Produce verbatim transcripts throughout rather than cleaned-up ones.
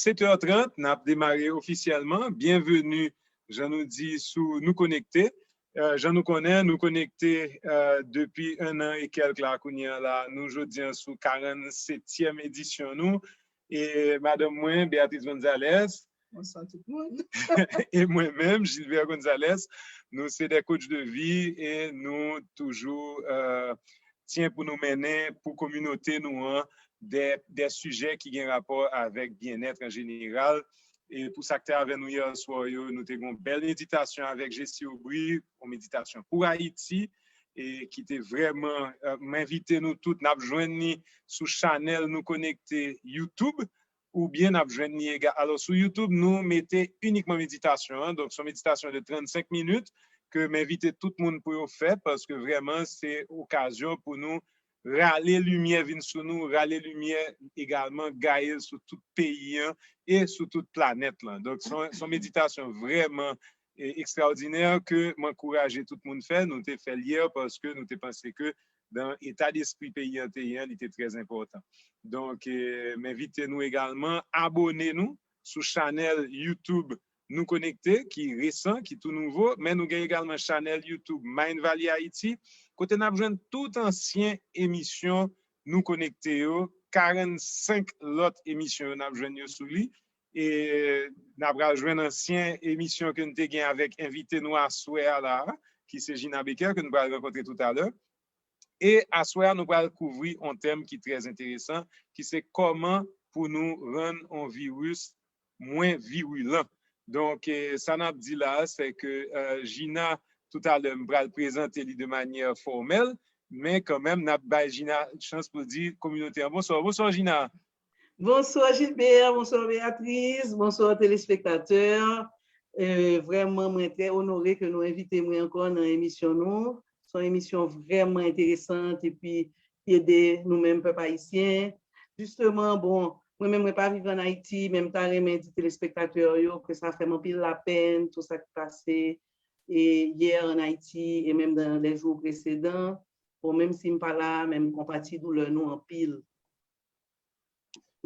Sèt è trant, n ap demare ofisyèlman. Byenveni, jan nou di, sou Nou Konekte. Eh, jan nou konnen, nou konekte, eh, depi enn an e kèk la, kounye a la, nou jodi a sou karannsetyèm edisyon nou. E madanm mwen, Beatrice Gonzalez, Bonswa tout moun. E mwen menm, Gilbert Gonzalez, nou se de coach de vie e nou toujou eh, tyen pou nou mennen pou kominote nou an de, de sijè ki gen rapò avèk byennèt an jeneral. E pou sa k te avè nou yè swa yo, nou te gen yon bèl meditasyon avèk Jessie Aubry, yon meditasyon pou Ayiti, e ki te vrèman, eh, m envite nou tout, n ap jwenn li sou chanèl Nou Konekte YouTube, oubyen n ap jwenn li ega. Alò, sou YouTube, nou mete inikman meditasyon an. Donk, se yon meditasyon de trannsenk minit ke m envite tout moun pou yo fè, paske vrèman, se okazyon pou nou rale limyè vin sou nou, rale limyè egalman gaye l sou tout peyi an e sou tout planèt lan. Donk, se yon, se yon meditasyon vrèman eh, ekstraòdinè ke m ankouraje tout moun fè. Nou te fè l yè paske nou te panse ke nan eta despri peyi an te ye an, li te trè enpòtan. Donk, eh, m envite nou egalman abone nou sou chanèl YouTube Nou Konekte, ki resan, ki tou nouvo, men nou gen egalman chanèl YouTube Mind Valley Haiti, kote n ap jwenn tout ansyen emisyon Nou Konekte yo, karannsenk lòt emisyon yo n ap jwenn yo sou li. E n ap pral jwenn ansyen emisyon ke n te gen avèk envite nou aswè a la, ki se Gina Becker, ke nou pral rankontre toutalè. E aswè a, nou pral kouvri yon tèm ki trè enteresan, ki se kòman pou nou rann yon viris mwen virilan. Donk, eh, sa n ap di la a, se ke eh, Gina, toutalè, m pral prezante li de manyè fòmèl, men kanmenm, n ap bay Gina chans pou l di kominote an bonswa. Bonswa, Gina. Bonswa Gilbert, bonswa Beatrice, bonswa telespektatè. Eh, vrèman, mwen trè onore ke nou envite mwen ankò nan emisyon nou. Se yon emisyon vrèman enteresan epi ki ede nou menm pèp ayisyen. Jisteman, bon, mwen menm mwen pa viv ann Ayiti, men m ta renmen di telespektatè yo ke sa fè m anpil lapenn, tou sa ki pase e yè ann Ayiti e menm nan lè jou presedan. Bon, menm si m pa la, men m konpati doulè nou anpil.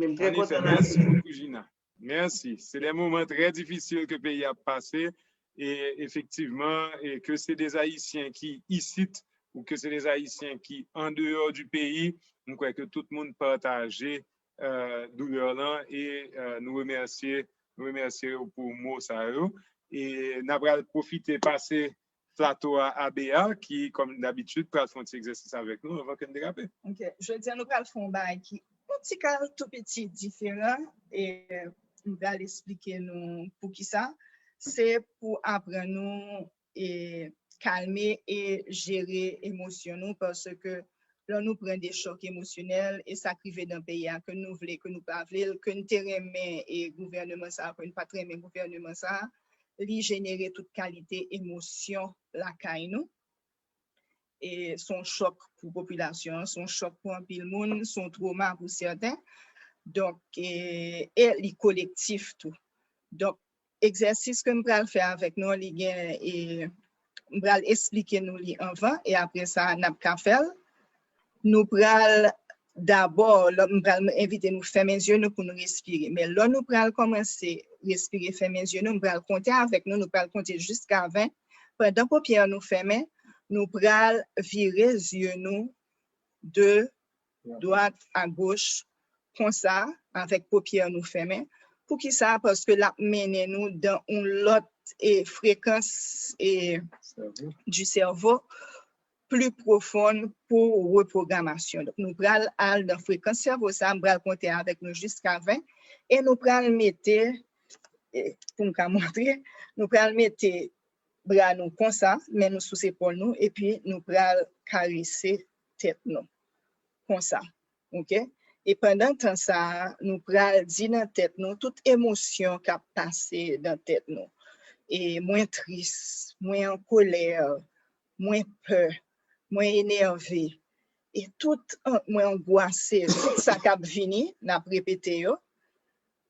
Men m trè Anefè, kontan la. Mèsi bokou, Gina. Mèsi. Se de moman trè difisil ke peyi a ap pase. E efektivman, e ke se de Ayisyen ki isit ou ke se de Ayisyen ki an deyò di peyi, m kwè ke tout moun pataje eh, doulè lan e eh, nou remèsye, nou remèsye yo pou mo sa yo. E n ap pral pwofite pase plato a a Bea, ki, kòm dabitid, pral fè yon ti egzèsis avèk nou anvan ke n derape. Ok, jodi a nou pral fè yon bagay ki yon ti kal tou piti diferan e m pral esplike nou poukisa. Se pou aprann nou e kalme e jere emosyon nou paske lè nou pran de chòk emosyonèl e sa k rive nan peyi a ke nou vle, ke nou pa vle l, ke n te renmen e gouvèneman sa a, ke n pa t renmen gouvèneman sa a, li jenere tout kalite emosyon lakay nou. E se yon chòk pou popilasyon an, se yon chòk pou anpil moun, se yon twoma pou sèten. Donk, e, e li kolektif tou. Donk, egzèsis ke m pral fè avèk nou, li gen, e, m pral esplike nou li anvan, e apre sa, n ap ka fè l. Nou pral dabò, lè m pral envite nou fèmen zye nou pou nou respire. Men lè nou pral kòmanse respire, fèmen zye nou, m pral konte avèk nou, nou pral konte jiska ven. Pandan popyè nou fèmen, nou pral vire zye nou de dwat a goch konsa, avèk popyè nou fèmen. Poukisa? Paske l ap mennen nou dan yon lòt e frekans e di sèvo pli pwofon pou repwogramasyon. Donk, nou pral al nan frekans sèvo sa, m pral konte avèk nou jiska ven, e nou pral mete, e pou m ka montre, nou pral mete bra nou konsa, men nou sou zepòl nou, epi nou pral karese tèt nou konsa. Ok? E pandan tan sa a, nou pral di nan tèt nou tout emosyon k ap pase nan tèt nou. E mwen tris, mwen an kolè, mwen pè, mwen enève. E tout an- mwen angwase, tout sa k ap vini, n ap repete yo.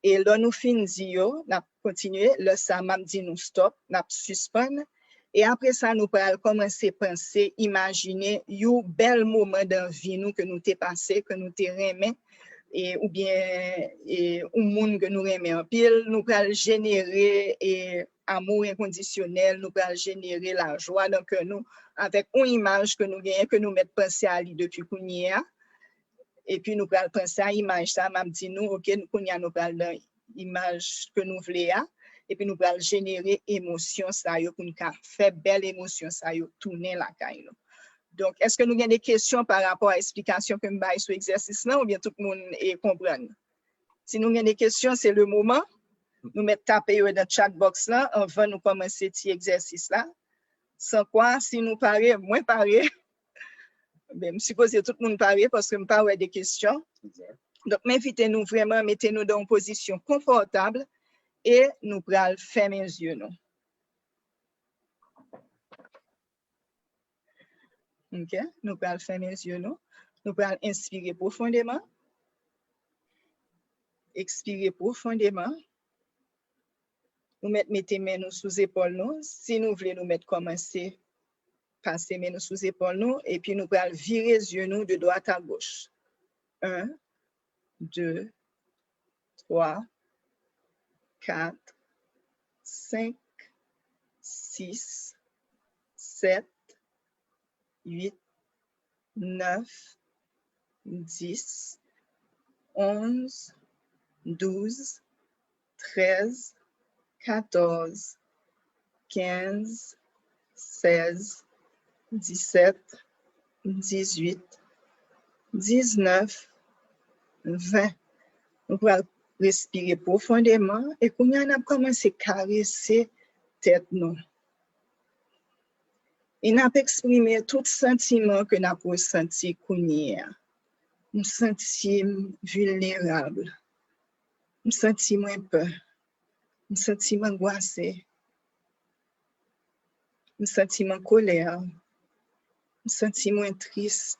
E lè nou fin di yo, n ap kontinye. Lè sa a, m ap di nou stòp, n ap sispann. E apre sa, nou pral kòmanse panse, imajine yon bèl moman dan vi nou ke nou te pase, ke nou te renmen, e, oubyen e, yon moun ke nou renmen anpil, nou pral jenere e, amou enkondisyonèl, nou pral jenere lajwa nan kè nou avèk yon imaj ke nou genyen, ke nou mèt panse a li depi kounye a. Epi nou pral panse a imaj sa, m ap di nou, oke, kounye a nou pral nan imaj ke nou vle a, epi nou pral jenere emosyon sa yo pou n ka fè bèl emosyon sa yo tounen lakay nou. Donk, èske nou gen de kesyon pa rapò a esplikasyon ke m bay sou egzèsis lan, oubyen tout moun e konprann? Si nou gen de kesyon, se le moman. Nou mèt tape yo nan chat box lan anvan nou kòmanse ti egzèsis la. San kwa, si nou pare, mwen pare. Ben, m sipoze tout moun pare paske m pa wè de kesyon. Donk, m envite nou vrèman mete nou nan yon pozisyon konfòtab e nou pral fèmen zye nou. Ok, nou pral fèmen zye nou. Nou pral enspire pwofondeman. Ekspire pwofondeman. Nou mèt mete men nou sou zepòl nou. Si nou vle, nou mèt kòmanse pase men nou sou zepòl nou. Epi nou pral vire zye nou de dwat a goch. En, de, twa, kat, senk, sis, sèt, uit, nèf, dis, onz, douz, trèz, katòz, kenz, sèz, disèt, dizuit, diznèf, ven. Nou pral respire pwofondeman e kounye a n ap kòmanse karese tèt nou. E n ap eksprime tout santiman ke n ap resanti kounye a. M santi m vilnerab. M santi mwen pè. M santi m angwase. M santi m an kolè. M santi mwen tris.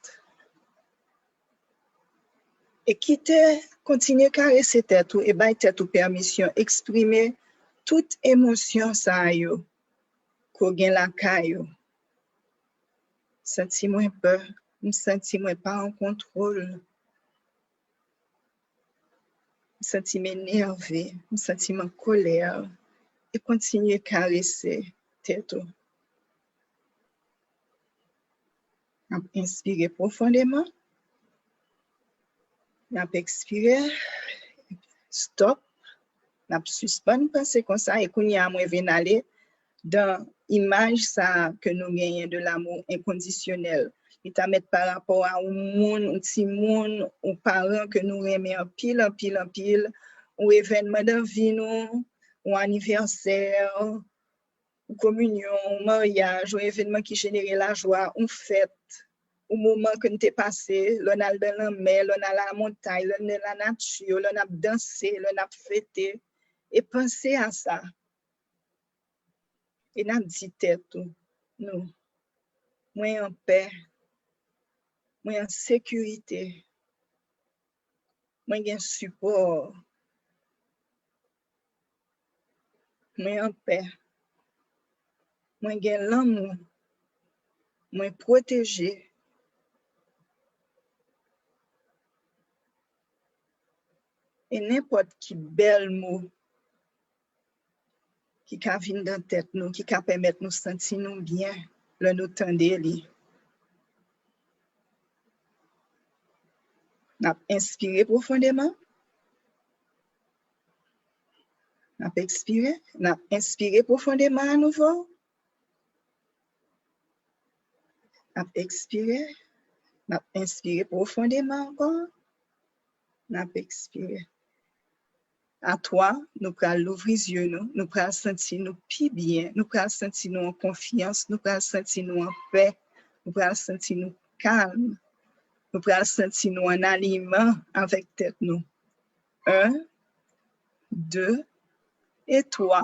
E kite, kontinye karese tèt ou e bay tèt ou pèmisyon eksprime tout emosyon sa yo ke w gen lakay ou. M santi mwen pè, m santi mwen pa an kontwòl. M santi m enève, m santi m an kolè, e kontinye karese tèt ou. N ap enspire pwofondeman. N ap ekspire. Stop. N ap sispann panse konsa. E kounye a, mwen vin ale dan imaj sa a ke nou genyen de l'amour inconditionnel. Li ta mèt pa rapò a yon moun, yon timoun, yon paran ke nou renmen anpil, anpil, anpil, yon evènman dan vi nou, yon anivèsè, yon kominyon, yon maryaj, yon evènman ki jenere lajwa, yon fèt, yon moman ke n te pase, lè n al dan lanmè, lè n al a montay, lè n nan lanati, lè n ap danse, lè n ap fete. E panse a sa. E n ap di tèt ou, nou, mwen an pè, mwen an sekirite, mwen gen sipò, mwen an pè, mwen gen lanmou, mwen pwoteje. E nenpòt ki bèl mo ki ka vin nan tèt nou, ki ka pèmèt nou santi nou byen lè nou tande li. N ap enspire pwofondeman. N ap ekspire. N ap enspire pwofondeman anouvo. N ap ekspire. N ap enspire pwofondeman ankò. N ap ekspire. A twa, nou pral louvri zye nou, nou pral santi nou pi byen, nou pral santi nou an konfyans, nou pral santi nou an pè, nou pral santi nou kalm, nou pral santi nou an aliyman avèk tèt nou. En, de, e twa.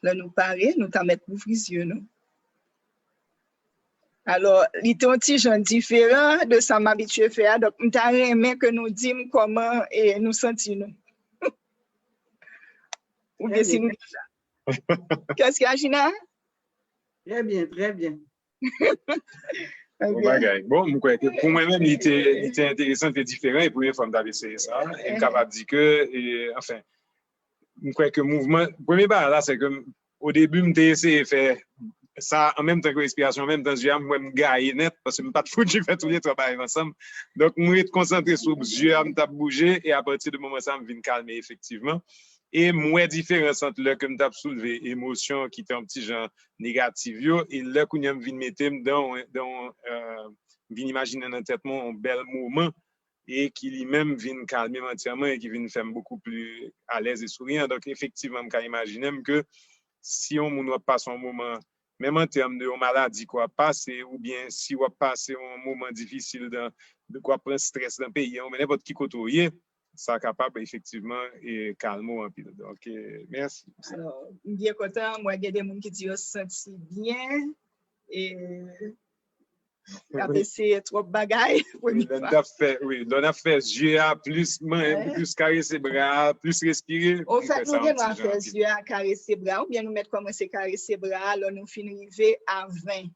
Lè nou pare, nou ta mèt louvri zye nou. Alò, li te yon ti jan diferan de sa m abitye fè a. Donk, m ta renmen ke nou di m kòman e, nou santi nou. Oubyen si nou deja. Kès ki Ajina? Trè byen, trè byen. Bon bagay. Bon, mwen kwè ke pou mwen menm, li te, li te enteresan, li te diferan, e premye fwa m t ap eseye sa. E m kapab di ke, e, anfen, mwen kwè ke mouvman, premye bagay la, se ke o debi, m te eseye fè sa an menm tan ke respirasyon, an menm tan zye a, m wè m gaye nèt, paske m pa t fouti fè tou le twa bagay ansanm. Donk, m ret konsantre sou zye a, m t ap bouje, e apati de moman sa, m vin kalme efektivman. E m wè diferans ant lè ke m t ap soulve emosyon ki te yon ti jan negatif yo, e lè kounye a m vin mete m dan yon, dan yon, euh, m vin imajine nan tèt mwen yon bèl moman, e ki li menm vin kalme m antyèman e ki vin fè m bokou pli alèz e souriyan. Donk, efektivman, m ka imajine m ke si yon moun w ap pase yon moman, menm an tèm de yon maladi ke w ap pase, oubyen si w ap pase yon moman difisil dan, ke w ap pran strès nan peyi a, oubyen nenpòt ki kote w ye, sa kapab efektivman e, kalme w anpil. Donk, e, mèsi. Alò, m byen kontan, m wè gen de moun ki di yo santi byen, e y ap eseye twòp bagay. Wi, lè n t ap fè, wi, lè n ap fè zye a, plis manyen, plis karese bra a, plis respire. Ofèt, nou gen dwa fè zye a, karese bra a, oubyen nou mèt kòmanse karese bra a lè nou fin rive a ven.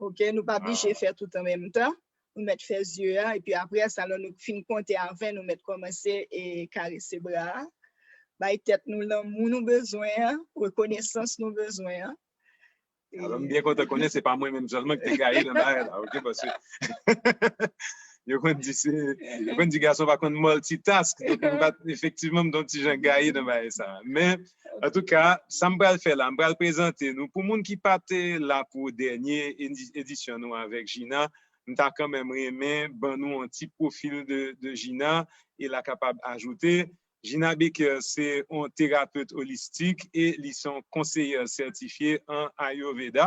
Oke, nou pa blije fè tout an menm tan. Nou mèt fè zye a, epi apre sa, lè nou fin konte a ven, nou mèt kòmanse e karese bra a. Bay tèt nou lanmou nou bezwen an, rekonesans nou bezwen an. Alò, m byen kontan konnen se pa mwen menm sèlman ki te gaye nan bagay la, oke, paske yo konn di se, yo konn di gason pa konn multitask, donk m pa t, efektivman, m t yon ti jan gaye nan bagay sa. Men, antouka, sa m pral fè la, m pral prezante nou. Pou moun ki pa te la pou dènye edi-, edisyon nou avèk Gina, m ta kanmenm renmen ban nou yon ti pwofil de, de Gina, e l a kapab ajoute. Gina Baker se yon terapet olistik e li se yon konseyè sètifye an Ayurveda.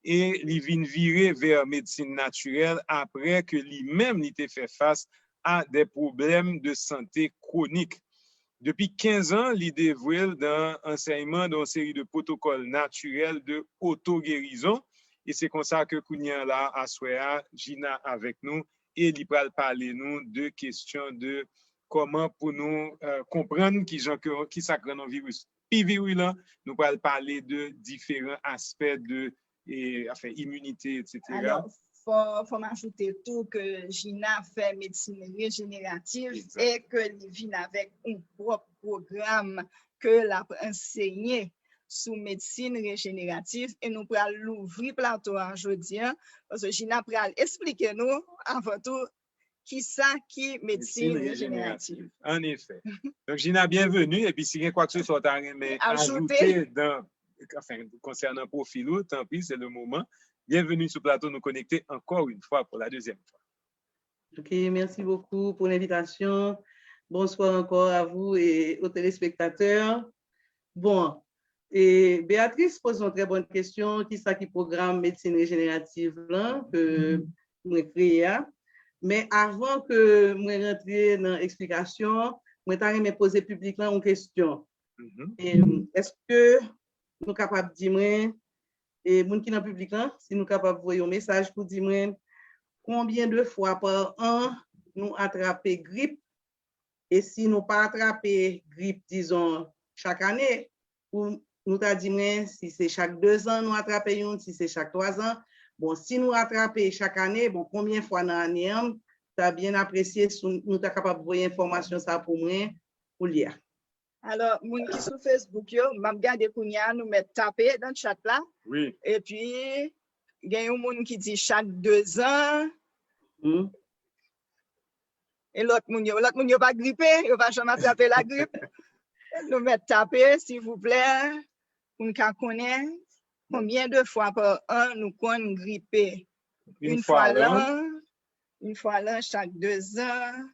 E li vin vire vè medsin natirèl apre ke li menm li te fè fas a de pwoblèm de sante kwonik. Depi kenz an, li devwe l dan ansèyman de yon seri de pwotokòl natirèl de otogerizon. E se konsa ke kounye a la, aswè a, Gina avèk nou e li pral pale nou de kesyon de kòman pou nou, euh, konprann kijan ke, kisa k rann yon viris pi virilan. Nou pral pale de diferan aspè de, e, anfen, iminite, etsetera. Alò, fò, fò m ajoute tou ke Gina fè medsin rejeneratif e ke li vin avèk yon pwòp pwogram ke l ap ansenye sou medsin rejeneratif e nou pral louvri plato a jodi a, paske Gina pral esplike nou avan tou kisa ki medsin rejeneratif. An efè. Donk, Gina, byenveni. Epi si gen kwak se swa w ta renmen ajoute dan, anfen, konsènan pwofil ou, tanpri, se le moman. Byenveni sou plato, nou konekte encore une fois pour la deuxième fois. Ok, merci beaucoup pour l'invitation. Bonsoir encore à vous et aux téléspectateurs. Bon, e Beatrice poze yon trè bòn kesyon, kisa ki pwogram medsin rejeneratif lan ke mwen kreye a? Men avan ke mwen rantre nan eksplikasyon, mwen ta renmen poze piblik lan yon kesyon. E, èske nou kapab di mwen, e moun ki nan piblik lan, si nou kapab voye yon mesaj pou di mwen konbyen de fwa pa an nou atrape grip, e si nou pa atrape grip, dizon, chak ane, ou nou ta di mwen si se chak dezan nou atrape youn, si se chak twazan. Bon, si nou atrape chak ane, bon, konbyen fwa nan ane an, ta byen apresye si nou ta kapab voye enfòmasyon sa pou mwen koulye a. Alò, moun ki sou Facebook yo, m ap gade kounye a, nou mèt tape nan chat la. Wi. Epi, gen yon moun ki di chak dezan. E lòt moun yo, lòt moun yo pa gripe, yo pa janm atrape lagrip. Nou mèt tape, silvouplè, pou n ka konnen konbyen de fwa pa an nou konn gripe. Yon fwa lan, yon fwa lan chak dezan,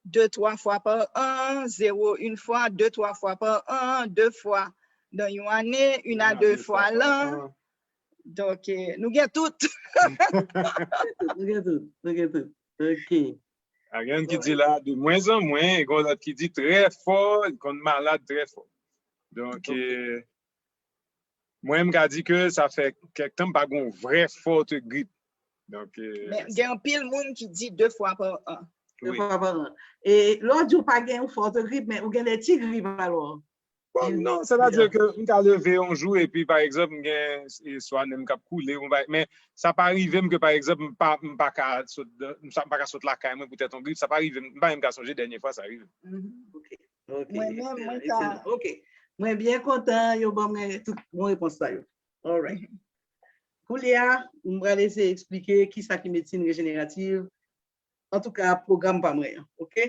de, twa fwa pa an, zewo, yon fwa, de, twa fwa pa an, de fwa dan yon ane, youn a de fwa lan. Donk, eh, nou gen tout. Nou gen tout, nou gen tout. Ok. A gen ki di la, de mwen an mwen, e gen lòt ki di trè fò, li konn malad trè fò. Donk, eh, mwen, m ka di ke sa fè kèk tan m pa gen yon vrè fòt grip. Donk, eh, men gen anpil moun ki di de fwa pa an. De fwa pa an. E lè w di w pa gen yon fòt grip, men ou gen de ti grip alò? Bon, non, sètadi ke m ka leve yon jou epi, pa egzanp, m gen e, swa nenm k ap koule, yon bagay, men sa pa rive m ke, pa egzanp, m pa, m pa ka sot, m sa- m pa ka sot lakay mwen poutèt yon grip, sa pa rive m, m pa menm ka sonje dènye fwa sa rive m. Ok, ok, ok. Mwen menm, mwen ka. Ekselan. Ok. Mwen byen kontan yo ban mwen tout bon repons sa yo. Alright. Koulye a, m pral eseye eksplike ki sa ki medsin rejeneratif, antouka, pwogram pa mwen an, ok?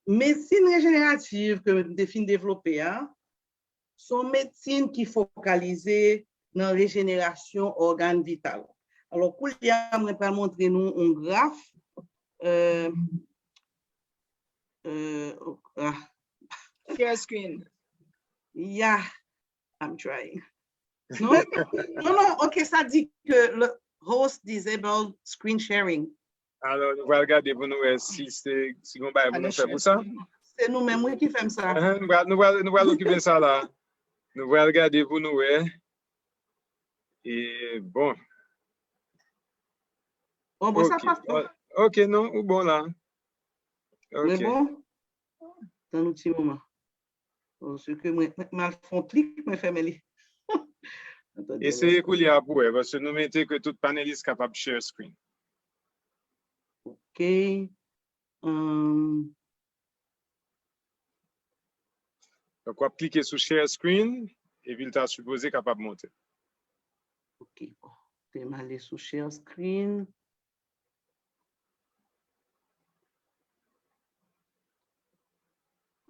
Medsin rejeneratif ke m te fin devlope a, se yon medsin ki fokalize nan rejenerasyon ògàn vital. Alò, koulye a, mwen pral montre nou yon graf. Euh, euh, ah, Share screen. Yeah, I'm trying. Non, non, non, ok, sa di ke le host disable screen sharing. Alò, nou pral gade pou nou wè si se si gon bagay pou nou fè pou sa. Se nou menm, wi, ki fè m sa. Ahan, nou pral nou pral nou pral okipe sa la. Nou pral gade pou nou wè. E bon. Bon, bon, sa pa fè. Ok, non, ou bon la. Mwen bon? Tann yon ti moman. Paske mwen, mwen, mwen al fè yon klik, mwen fèmen li. Eseye koulye a pou wè, paske nou mete ke tout panelis kapab share screen. Ok. Hum, Donk, w ap klike sou share screen, epi l ta sipoze kapab monte. Ok, bon. Te m ale sou share screen.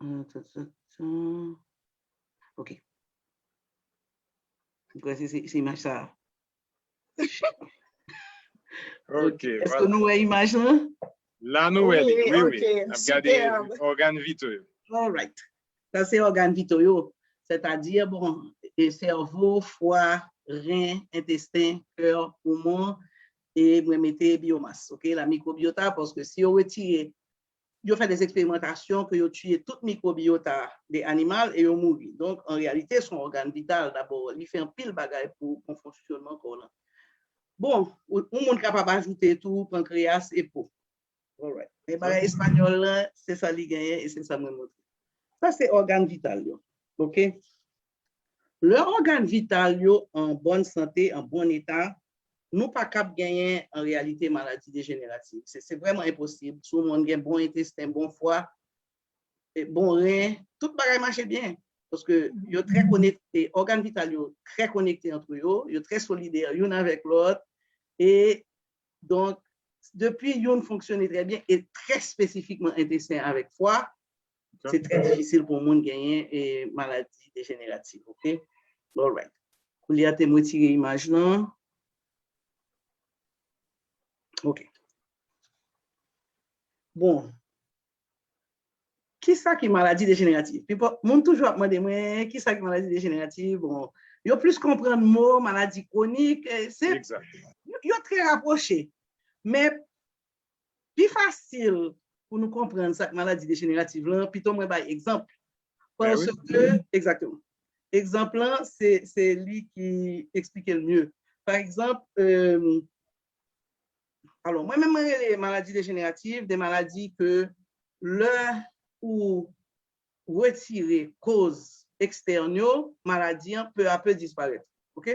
Euh, ta, ta, ta. Ok. Mwen kwè se, se, se imaj sa. Ok, Èske nou wè imaj lan? La nou wè li, wi, wi. Ok, N ap gade superbe. Ògàn vito yo. Alright. Sa se ògàn vito yo. Sètadi, bon, e sèvo, fwa, ren, entesten, kè, poumon, e mwen mete biyomas, ok? La mikwobiyota, paske si yo retire, yo fè de eksperimantasyon ke yo tiye tout mikwobiyota de animal e yo mouri. Donk, an reyalite, se yon ògàn vital. Dabò, li fè anpil bagay pou bon fonksyonman kò lan. Bon, yon moun kapab ajoute tou pankreyas e po. Alright. Men bagay espanyòl lan, se sa li genyen e se sa mwen montre. Sa se ògàn vital yo. Ok? Lè ògàn vital yo an bòn sante, an bon eta, nou pa kab genyen an reyalite maladi dejeneratif. Se se vrèman enposib. Si yon moun gen bon entesten, bon fwa, e bon ren, tout bagay mache byen. Paske yo trè konekte, ògàn vital yo trè konekte antre yo, yo trè solidè youn avèk lòt. E donk, depi youn fonksyone trè byen e trè espesifikman entesten avèk fwa, se trè difisil pou moun genyen e maladi dejeneratif, ok? Alright. Koulye a te m retire imaj lan. Ok. Bon. Kisa ki maladi dejeneratif? Pipo, moun toujou ap mande mwen, kisa ki maladi dejeneratif? Bon, yo plis konprann mo maladi kwonik, eh, se, Exact. yo, yo trè rapwoche. Men, pi fasil pou nou konprann sa k maladi dejeneratif lan, pito mwen bay egzanp. Ben oui. Paske, egzakteman. Egzanp lan, se, se li ki eksplike l mye. Pa egzanp, euh, alò, mwen menm, mwen rele maladi dejeneratif, de maladi ke lè ou retire koz ekstèn yo, maladi an peu à peu disparèt. Ok?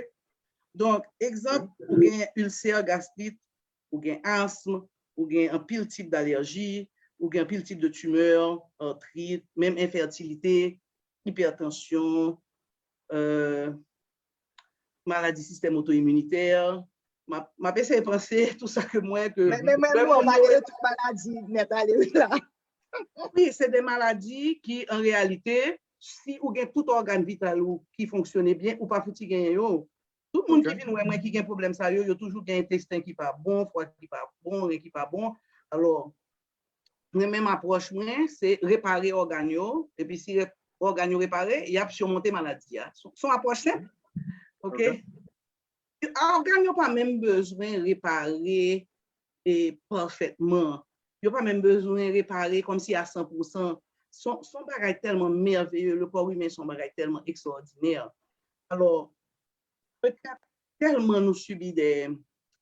Donk, egzanp, ou gen ilsè gastrit, ou gen asm, ou gen anpil tip d'alèji, ou gen anpil tip de timè, artrit, menm enfètilite, ipètansyon, euh, maladi sistèm oto-iminitè. M ap, m ap eseye panse tou sa ke mwen ke Men men men nou pale de tout maladi nèt ale wi la. Wi, se de maladi ki, an reyalite, si ou gen tout ògàn vital ou ki fonksyone byen, ou pa fouti genyen yo. Tout moun ki vin wè mwen ki gen pwoblèm sa yo, yo toujou gen entesten ki pa bon, fwa ki pa bon, ren ki pa bon. Alò, mwen menm apwòch mwen, se repare ògàn yo, epi si re- ògàn yo repare, y ap simonte maladi a. Se se yon apwòch senp. Ok? Ògàn yo pa menm bezwen repare e pafètman. Yo pa menm bezwen repare kòmsi a san pou san. Se se yon bagay tèlman mèveye, le corps humain se yon bagay tèlman ekstwòdinè. Alò, petèt tèlman nou sibi de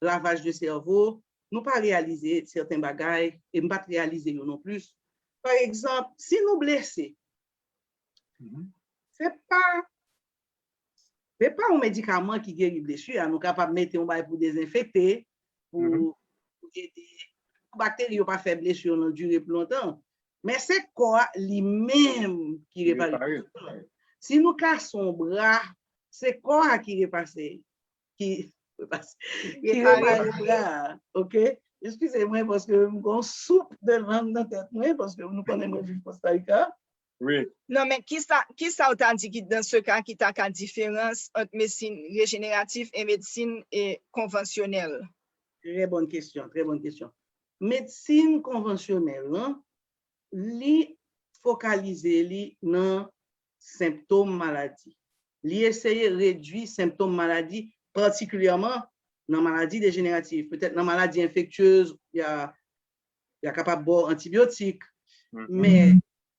lavaj de sèvo, nou pa reyalize sèten bagay, e m pa t reyalize yo non plis. Pa egzanp, si nou blese, se pa, se pa yon medikaman ki geri blesi a. Nou kapab mete yon bagay pou dezenfekte, pou, pou ede, pou bakteri yo pa fè blesi yo nan dire pli lontan. Men se kò a li menm ki repare blesi yo. Si nou kase yon bra, se kò a ki repase, ki repase, ki repare bra a, oke? Eskize mwen paske m gon soup de lang nan tèt mwen, paske nou konnen mwen viv Kostarica. Non, men kisa, kisa w ta di ki, dans ce cas, ki ta ka diferans ant medsin rejeneratif e medsin e konvansyonèl? Très bonne question, très bonne question. Medsin konvansyonèl lan, li fokalize li nan senptòm maladi. Li eseye redui senptòm maladi, patikilyèman nan maladi dejeneratif. Petèt nan maladi enfektyez, y a, y a kapab ba w antibyotik. Men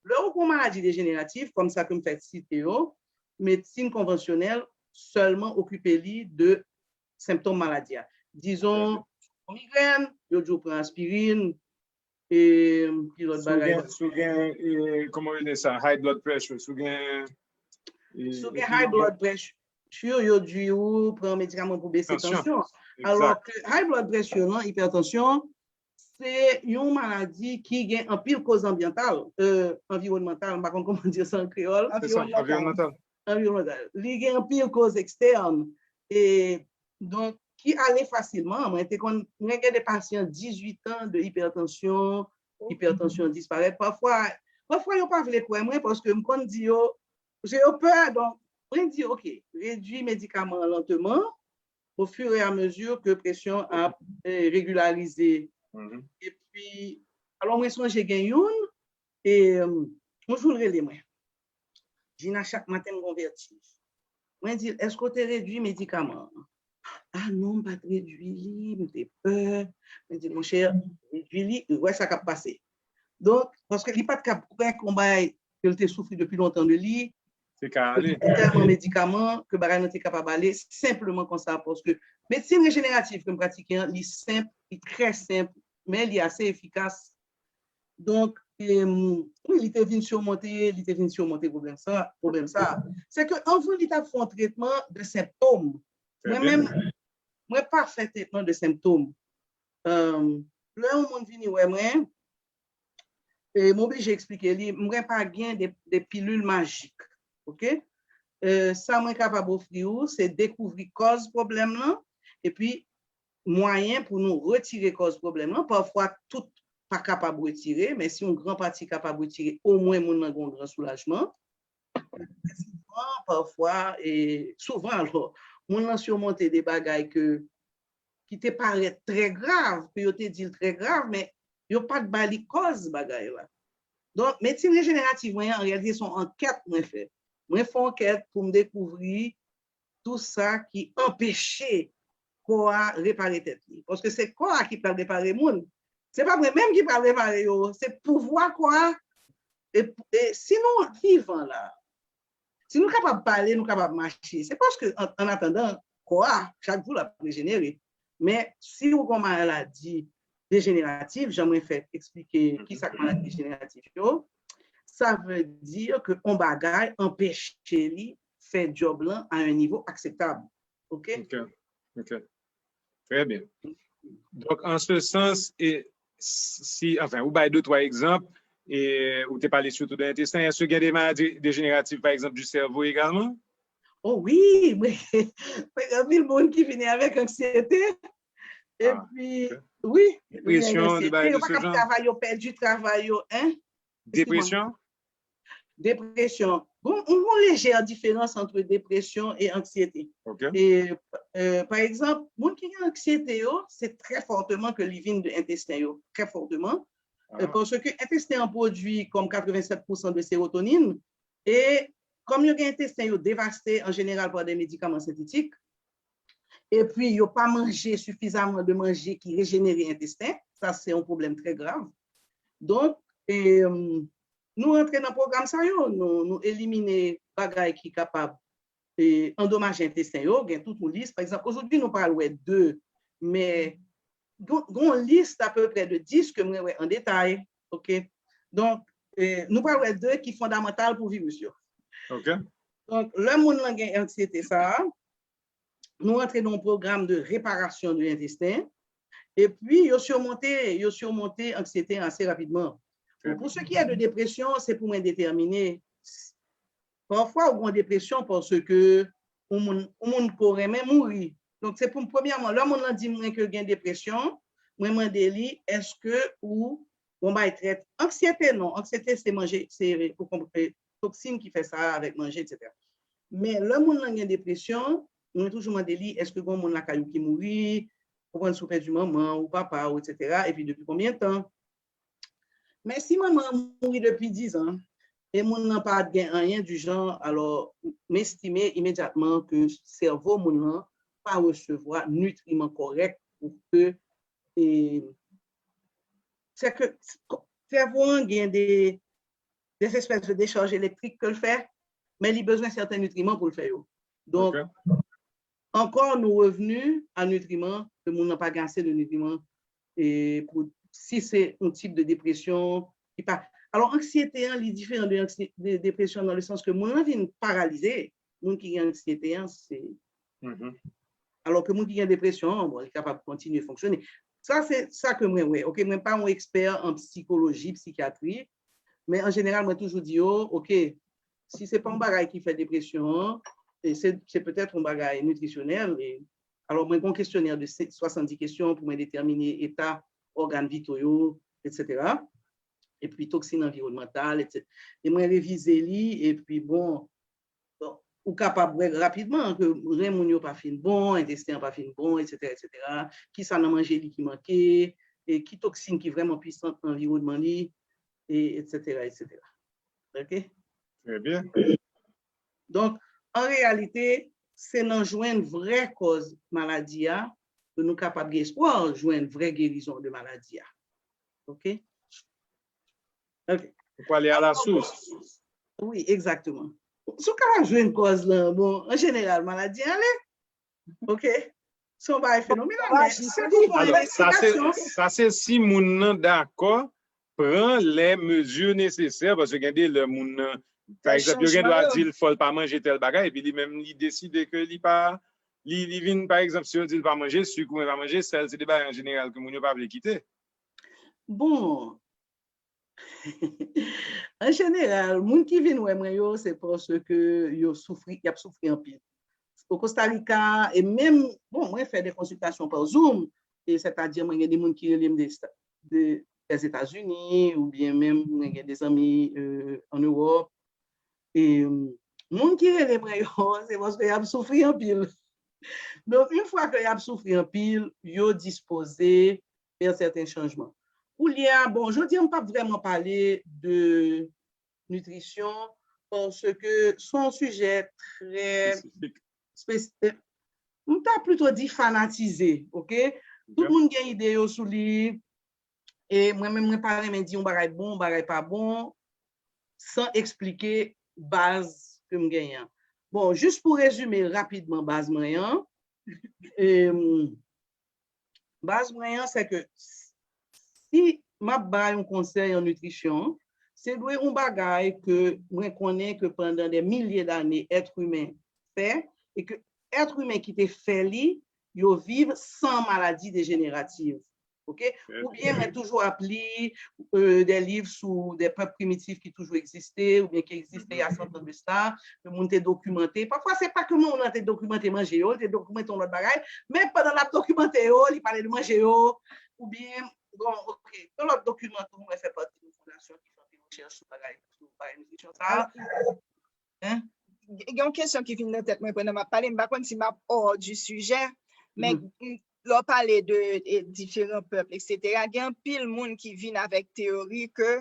lè ou gon maladi dejeneratif, kòm sa ke m fèk site yo, medsin konvansyonèl sèlman okipe li de senptòm maladi a. Dizon, yon migrèn, yo di w pran aspirin, e ki lòt bagay? Si w gen, e, kòman yo rele sa, high blood pressure, si w gen... Si w gen high blood pressure, yo di w pran medikaman pou bese tansyon. Alò ke high blood pressure lan, ipètansyon, se yon maladi ki gen anpil koz anbyantal, anviwònmantal, m pa konn kòman di sa an kreyòl. Anviwònmantal. Anviwònmantal. Li gen anpil koz ekstèn. E donk, ki ale fasilman. Mwen te konn, mwen gen de pasyan dizuit an de ipètansyon, ipètansyon disparèt. Pafwa, pafwa yo pa vle kwè mwen paske m konn di yo, paske yo pè, donk, mwen di, oke, redui medikaman an lanteman, au fur et à mesure que presyon ap eh, regilarize. Epi, alò mwen sonje gen youn, e, yon jou l rele mwen. Jina, chak maten m gon vètij. Mwen di l, èske w te redui medikaman an? A non, m pa t redui li, m te pè. Mwen di l, monchè, redui li, e wè sa k ap pase. Donk, paske li pa t ka kwè ke yon bagay ke l te soufri depi lontan de li, te ka ale. Tèlman medikaman ke bagay nan te kapab ale senpleman konsa, paske medsin rejeneratif ke m pratike an, li senp, li trè senp, men li ase efikas. Donk, wi, li te vin simonte, li te vin simonte pwoblèm sa, pwoblèm sa. Se ke anvan li t ap fè yon tretman de senptòm, mwen menm, mwen pa fè tretman de senptòm. Lè yon moun vini wè mwen, e, m oblije eksplike li, mwen pa gen de, de pilil majik, oke? E, sa mwen kapab ofri w, se dekouvri kòz pwoblèm lan, epi mwayen pou nou retire kòz pwoblèm lan. Pafwa, tout pa kapab retire, men si yon gran pati kapab retire, omwen moun nan gen yon gran soulajman. Souvan, pafwa, e, souvan alò, moun nan simonte de bagay ke, ki te parèt trè grav, ke yo te di l trè grav, men yo pa t ba li kòz bagay la. Donk, medsin rejeneratif mwen an, an reyalite, se yon ankèt mwen fè. Mwen fè yon ankèt pou m dekouvri tou sa ki anpeche kò a repare tèt li. Paske se kò a ki pral repare moun. Se pa mwen menm ki pral repare yo, se pouvwa kò a. E, e si nou vivan la, si nou kapab pale, nou kapab mache, se paske, an, an atandan, kò a, chak jou, l ap rejenere. Men, si ou gon maladi dejeneratif, jan mwen fèk eksplike ki sa k maladi dejeneratif yo, sa vle di ke on bagay anpeche li fè djòb lan a yon nivo akseptab. Oke? Oke. Oke. Trè byen. Donk, an se sans, e si, anfen, ou bay de twa egzanp, e ou te pale sitou de entesten, èske gen de maladi dejeneratif, pa egzanp, di sèvo egalman? O wi, mwen, mwen gen anpil moun ki vini avèk anksyete. Epi, wi, depresyon, de bagay de se jan. Travay, yo pèdi travay yo, en? Depresyon? Depresyon. Bon, on, on lejè diferans ant depresyon e anksyete. Oke. E, e, pa egzanp, moun ki gen anksyete yo, se trè fòteman ke li vin de entesten yo, trè fòteman. E, paske entesten an pwodui kòm katrevennsèt pousan de serotonin, e kòm yo gen entesten yo devaste an jeneral pa de medikaman sentetik, epi yo pa manje sifizaman de manje ki rejenere entesten, sa se yon pwoblèm trè grav. Donk, e, nou rantre nan pwogram sa yo, nou, nou elimine bagay ki kapab, e, andomaje entesten yo, gen tout yon lis. Pa egzanp, ojodwi nou pral wè de, men gon, gon lis apeprè de dis ke mwen wè an detay, oke? Donk, e, nou pral wè de ki fondamantal pou viris yo. Oke. Donk, lè moun lan gen anksyete sa a, nou rantre nan yon pwogram de reparasyon de entesten, epi yo simonte, yo simonte anksyete an ase rapidman. Bon, pou ce qui est de dépression, se pou mwen detèmine. Pafwa, ou gen depresyon paske yon moun, yon moun ke w renmen mouri. Donk, se pou, premyèman, lè moun lan di mwen ke gen depresyon, mwen mande li, èske ou gon bay trèt? Anksyete, non. Anksyete, se manje, se, ou konprann, toksin ki fè sa avèk manje, etsetera. Men lè moun lan gen depresyon, mwen toujou mande li, èske gon moun lakay ou ki mouri, ou konprann, si w pèdi manman ou papa ou, etsetera, epi depi konbyen tan? Men si manman an mouri depi diz an, e moun nan pa t gen anyen du genre, alò, m estime imedyatman ke sèvo moun lan pa resevwa nitriman kòrèk pou ke, e, se ke sèvo an gen de, des espèces de décharge électrique ke l fè, men li bezwen sèten nitriman pou l fè yo. Donk, ankò, nou revni a nitriman, ke moun nan pa gen ase de nitriman, e pou, si se yon tip de depresyon ki pa, alò, anksyete an, li diferan de, anksye- de depresyon nan le sans ke moun lan vin paralize. Moun ki gen anksyete an, se, alò ke moun ki gen depresyon, bon, li kapab kontinye fonksyone. Sa, se sa ke mwen wè. Ok, mwen pa yon ekspè an sikoloji, psikyatri, men an jeneral, mwen toujou di yo, ok, si se pa yon bagay ki fè depresyon an, e se, se petèt yon bagay nitrisyonèl, e, alò, mwen gen yon kesyonè de se- swasanndis kesyon pou mwen detèmine eta ògàn vito yo, etsetera. Epi toksin anviwònmantal, etsetera. E mwen revize li, epi bon, bon, ou kapab wè rapidman ke ren moun yo pa fin bon, entesten an pa fin bon, etsetera, etsetera. Kisa nan manje li ki manke, e ki toksin ki vrèman pwisan nan anviwònman li, e etsetera, etsetera. Ok? Trè byen. Donk, an reyalite, se nan jwenn vrè kòz maladi a ke nou kapab gen espwa jwenn vrè gerizon de maladi a. Ok? Ok. Ou prale a la sous. Wi, egzakteman. Si w kapab jwenn kòz lan, bon, an jeneral, maladi a ale. Ok? Se yon bagay fenomenal, men se pou pran envestigasyon. Sa se si moun nan dakò pran lè mezi nesesè, paske gen de lè moun nan, pa egzanp, yo gen dwa di l fò l pa manje tèl bagay, epi li menm li deside ke li pa, li, li vin, pa egzanp, si yo di l pa manje sik oubyen pa manje sèl, se de bagay an jeneral ke moun yo pa vle kite. Bon, an jeneral, moun ki vin wè mwen yo, se paske yo soufri, y ap soufri anpil. O Costa Rica, e menm, bon, mwen fè de konsiltasyon pa Zoom, e sètadi mwen gen de moun ki rele m de, de Lèzetazini, oubyen menm mwen gen de zanmi, euh, an Ewòp. E moun ki rele mwen yo, se paske y ap soufri anpil. Donk, yon fwa ke y ap soufri anpil, yo dispoze fè sèten chanjman. Koulye a, bon, jodi a, m p ap vrèman pale de nitrisyon, paske se yon sijè trè espesifik. M ta plito di fanatize, ok? Tout moun gen ide yo sou li, e mwen menm, mwen pa renmen di yon bagay bon, yon bagay pa bon, san eksplike baz ke m genyen an. Bon, jis pou rezime rapidman baz mwen an, em, baz mwen an, se ke si m ap bay yon konsèy an nitrisyon, se dwe yon bagay ke mwen konnen ke pandan de milye dane èt imen fè, e ke èt imen ki te fè li, yo viv san maladi dejeneratif. Ok? Oubyen mwen toujou ap li, euh, de liv sou de pèp primitif ki toujou egziste, oubyen ki egziste il y a cent ans de cela, ke moun te dokimante. Pafwa, se pa ke moun nan te dokimante manje yo, li te dokimante yon lòt bagay, men pandan l ap dokimante yo, li pale de manje yo, oubyen, bon, ok, yon lòt dokiman tou, mwen fè pati yon fondasyon ki fè anpil rechèch sou bagay, sou bagay nitrisyon sa a. Gen yon kesyon ki vin nan tèt mwen pandan m ap pale, m pa konn si m ap hors du sujet, men lè w pale de, e, diferan pèp, etsetera, gen anpil moun ki vin avèk teyori ke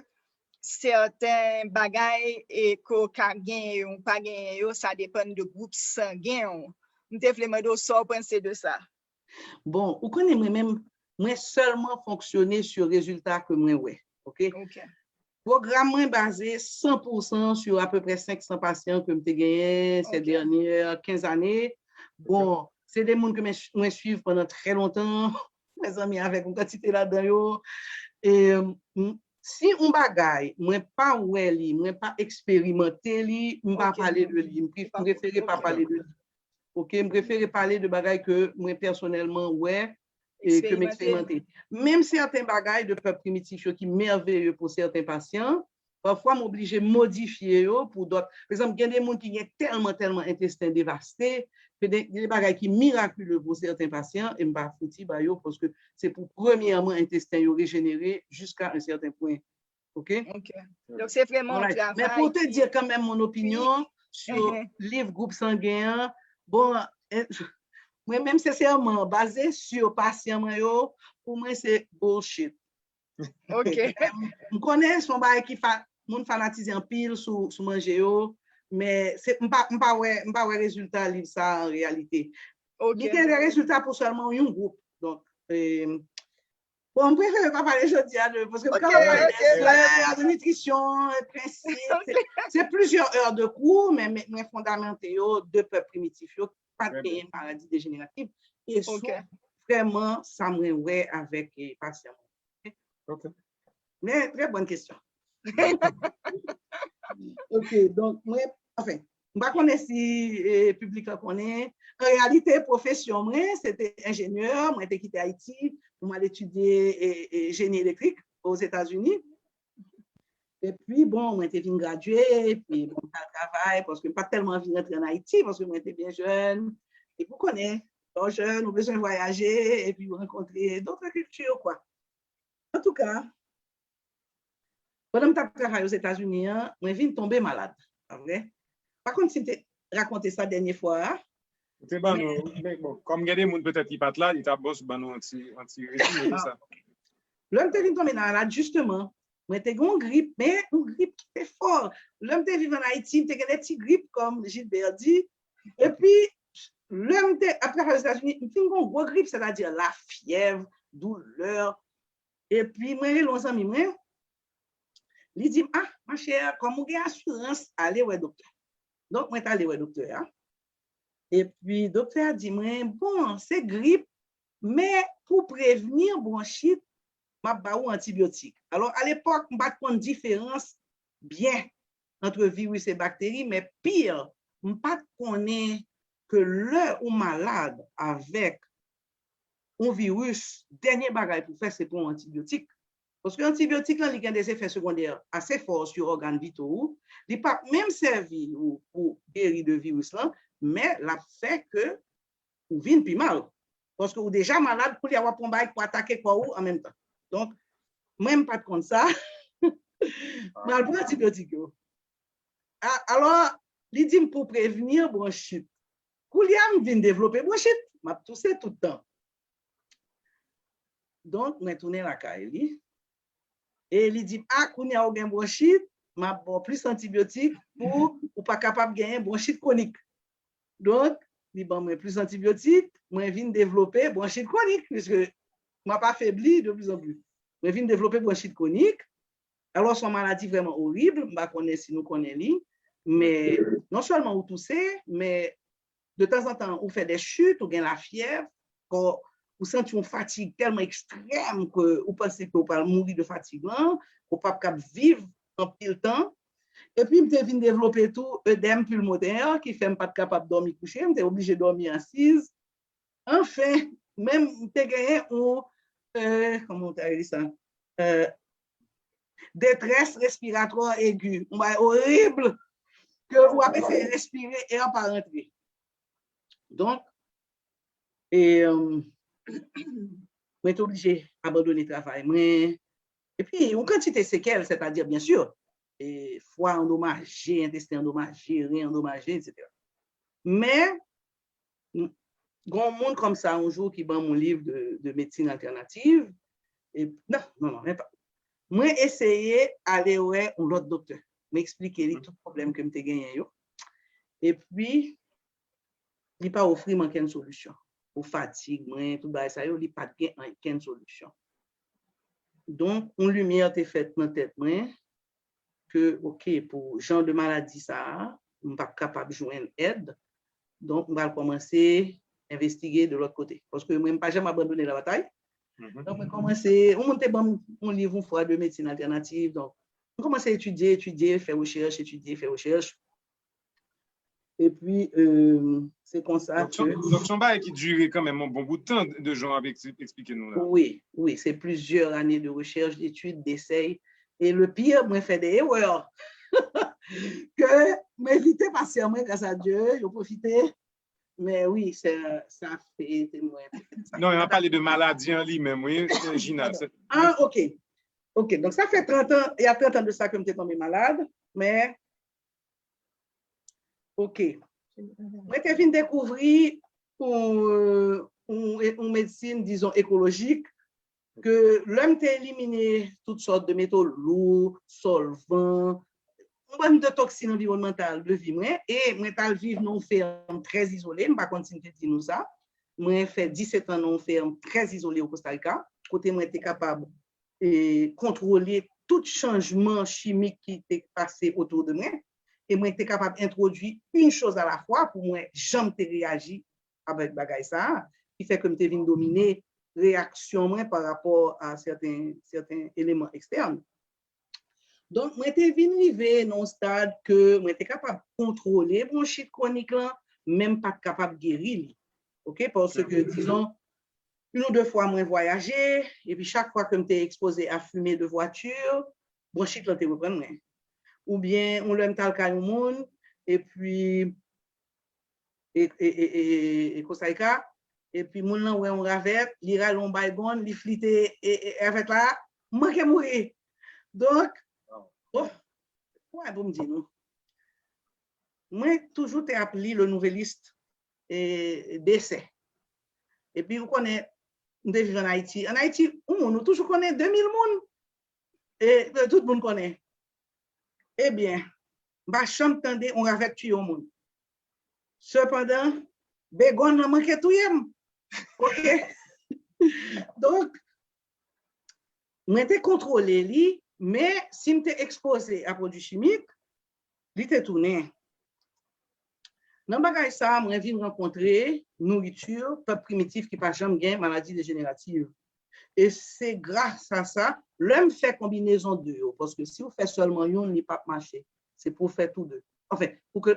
sèten bagay, e, ke w ka genyen yo, ou pa genyen yo, sa depann de gwoup sangen w. M te vle mande w sa w panse de sa. Bon, ou konnen mwen menm, mwen sèlman fonksyone sou rezilta ke mwen wè. Ok? Ok. Pwogram mwen baze san pou san sou apeprè senk san pasyan ke m te genyen se dènyè kenz ane. Bon, se de moun ke mwen, mwen swiv pandan trè lontan. Mwen zanmi avèk yon kantite ladan yo. E, m, si yon bagay, mwen pa wè li, mwen pa eksperimante li, m pa pale de li. M prefere pa pale de li. Ok, m prefere pale de bagay ke mwen pèsonèlman wè e ke m eksperimante. Menm sèten bagay de pèp primitif yo ki mèveye pou sèten pasyan, pafwa m oblije modifye yo pou dòt. Pa egzanp, gen de moun ki gen tèlman, tèlman entesten devaste, ke gen de bagay ki mirakile pou sèten pasyan, e m pa fouti ba yo, paske se pou premyèman entesten yo rejenere jiska yon sèten pwen. Ok? Ok. Donk, se vrèman yon travay. Men pou te di kanmenm mon opinyon sou liv gwoup sangen an, bon, mwen menm sensèman, baze sou pasyan mwen yo, pou mwen se bullshit. Ok. M konnen se yon bagay ki moun fanatize anpil sou, sou manje yo, men se, m pa, m pa wè, m pa wè rezilta liv sa an reyalite. Ok. Li gen de rezilta pou sèlman yon gwoup. Donk, e, bon, m prefere pa pale jodi a de, paske m Ok, ka pale ok, de flè, de nitrisyon, prensip, se, se plizyè è de kou, men, men mwen fondamente yo de pèp primitif yo, pa t genyen maladi dejeneratif. E sou vrèman sa mwen wè avèk, e, pasyan mwen. Ok. Men, trè bòn kesyon. Ok, donk, mwen, anfen, m pa konnen si, e, piblik la konnen. An reyalite, pwofesyon mwen, se te enjenyè. Mwen te kite Ayiti pou m al etidye, e, e, jeni elektrik Ozetazini. Epi, bon, mwen te vin gradye, epi, bon, m t al travay, paske m pa t tèlman anvi rantre an Ayiti, paske mwen te byen jèn. Epi, ou konnen, lè w jèn, ou bezwen vwayaje, epi ou rankontre dòt kilti, kwa. Antouka, pandan m t ap travay Ozetazini an, mwen vin tonbe malad, pa vre? Pa konn si m te rakonte sa dènye fwa a. Ou te ban nou, men bon, kòm gen de moun petèt ki pa t la, li t ap bon si w ban nou yon ti, yon ti rezime de sa. Lè m te vin tonbe malad, jisteman, mwen te gen yon grip, men yon grip ki te fò. Lè m te viv an Ayiti, m te gen de ti grip, kòm Gilbert di. Epi, lè m te ap travay Ozetazini, m fin gen yon gwo grip, sètadi lafyèv, doulè. Epi, mwen rele yon zanmi mwen, li di m, ah, ma chère, kòm ou gen asirans, ale wè doktè. Donk, mwen t ale wè doktè a. Epi, doktè a di mwen, bon, se grip, men pou prevni bwonchit, m ap ba ou antibyotik. Alò, alepòk, m pa t konn diferans byen ant viris e bakteri, men pi, m pa t konnen ke lè ou malad avèk yon viris, dènye bagay pou fè, se pran yon antibyotik. Paske antibyotik la, li gen de efè segondè ase fò sou ògàn vito ou. Li p ap menm sèvi ou pou geri de viris lan, men l ap fè ke ou vin pi mal. Paske ou deja malad, koulye a w ap pran bagay pou atake kò ou an menm tan. Donk, mwen, m pa t konn sa. M al pran antibyotik yo. A, alò, li di m pou prevni bwonchit. Koulye a, m vin devlope bwonchit. M ap touse tout tan. Donk, mwen tounen lakay li. E li di m, a, kounye a ou gen bwonchit, m ap ba w plis antibyotik pou ou pa kapab genyen bwonchit kwonik. Donk, li ban mwen plis antibyotik, mwen vin devlope bwonchit kwonik, piske m ap afebli de pli an pli. Mwen vin devlope bwonchit kwonik. Alò, se yon maladi vrèman orib, m pa konnen si nou konnen li, men non sèlman ou touse, men de tanzantan, ou fè de chit, ou gen lafyèv, kò, ou santi yon fatig tèlman ekstrèm ke ou panse ke ou pral mouri de fatig lan, ou p ap kab viv anpil tan. Epi, m te vin devlope tou edèm pilmonè, ki fè m pa t kapab dòmi kouche, m te oblije dòmi asiz. Anfen, menm m te genyen yon, euh, kòman w ta rele sa? Euh, détresse respiratoire aiguë. Yon bagay orib ke ou ap eseye respire, è a pa rantre. Donk, e, euh, mwen te oblije abandone travay mwen. Epi, yon kantite sekèl, sètadi, byen si, e, fwa andomaje, entesten andomaje, ren andomaje, etsetera. Men, m, gen yon moun kòm sa, yon jou, ki ban m yon liv de, de medsin altènativ. E, non, non, non, men pa. Mwen eseye ale wè yon lòt doktè. Mwen eksplike li tout pwoblèm ke m te genyen yo. Epi, li pa ofri m ankenn solisyon. Pou fatig mwen, tout bagay sa yo, li pa t gen ankenn solisyon. Donk, yon limyè te fèt nan tèt mwen ke, ok, pou jan de maladi sa a, m p ap kapab jwenn èd. Donk, m pral kòmanse envestige de lòt kote. Paske mwen, m pa janm abandone labatay. Donk, mwen kòmanse, yon moun te ban m yon liv yon fwa de medsin altènativ. Donk, mwen kòmanse etidye, etidye, fè rechèch, etidye, fè rechèch. Epi, euh, se konsa ke... Donk, se yon bagay ki dire kanmenm yon bon bout tan de jan w ap eksplike nou la. Wi, wi, se plizyè ane de rechèch, detid, desèy. E le pire, mwen fè de erè ke mwen evite pasyan mwen, gras a Dye, yo pwofite. Men wi, sa, sa fè te mwen. Non, y ap pale de maladi an li menm, wi, Gina. Ah, ok. Ok, donk sa fè trant an, y a trant an de sa ke m te tonbe malad, men, ok. Mwen te vin dekouvri yon, yon, yon medsin, dizon, ekolojik, ke lè m te elimine tout sòt de meto lou, sòlvan, yon bann de toksin anviwònmantal de vi mwen, e mwen t al viv nan yon fèm trè izole, m pa konn si m te di nou sa. Mwen fè disèt an nan yon fèm trè izole o Kosta Rika, kote mwen te kapab, e, kontwole tout chanjman chimik ki te pase otou de mwen, e mwen te kapab entwodui une chose à la fois pou mwen jan m te reyaji avèk bagay sa a, ki fè ke m te vin domine reyaksyon mwen pa rapò a sèten, sèten eleman ekstèn. Donk, mwen te vin rive nan yon stad ke mwen te kapab kontwole bwonchit kwonik lan, men m pa t kapab geri li. Ok? Paske, dizon, youn ou de fwa mwen vwayaje, epi chak fwa ke m te ekspoze a fimen de vwati, bwonchit lan te reprann mwen. Oubyen, yon lè m t al kay yon moun, epi e, e, e, e, e Kosayka, epi moun lan wè yon ravèt, li rale yon baygonn, li flite e, e, ravèt la, m manke mouri. Donk, oh, kòman pou m di nou? Mwen toujou te ap li Le Nouvelliste, e, desè. Epi ou konnen, m te viv ann Ayiti. Ann Ayiti, yon moun, ou toujou konnen de mil moun. E, e tout moun konnen. Ebyen, m pa janm tande yon ravèt tiye yon moun. Sepandan, begonn lan manke touye m. Ok? Donk, mwen te kontwole li, men si m te ekspoze a pwodui chimik, li te tounen. Nan bagay sa a, mwen vin rankontre nouriti pèp primitif ki pa janm gen maladi dejenerativ. E se gras a sa, lè m fè konbinezon de yo, paske si w fè sèlman youn, li p ap mache. Se pou w fè tou de. Anfen, pou ke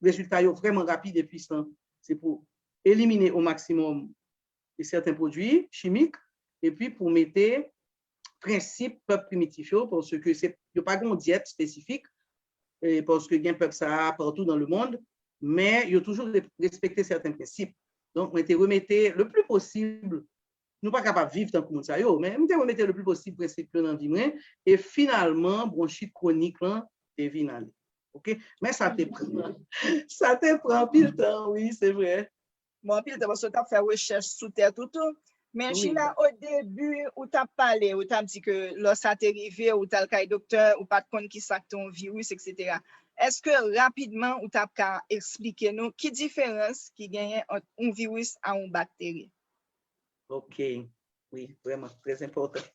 rezilta yo vrèman rapid e pwisan, se pou elimine o maksimòm e sèten pwodui chimik, epi pou mete prensip pèp primitif yo, paske se, yo pa gen yon dyèt espesifik, e paske gen pèp sa a partou dans le monde, men yo toujou re-, respekte sèten prensip. Donk, mwen te remete le pli posib, nou pa kapab viv tankou moun sa yo, men m te remete le pli posib prensip yo nan vi mwen, e finalman, bwonchit kwonik lan te vin ale. Ok? Men sa te pran, sa te pran anpil tan, wi, se vre. Bon, anpil tan, paske w t ap fè rechèch sou tèt ou tou. Men Gina, o debi, ou t ap pale, ou t ap di ke lò sa te rive, ou t al kay doktè, ou pa t konn ki sa k te yon viris, etsetera. Èske rapidman ou t ap ka eksplike nou ki diferans ki genyen ant yon viris a yon bakteri? Ok, wi, vrèman, trè enpòtan.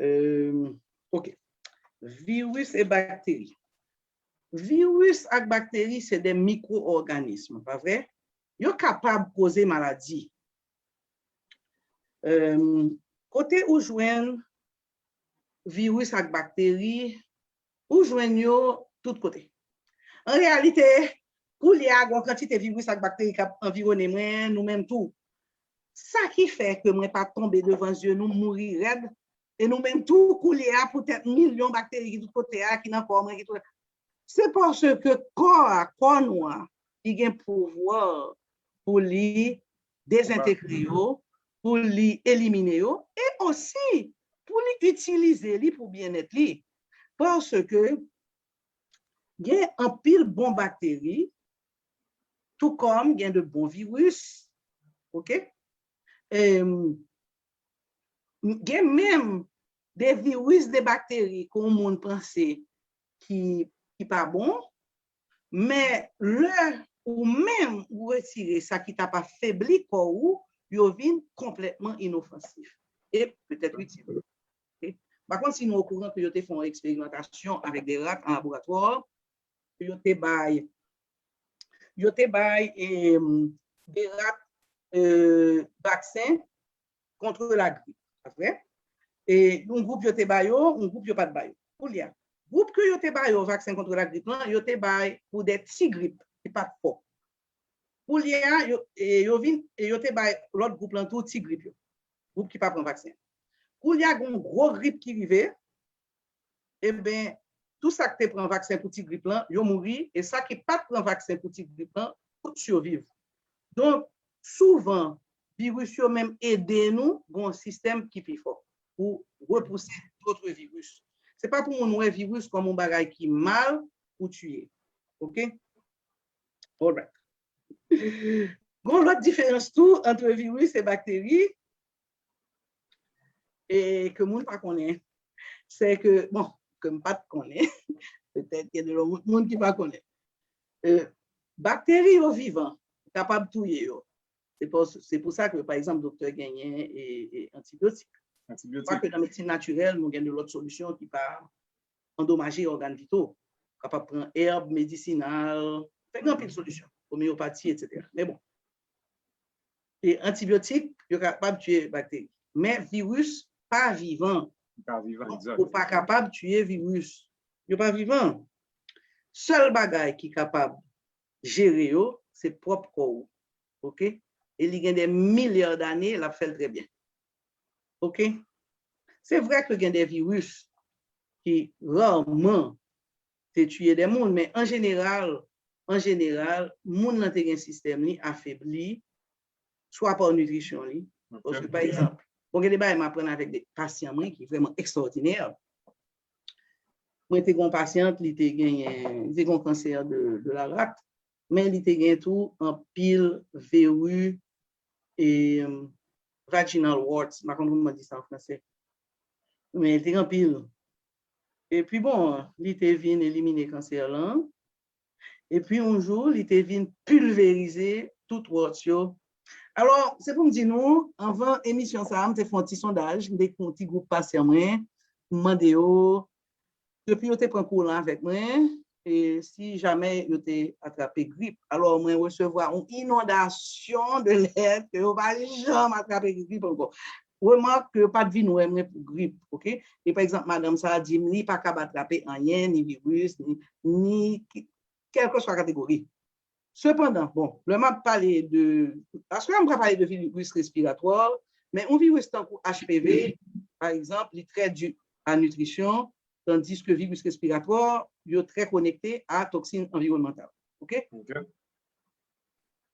Euh, ok, viris e bakteri. Viris ak bakteri se de mikwo-òganis, pa vre? Yo kapab koze maladi. Em, kote ou jwenn viris ak bakteri, ou jwenn yo tout kote. An reyalite, koulye a, gen yon kantite viris ak bakteri k ap anviwone mwen, nou menm tou. Sa ki fè ke mwen pa tonbe devan zye nou mouri rèd, e nou menm tou, koulye a, poutèt milyon bakteri ki tout kote a, ki nan kò mwen, ki tout, se paske kò a, kò nou an, li gen pouvwa pou li dezentegre yo, pou li elimine yo, e osi pou li itilize li pou byennèt li. Paske gen anpil bon bakteri, tou kòm gen de bon viris, ok? Em, gen menm de viris, de bakteri ke yon moun panse ki, ki pa bon, men lè ou menm ou retire sa ki t ap afebli kò ou, yo vin konplètman inofansif e petèt itil. Ok? M pa konn si nou okouran ke yo te fè yon eksperimantasyon avèk de rat an laboratwa, yo te bay, yo te bay, em, de rat, euh, vaksen contre la grippe, pa vre? E yon gwoup yo te ba yo, yon gwoup yo pa t ba yo. Koulye a, gwoup ke yo te ba yo vaksen contre la grippe lan, yo te bay pou de ti grip ki pa t fò. Koulye a, yo, e, yo vin, e yo te bay lòt gwoup lan tou ti grip yo. Gwoup ki pa pran vaksen. Koulye a, gen yon gwo grip ki rive, eben, tout sa ki te pran vaksen pou ti grip lan, yo mouri, e sa ki pa t pran vaksen pou ti grip lan, tout siviv. Donk, souvan, viris yo menm ede nou gen yon sistèm ki pi fò pou repouse dòt viris. Se pa pou moun wè viris kòm yon bagay ki mal pou tiye. Oke? Alright. Gen yon lòt diferans tou ant viris e bakteri, e ke moun pa konnen. Se ke, bon, ke m pa t konnen, petèt gen de lòt moun ki pa konnen. E, bakteri yo vivan, kapab touye yo. Se pou, se pou sa ke, pa egzanp, doktè genyen e, e antibyotik. Antibyotik. Kwake nan medsin natirèl, nou gen de lòt solisyon ki pa andomaje ògàn vito. Kapab pran èb medisinal, fè gen anpil solisyon, omeyopati, etsetera. Men bon, e antibyotik, yo kapab tiye bakteri. Men viris pa vivan. Pa vivan, donk, egzak. Ou pa kapab tiye viris. Yo pa vivan. Sèl bagay ki kapab jere yo, se pwòp kò w. Oke? E li gen de milya dane, l ap fè l trè byen. Oke? Se vre ke gen de viris ki raman te tiye de moun, men an jeneral, an jeneral, moun nan te gen sistèm li afebli, swa pa nitrisyon li. Paske, pa egzanp, bon, gen de bagay m aprann avèk de pasyan mwen ki vrèman ekstwòdinè. Mwen te gen yon pasyant, li te genyen, li te gen yon kansè de, de la rat, men li te gen tou anpil veri e, vaginal warts, m pa konn kòman di sa an franse. Men li te gen anpil. Epi bon, li te vin elimine kansè lan. Epi yon jou, li te vin pilverize tout warts yo. Alò, se pou m di nou, anvan emisyon sa a, m te fè yon ti sondaj, m te gen yon ti gwoup pasyan mwen, m mande yo, depi yo te pran kou lan avèk mwen, e si jamè yo te atrape grip. Alò, mwen resevwa yon inondasyon de lèt ke yo pa janm atrape grip ankò. Remak ke yo pa t vin wè mwen pou grip, oke? E pa egzanp, madanm sa a di m li pa kab atrape anyen, ni viris, ni, ni ki-, kèlkeswa kategori. Sepandan, bon, lè m ap pale de, paske m pral pale de viris respiratwa, men yon viris tankou H P V, pa egzanp, li trè di a nitrisyon, tandiske viris respiratwa, yo trè konekte a toksin anviwònmantal. Oke? Oke.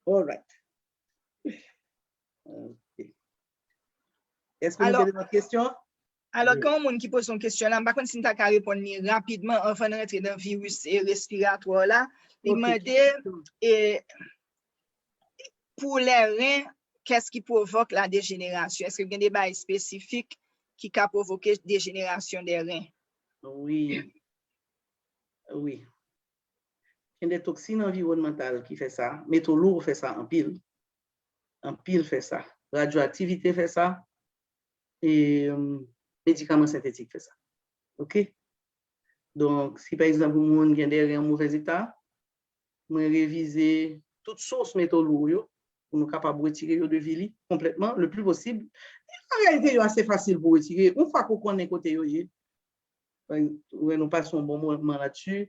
Alright. Oke. Èske nou gen lòt kesyon? Alò, gen yon moun ki poze yon kesyon la, m pa konn si m ta ka reponn li rapidman anvan n rantre nan viris e respiratwa la. Li mande, e, pour les reins, qu'est-ce qui provoque la dégénération? Èske gen de bagay espesifik ki ka pwovoke dejenerasyon de ren? Wi. Wi. Gen de toksin anviwònmantal ki fè sa. Meto lou fè sa anpil. Anpil fè sa. Radyoaktivite fè sa. E, medikaman sentetik fè sa. Oke? Donk, si pa egzanp, yon moun gen de ren an movèz eta, mwen revize tout sous meto lou yo, pou nou kapab retire yo de vi li konplètman, le pli posib. An reyalite, yo ase fasil pou retire. Yon fwa ke w konnen kote yo ye, ou wè nou pase yon bon moman ladsi,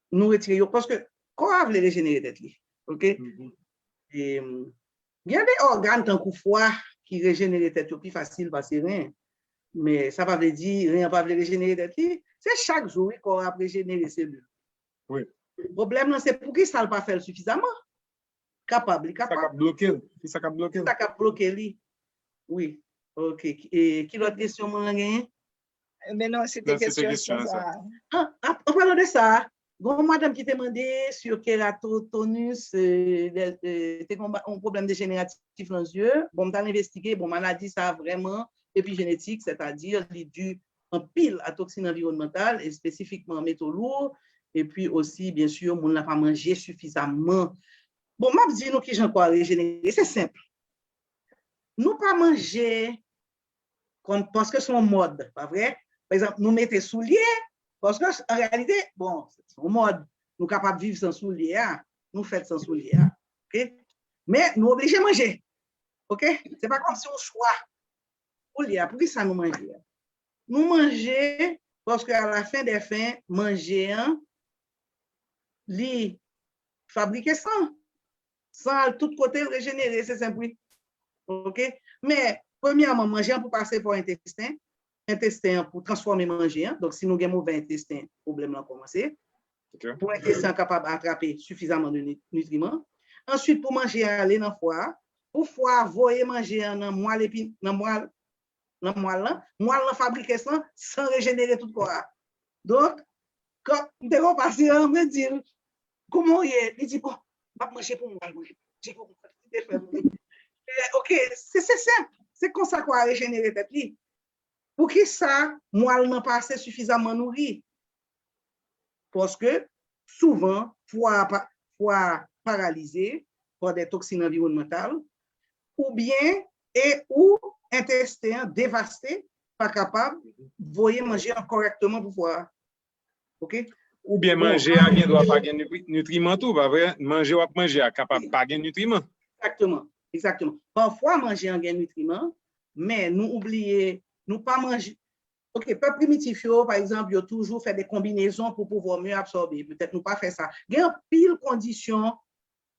nou retire yo, paske kò a vle rejenere tèt li. Oke? E, gen de ògàn tankou fwa ki rejenere tèt yo pi fasil pase ren. Men sa pa vle di ren an pa vle rejenere tèt li. Se chak jou, wi, kò a ap rejenere selil. Wi. Pwoblèm nan, se poukisa l pa fè l sifizaman. Kapab, li kapab. Sa k ap bloke l. Ki sa k ap bloke l? Sa k ap bloke li. Wi. Oke. E ki lòt kesyon moun lan genyen? Men non, se te kesyon sa. An palan de sa, gen yon madanm ki te mande sur keratoconus, euh, te gen yon pwoblèm dejeneratif nan zye. Bon, m t al envestige, bon, maladi sa vrèman epijenetik, sètadi li di anpil a toksin anviwònmantal, espesifikman meto lou, epi osi, byen si, moun la pa manje sifizaman. Bon, m ap di nou kijan kò a rejenere, se senp. Nou pa manje kòm, paske se yon mòd, pa vre? Pa egzanp, nou mete soulye, paske an reyalite, bon, se yon mòd, nou kapab viv san soulye a, nou fèt san soulye a, oke? Men nou oblije manje, oke? Se pa kòmsi yon chwa. Koulye a, poukisa nou manje a? Nou manje paske a la fen dè fen, manje an, li fabrike san. San al tout kote, l rejenere, se senp wi. Oke? Men, premyèman, manje an pou pase pa entesten. Entesten an pou transfòme manje an. Donk, si nou gen move entesten, pwoblèm lan kòmanse. Pou entesten an kapab atrape sifizaman de nitriman. Answit, pou manje an ale nan fwa a, pou fwa a voye manje an nan mwal epi nan mwal, nan mwal lan, mwal lan fabrike san, san rejenere tout kò a. Donk, kan m te gen yon pasyan, mwen di l, kòman w ye? Li di, bon, m ap manje pou mwal mwen. Manje pou mwal. Li te fè m ri. Eh, ok, se se senp. Se konsa kò a rejenere tèt li. Poukisa mwal nan pa ase sifizaman nouri? Paske souvan, fwa a pa, fwa a paralize pa de toksin anviwònmantal, oubyen e ou entesten an devaste, pa kapab voye manje an kòrèkteman pou fwa a. Ok? Oubyen manje a gen dwa pa gen nitri- nitriman tou, pa vre? Manje w ap manje a kapab pa gen nitriman. Egzakteman, egzakteman. Pafwa manje an gen nitriman, men nou oubliye, nou pa manje. Ok, pèp primitif yo, pa egzanp, yo toujou fè de konbinezon pou pouvwa mye absòbe. Petèt nou pa fè sa. Gen anpil kondisyon,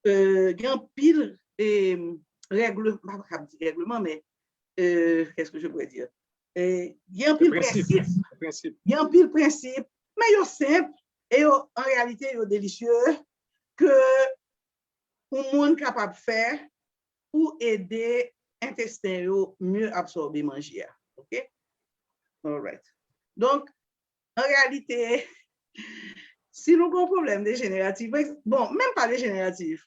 euh, gen anpil eh, règle, m pa kab di règleman, men euh, qu'est-ce que je pourrais dire? Eh, gen anpil Prensip. prensip, Prensip. gen anpil prensip, men yo senp, e yo, an reyalite, yo delisye, ke yon moun kapab fè pou ede entesten yo mye absòbe manje a. Ok? Alright. Donk, an reyalite, si nou gen yon pwoblèm dejeneratif, bon, menm pa dejeneratif,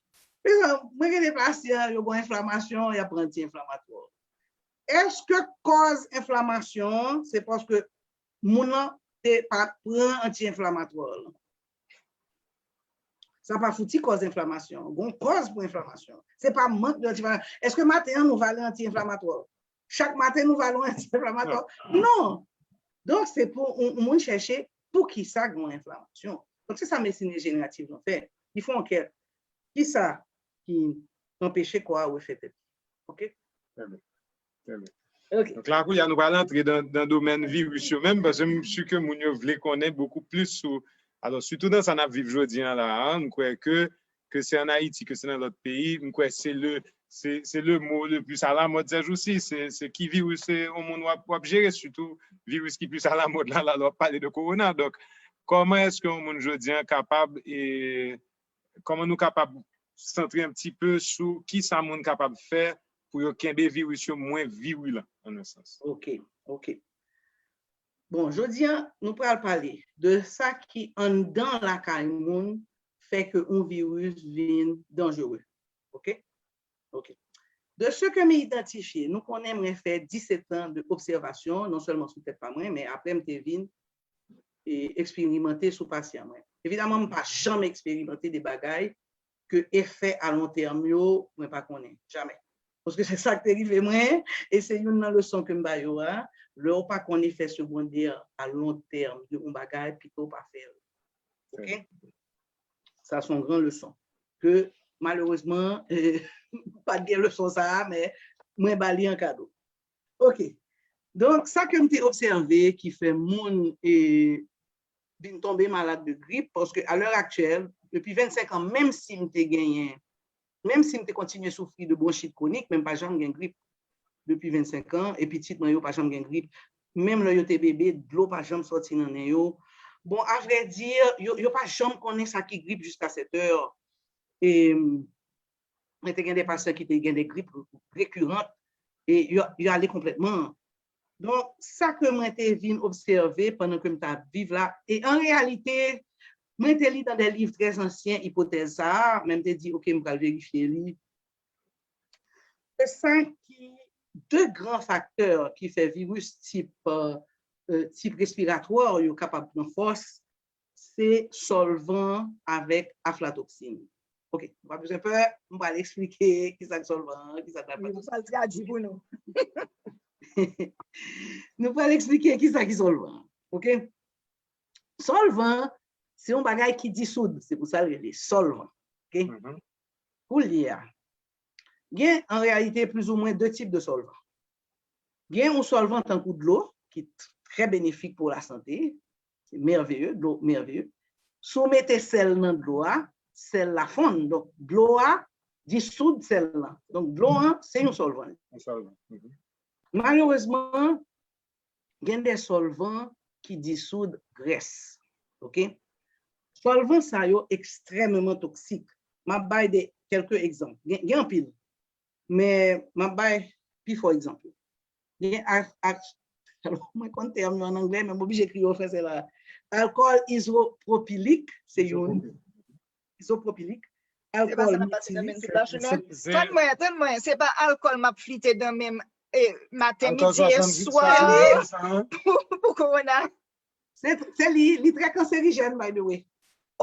mwen gen de pasyan, yo gen enflamasyon, y ap pran anti-enflamatwa. Èske kòz enflamasyon an, se paske moun nan te pa pran anti-enflamatwa l? Sa pa fouti kòz enflamasyon. Gon kòz pou enflamasyon. Se pa mank de anti-enflamatwa. Èske maten an nou vale anti-enflamatwa? Chak maten nou vale yon anti-enflamatwa? Non. Donk, se pou yon moun chèche poukisa gen enflamasyon. Donk, se sa medsin rejeneratif lan fè. Li fè yon ankèt. Kisa ki anpeche kò a refè tèt li? Ok? Trè byen. Trè byen. Ok. Donk la, kounye a, nou pral antre nan, nan domèn viris yo menm, paske m si ke moun yo vle konnen bokou plis sou. Alò, sitou nan sa n ap viv jodi an la a, m kwè ke, ke se an Ayiti, ke se nan lòt peyi, m kwè se le, se, se le mo le plis alamòd sèjousi. Se, se ki viris se yon moun w ap, w ap jere, sitou viris ki plis alamòd la, la, lè w ap pale de kowona. Donk, kòman èske yon moun jodi an kapab, e, kòman nou kapab santre yon ti pe sou kisa moun kapab fè pou yo kenbe viris yo mwen virilan, an yon sans? Ok, ok. Bon, jodi an, nou pral pale de sa ki anndan lakay moun fè ke yon viris vin danjere. Ok? Ok. De ce que m idantifye, nou konnen mwen fè disèt an de obsèvasyon, non sèlman sou tèt pa mwen, men apre m te vin e, eksperimante sou pasyan mwen. Evidaman, m pa janm eksperimante de bagay ke efè a lon tèm yo, mwen pa konnen. Jamè. Paske se sa k te rive mwen, e se youn nan leson ke m ba yo a. Lè w pa konn efè segondè a lon tèm de yon bagay, pito w pa fè l. Ok? Sa se yon gran leson. Ke malerezman, pa t gen leson sa a, men mwen ba li an kado. Ok. Donk, sa ke m te obsève ki fè moun e, vin tonbe malad de grip, paske a lè aktyèl, depi vennsenk an, menm si m te genyen, menm si m te kontinye soufri de bwonchit kwonik, men m pa janm gen grip depi vennsenk an, e pitit mwen yo pa janm gen grip. Menm lè yo te bebe, dlo pa janm sòti nan nen yo. Bon, a vrè di, yo, yo pa janm konnen sa ki grip jiska sèt è. E, mwen te gen de pasyan ki te gen de grip rekirant, e yo, yo ale konplètman. Donk, sa ke mwen te vin obsève pandan ke m t ap viv la, e an reyalite, mwen te li nan de liv trè ansyen ipotèz sa a, men m te di, ok, m pral verifye li. Se sa ki de gran faktè ki fè viris tip, euh, tip respiratwa yo kapab pran fòs, se sòlvan avèk aflatoksin. Ok, nou pa bezwen pè, m pral eksplike kisa k sòlvan, kisa k aflatoksin. Ou pral tradui pou nou. Nou pral eksplike kisa ki sòlvan. Ok? Sòlvan, se yon bagay ki disoud, se pou sa l rele sòlvan. Ok? Koulye a, gen an reyalite plizoumwen de tip de sòlvan. Gen yon sòlvan tankou dlo, ki t- trè benefik pou lasante, se mèveye, dlo mèveye. Si w mete sèl nan dlo a, sèl la fonn. Donk, dlo a disoud sèl lan. Donk, dlo an, se yon sòlvan. Yon sòlvan. Mhm. Malerezman, gen de sòlvan ki disoud grès. Ok? Sòlvan sa yo ekstrèmeman toksik. M ap bay de kèlke egzanp. Gen, gen anpil. Men m ap bay pi fò egzanp yo. Gen a, a, mwen konn tèm yo an anglè, men m oblije kriye an fransè la. Alkòl izopwopilik, se youn. Izopwopilik. Se pa Alkòl sa m ap pase nan men sou metilik, lache non. Tann mwen, tann mwen, se pa alkòl m ap flite nan men m, e, maten, midi e swa pou, pou kowona. Se, se li, li trè kanserijèn, by the way.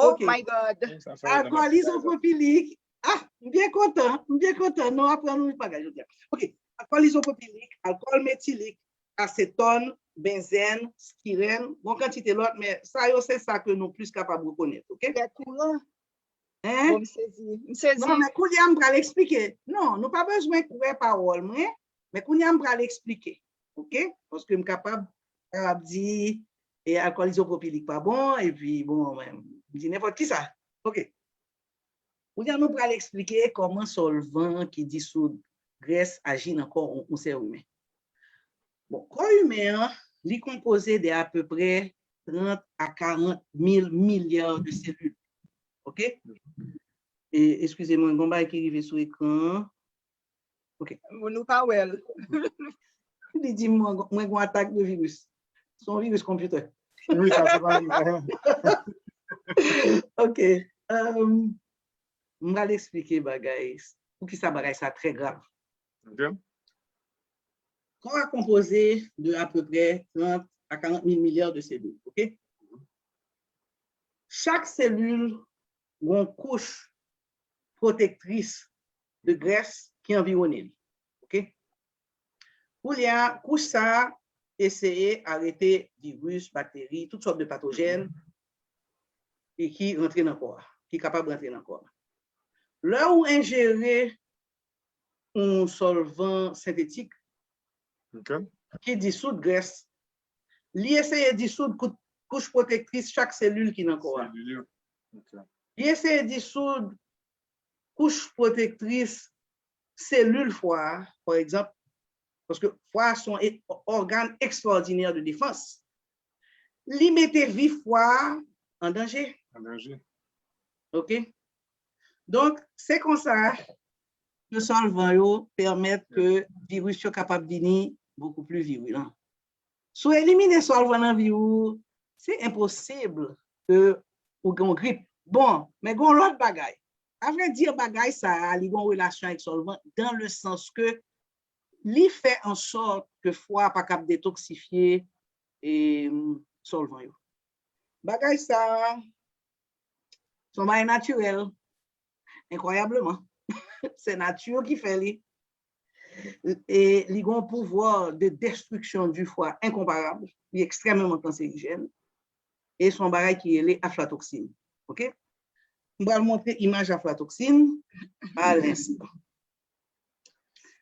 Oh my God. Alkòl izopwopilik. Ah, m byen kontan, m byen kontan. Nou aprann yon bagay jodi a. Ok. Alkòl izopwopilik, alkòl metilik, asetòn, benzèn, stirèn, bon kantite lòt, men sa yo se sa ke nou plis kapab rekonèt, ok? Fè kouran. Hein? Bon, m sezi, m sezi. Non, men kounye a m pral eksplike. Non, nou pa bezwen kwè pawòl mwen, men kounye a m pral eksplike, ok? Paske m kapab, kapab di, e alkòl izopwopilik pa bon, epi bon, men, m di nenpòt kisa. Ok. Kounye a nou pral eksplike kòman sòlvan ki disoud grès aji nan kò yon, yon sè imen. Bon, kò imen an, li konpoze de apeprè trant a karant mil milya de selil. Ok? E, eskize mwen, gon bagay ki rive sou ekran an. Ok. Nou pa wè l. Li di mwen, mwen gon atak de viris. Se yon viris konpitè. Wi, sa se pa yon. Ok. Um, m pral eksplike bagay. Poukisa bagay sa trè grav. Ok. Kò a konpoze de apeprè trant a karant mil milya de selil. Ok? Chak selil gon kouch pwotektris de grès ki anviwone li. Ok? Koulye a, kouch sa a eseye arete viris, bakteri, tout sòt de patojèn e ki rantre nan kò a, ki kapab rantre nan kò a. Lè ou enjere yon sòlvan sentetik ki disoud grès, li eseye disoud kou- kouch pwotektris chak selil ki nan kò a. Li eseye disoud kouch pwotektris selil fwa a, pa egzanp, paske fwa a se yon e- ògàn ekstwòdinè de defans. Li mete vi fwa a an danje. An danje. Ok? Donk, se konsa ke sòlvan yo pèmèt ke viris yo kapab vini bokou pli virilan. Si w elimine sòlvan nan vi w, se enposib ke ou gen yon grip. Bon, men gen yon lòt bagay. Avre di, bagay sa a, li gen yon relasyon avèk sòlvan, dans le sens ke li fè an sòt ke fwa a pa kab detoksifye e, sòlvan yo. Bagay sa a, se yon bagay natirèl, enkwayableman. Se nati ki fè li. E li gen yon pouvwa de destriksyon du fwa enkonparab. Li ekstrèmeman kanserijèn. E se yon bagay ki rele aflatoksin. Ok? M pral montre imaj aflatoksin a lenstan.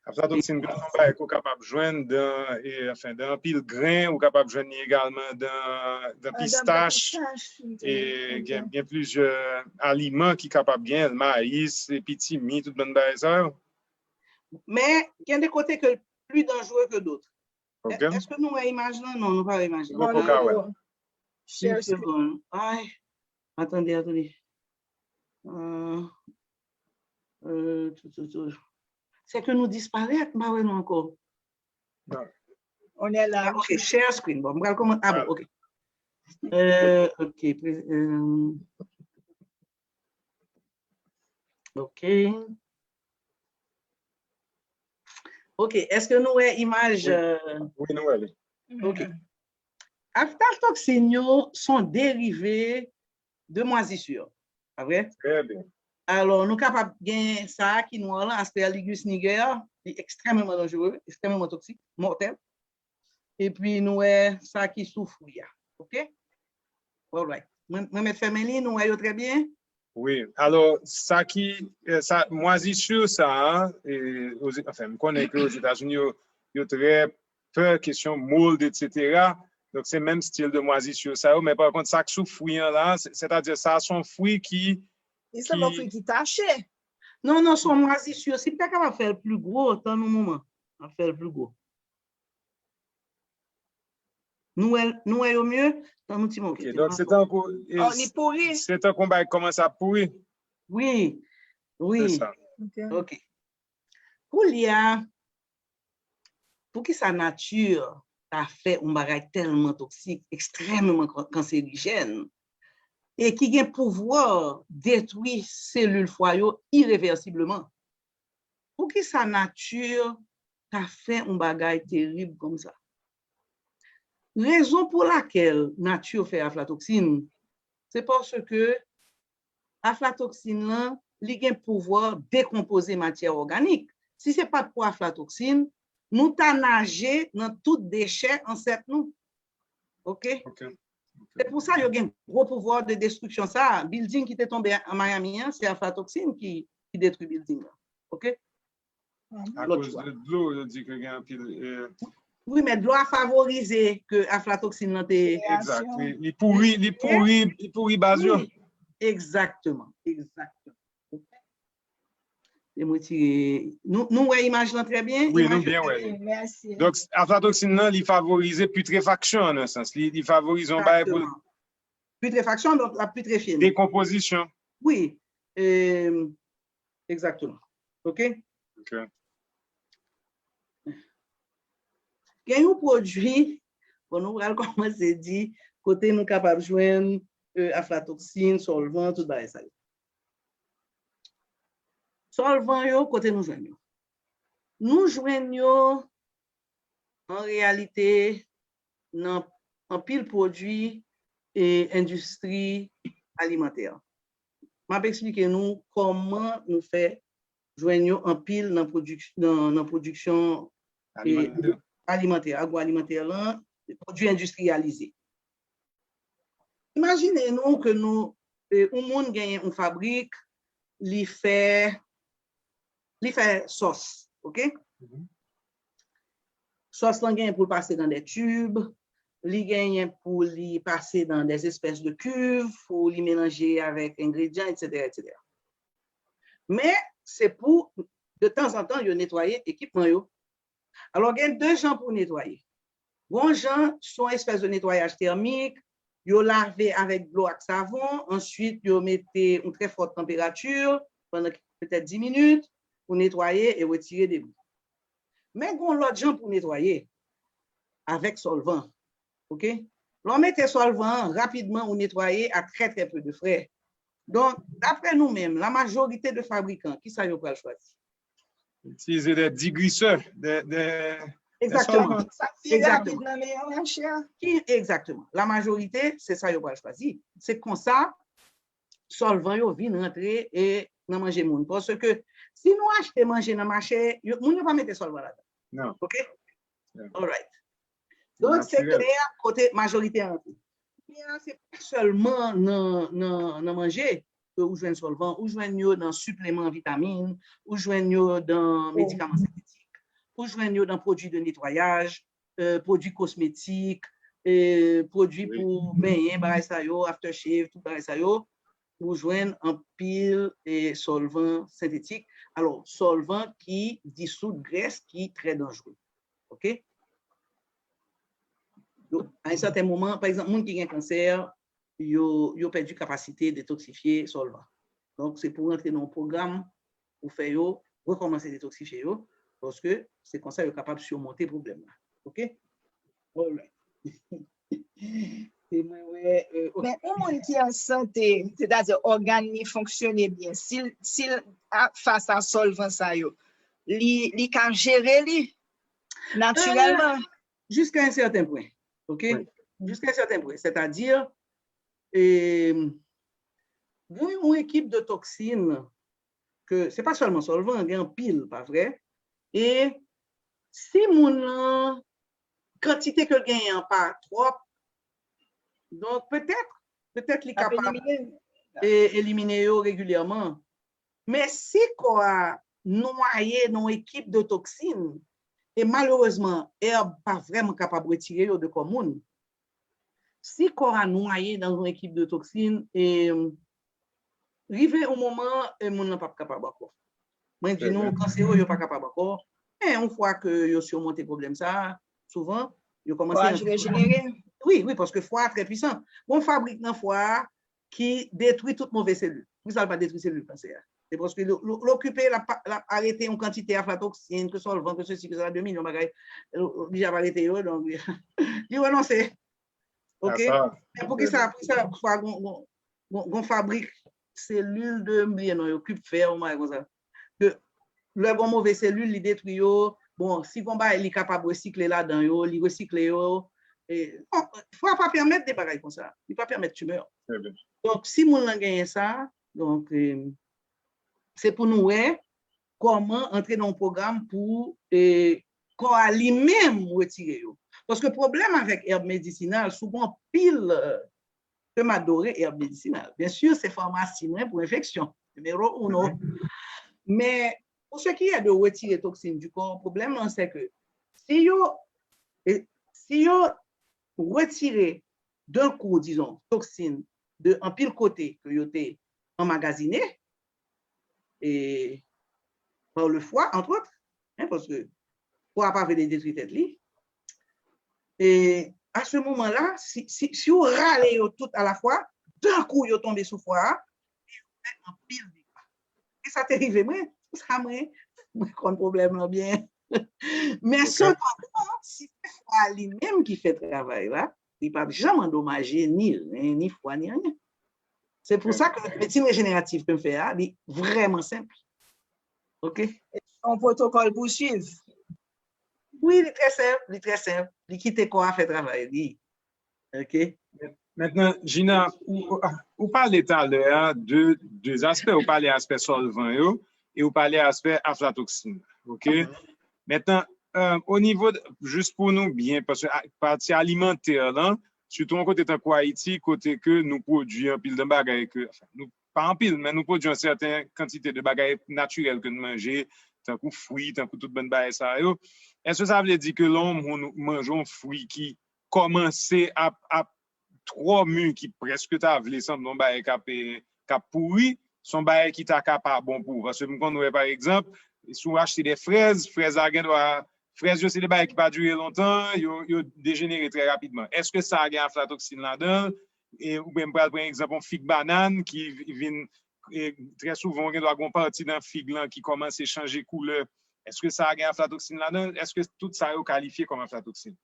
Aflatoksin, se yon bagay ke w kapab jwenn dan, e, anfen, dan anpil gren, ou kapab jwenn li egalman dan, dan pistach, e gen, gen plizyè aliman ki kapab gen l, mayis, e pitimi, tout bann bagay sa yo. Men, gen de kote ke l pli danjere ke dòt. Ok. Èske nou wè imaj lan? Non, nou pa wè imaj lan. Nou poko ka wè. Share screen. Ay, attendez, attendez. Euh, euh, tout, tout, tout. Se ke nou disparèt, m pa wè nou ankò. Non. On est là. Ah, ok, share screen. Bon, m pral kòman-, ah, bon, ok. Euh, ok, pré- euh, ok. Ok, èske nou wè imaj? Wi, euh, wi, nou wè li. Ok. Aflatoksin yo se yon derive de mwazisir. Pa vre? Trè byen. Alò, nou kapab gen sa a ki nwa lan, Aspergillus niger, li ekstrèmeman danjere, ekstrèmeman toksik, mòtèl. Epi nou wè sa ki sou fwi a. Ok? Alright. Mwen, mwen mèt fèmen li, nou wè yo trè byen? Wi. Alò, sa ki, eh, sa, mwazisir sa a, eh, oze- anfen, m konnen ke Ozetazini, yo, yo trè fè, kesyon mold, etsetera. Donk, se menm stil de mwazisur sa yo, men pa kont, sa k sou fwi an la, sètadi sa se yon fwi ki... Li sanble yon fwi ki tache. Non, non, se yon mwazisur. Si m ta kapab fè l pli gwo, tann yon moman. M ap fè l pli gwo. Nou wè, nou wè yo mye? Tann yon ti moman. Ok, donk se tankou... Oh, li pouri. Se tankou yon bagay ki kòmanse ap pouri. Wi, wi. Se sa. Ok. Ok. Koulye a, poukisa nati ta fè yon bagay tèlman toksik, ekstrèmman kan- kanserijèn, e ki gen pouvwa detwi selil fwa yo irevèsibleman? Poukisa nati ta fè yon bagay terib konsa? Rezon pou lakèl nati fè aflatoksin, se paske aflatoksin lan, li gen pouvwa dekonpoze matyè òganik. Si se pa t pou aflatoksin, nou ta naje nan tout dechè ansèt nou. Ok? Ok. Se pou sa yo gen gwo pouvwa de destriksyon sa. Building ki te tonbe an Miami an, se aflatoksin ki, ki detwi building lan. Ok? Akoz de dlo, yo di ke gen anpil... eh, Wi, men dlo a favorize ke aflatoksin lan te... Egzakt, wi. Li pouri, li pouri, li pouri baz yo. Wi, egzakteman, egzakteman. Ok? E mwen retire, nou, nou wè imaj lan trè byen? Wi, Imaj nou byen lan wè trè li. byen. Mèsi. Donk, aflatoksin nan, li favorize putrefaksyon an, nan sans. Li, li favorize yon bagay pou Egzakteman. Putrefaksyon, donk, la putrefye nou. Dekonpozisyon. Wi, e, egzakteman. Ok? Ok. Gen yon pwodui, bon, nou pral kòmanse di kote nou kapab jwenn, e, aflatoksin, sòlvan, tout bagay sa yo. Sòlvan yo, kote nou jwenn yo? Nou jwenn yo, an reyalite, nan anpil pwodui e endistri alimantè. M ap eksplike nou kòman nou fè jwenn yo anpil nan pwodik-, nan, nan pwodiksyon e, Alimantè. Alimantè, agwoalimantè lan, pwodui endistriyalize. Imajine nou ke nou, e, yon moun genyen yon fabrik, li fè, li fè sòs, ok? Mhm. Sòs lan genyen pou l pase nan de tib, li genyen pou li pase nan de espès de kiv, pou li melanje avèk engredyan, etsetera, etsetera. Men, se pou, de tanzantan, yo netwaye ekipman yo. Alò, gen de jan pou netwaye. Gon jan, se yon espès de netwayaj tèmik, yo lave avèk dlo ak savon, answit yo mete yon trè fòt tanperati pandan petèt dis minit pou netwaye e retire debri. Men gon lòt jan pou netwaye, avèk sòlvan. Ok? Lè w mete sòlvan an, rapidman ou netwaye ak trè, trè pe de frè. Donk, daprè nou menm, la majorite de fabrikan, kisa yo pral chwazi? Itilize de digrisè, de, de Egzakteman. Sa ki rapid nan men yo, monchè. Ki egzakteman? La majorite, se sa yo pral chwazi. Se konsa, sòlvan yo vin rantre e nan manje moun. Paske si nou achte manje nan mache, yo, moun yo pa mete sòlvan ladan. Non. Ok? Yeah. Alright. Donk, se Natirèl. Klè kote majorite an rantre. Klè se pa sèlman nan, nan, nan manje ke ou jwenn sòlvan, ou jwenn yo nan sipleman vitamin, ou jwenn yo nan medikaman sentetik, ou jwenn yo nan pwodui de netwayaj, euh, pwodui kosmetik, euh, pwodui Wi. Pou benyen, bagay sa yo, aftershave, tout bagay sa yo, ou jwenn anpil e sòlvan sentetik. Alò, sòlvan ki disoud grès ki trè danjere. Ok? Donk, a yon sèten moman, pa egzanp, moun ki gen kansè, yo, yo pèdi kapasite detoksifye sòlvan. Donk, se pou rantre nan yon pwogram pou fè yo rekòmanse detoksifye yo, paske se konsa yo kapab simonte pwoblèm la. Ok? Alright. E mwen wè, euh, ok. Men yon moun ki an sante, sètadi ògàn li fonksyone byen, si l, si l ap fas a sòlvan sa yo, li, li ka jere li natirèlman? Jiska yon sèten pwen. Ok? Wi. Jiska yon sèten pwen. Sètadi, e, gen yon ekip de toksin ke se pa sèlman sòlvan, gen anpil, pa vre? E si moun nan, kantite ke l genyen an pa twòp, donk petèt, petèt li Ap kapab elimine. e, elimine yo regilyèman. Men si kò a nwaye nan yon ekip de toksin, E malerezman, èb pa vrèman kapab retire yo de kò moun. Si kò a nwaye nan yon ekip de toksin, e rive yon moman, e moun nan p ap kapab ankò. Mwen di nou, kansero yo pa kapab ankò. Men yon fwa ke yo simonte pwoblèm sa a, souvan, yo kòmanse... Kò a rejenere. Wi, wi, paske fwa a trè pwisan. Gon fabrik nan fwa a ki detwi tout move selil. Poukisa l pa detwi selil kansè a? Se paske l okipe, l ap arete yon kantite aflatoksin, ke sòlvan, ke sesi, ke sela, de milyon bagay. Li ap arete yo, donk, li renonse. Ok? Men poukisa, poukisa fwa gon, gon, gon, gon fabrik selil de, m bliye non yo, Kupfer, yon bagay konsa. Ke lè gon move selil, li detwi yo. Bon, si gon bagay, li kapab resikle ladan yo, li resikle yo. E, bon, fwa pa pèmèt de bagay konsa. Li pa pèmèt timè. Donk, si moun lan genyen sa, donk, e, se pou nou wè kòman antre nan yon pwogram pou, e, kò a li menm retire yo. Paske pwoblèm avèk èb medisinal, sou gon pil, e, ke m adore èb medisinal. Byen si, se famasi mwen pou enfeksyon, nimero uno. Men, pou ce qui est de retire toksin du corps, pwoblèm lan, se ke si yo, e, si yo retire d'un coup, disons, toksin de anpil kote ke yo te anmagazine, e, par le foie, entre autres, hein, paske fwa a pa vle detwi tèt li. E, à ce moment-là, si, si, si w rale yo tout à la fois, d'un coup, yo tonbe sou fwa a, e yo fè anpil dega. E sa te rive mwen, sa mwen, mwen konn pwoblèm lan byen. Men sepandan, si se fwa a li menm ki fè travay la, li p ap janm andomaje ni ren, ni fwa, ni anyen. Se pou sa ke medsin rejeneratif ke m fè a, li vrèman senp. Ok? Se yon pwotokòl pou swiv. Wi, li trè senp, li trè senp. Li kite kò a fè travay li. Ok? Mentnan, Gina, ou, ou pale talè a de de aspè. Ou pale aspè sòlvan yo e ou pale aspè aflatoksin. Ok? Mentnan, o nivo, jis pou nou byen, paske pati alimantè lan, sitou yon kote tankou Ayiti, kote ke nou pwodui anpil de bagay ke, nou, pa anpil, men nou pwodui yon sèten kantite de bagay natirèl ke nou manje, tankou fwi, tankou tout bann bagay sa yo. Èske sa vle di ke lè yon moun manje yon fwi ki kòmanse ap, ap twò mi, ki prèske ta vle sanble yon bagay k ap, k ap pouri, se yon bagay ki ta ka pa bon pou ou? Paske m konn wè, pa egzanp, si w achte de frèz, frèz la gen dwa, frèz yo se de bagay ki pa dire lontan, yo, yo dejenere trè rapidman. Èske sa gen aflatoksin ladan l? E, oubyen m pral pran egzanp yon fig banann ki vin, e, trè souvan, ou gen dwa gen yon pati nan fig lan ki kòmanse chanje koulè. Èske sa gen aflatoksin ladan l? Èske tout sa yo kalifye kòm aflatoksin?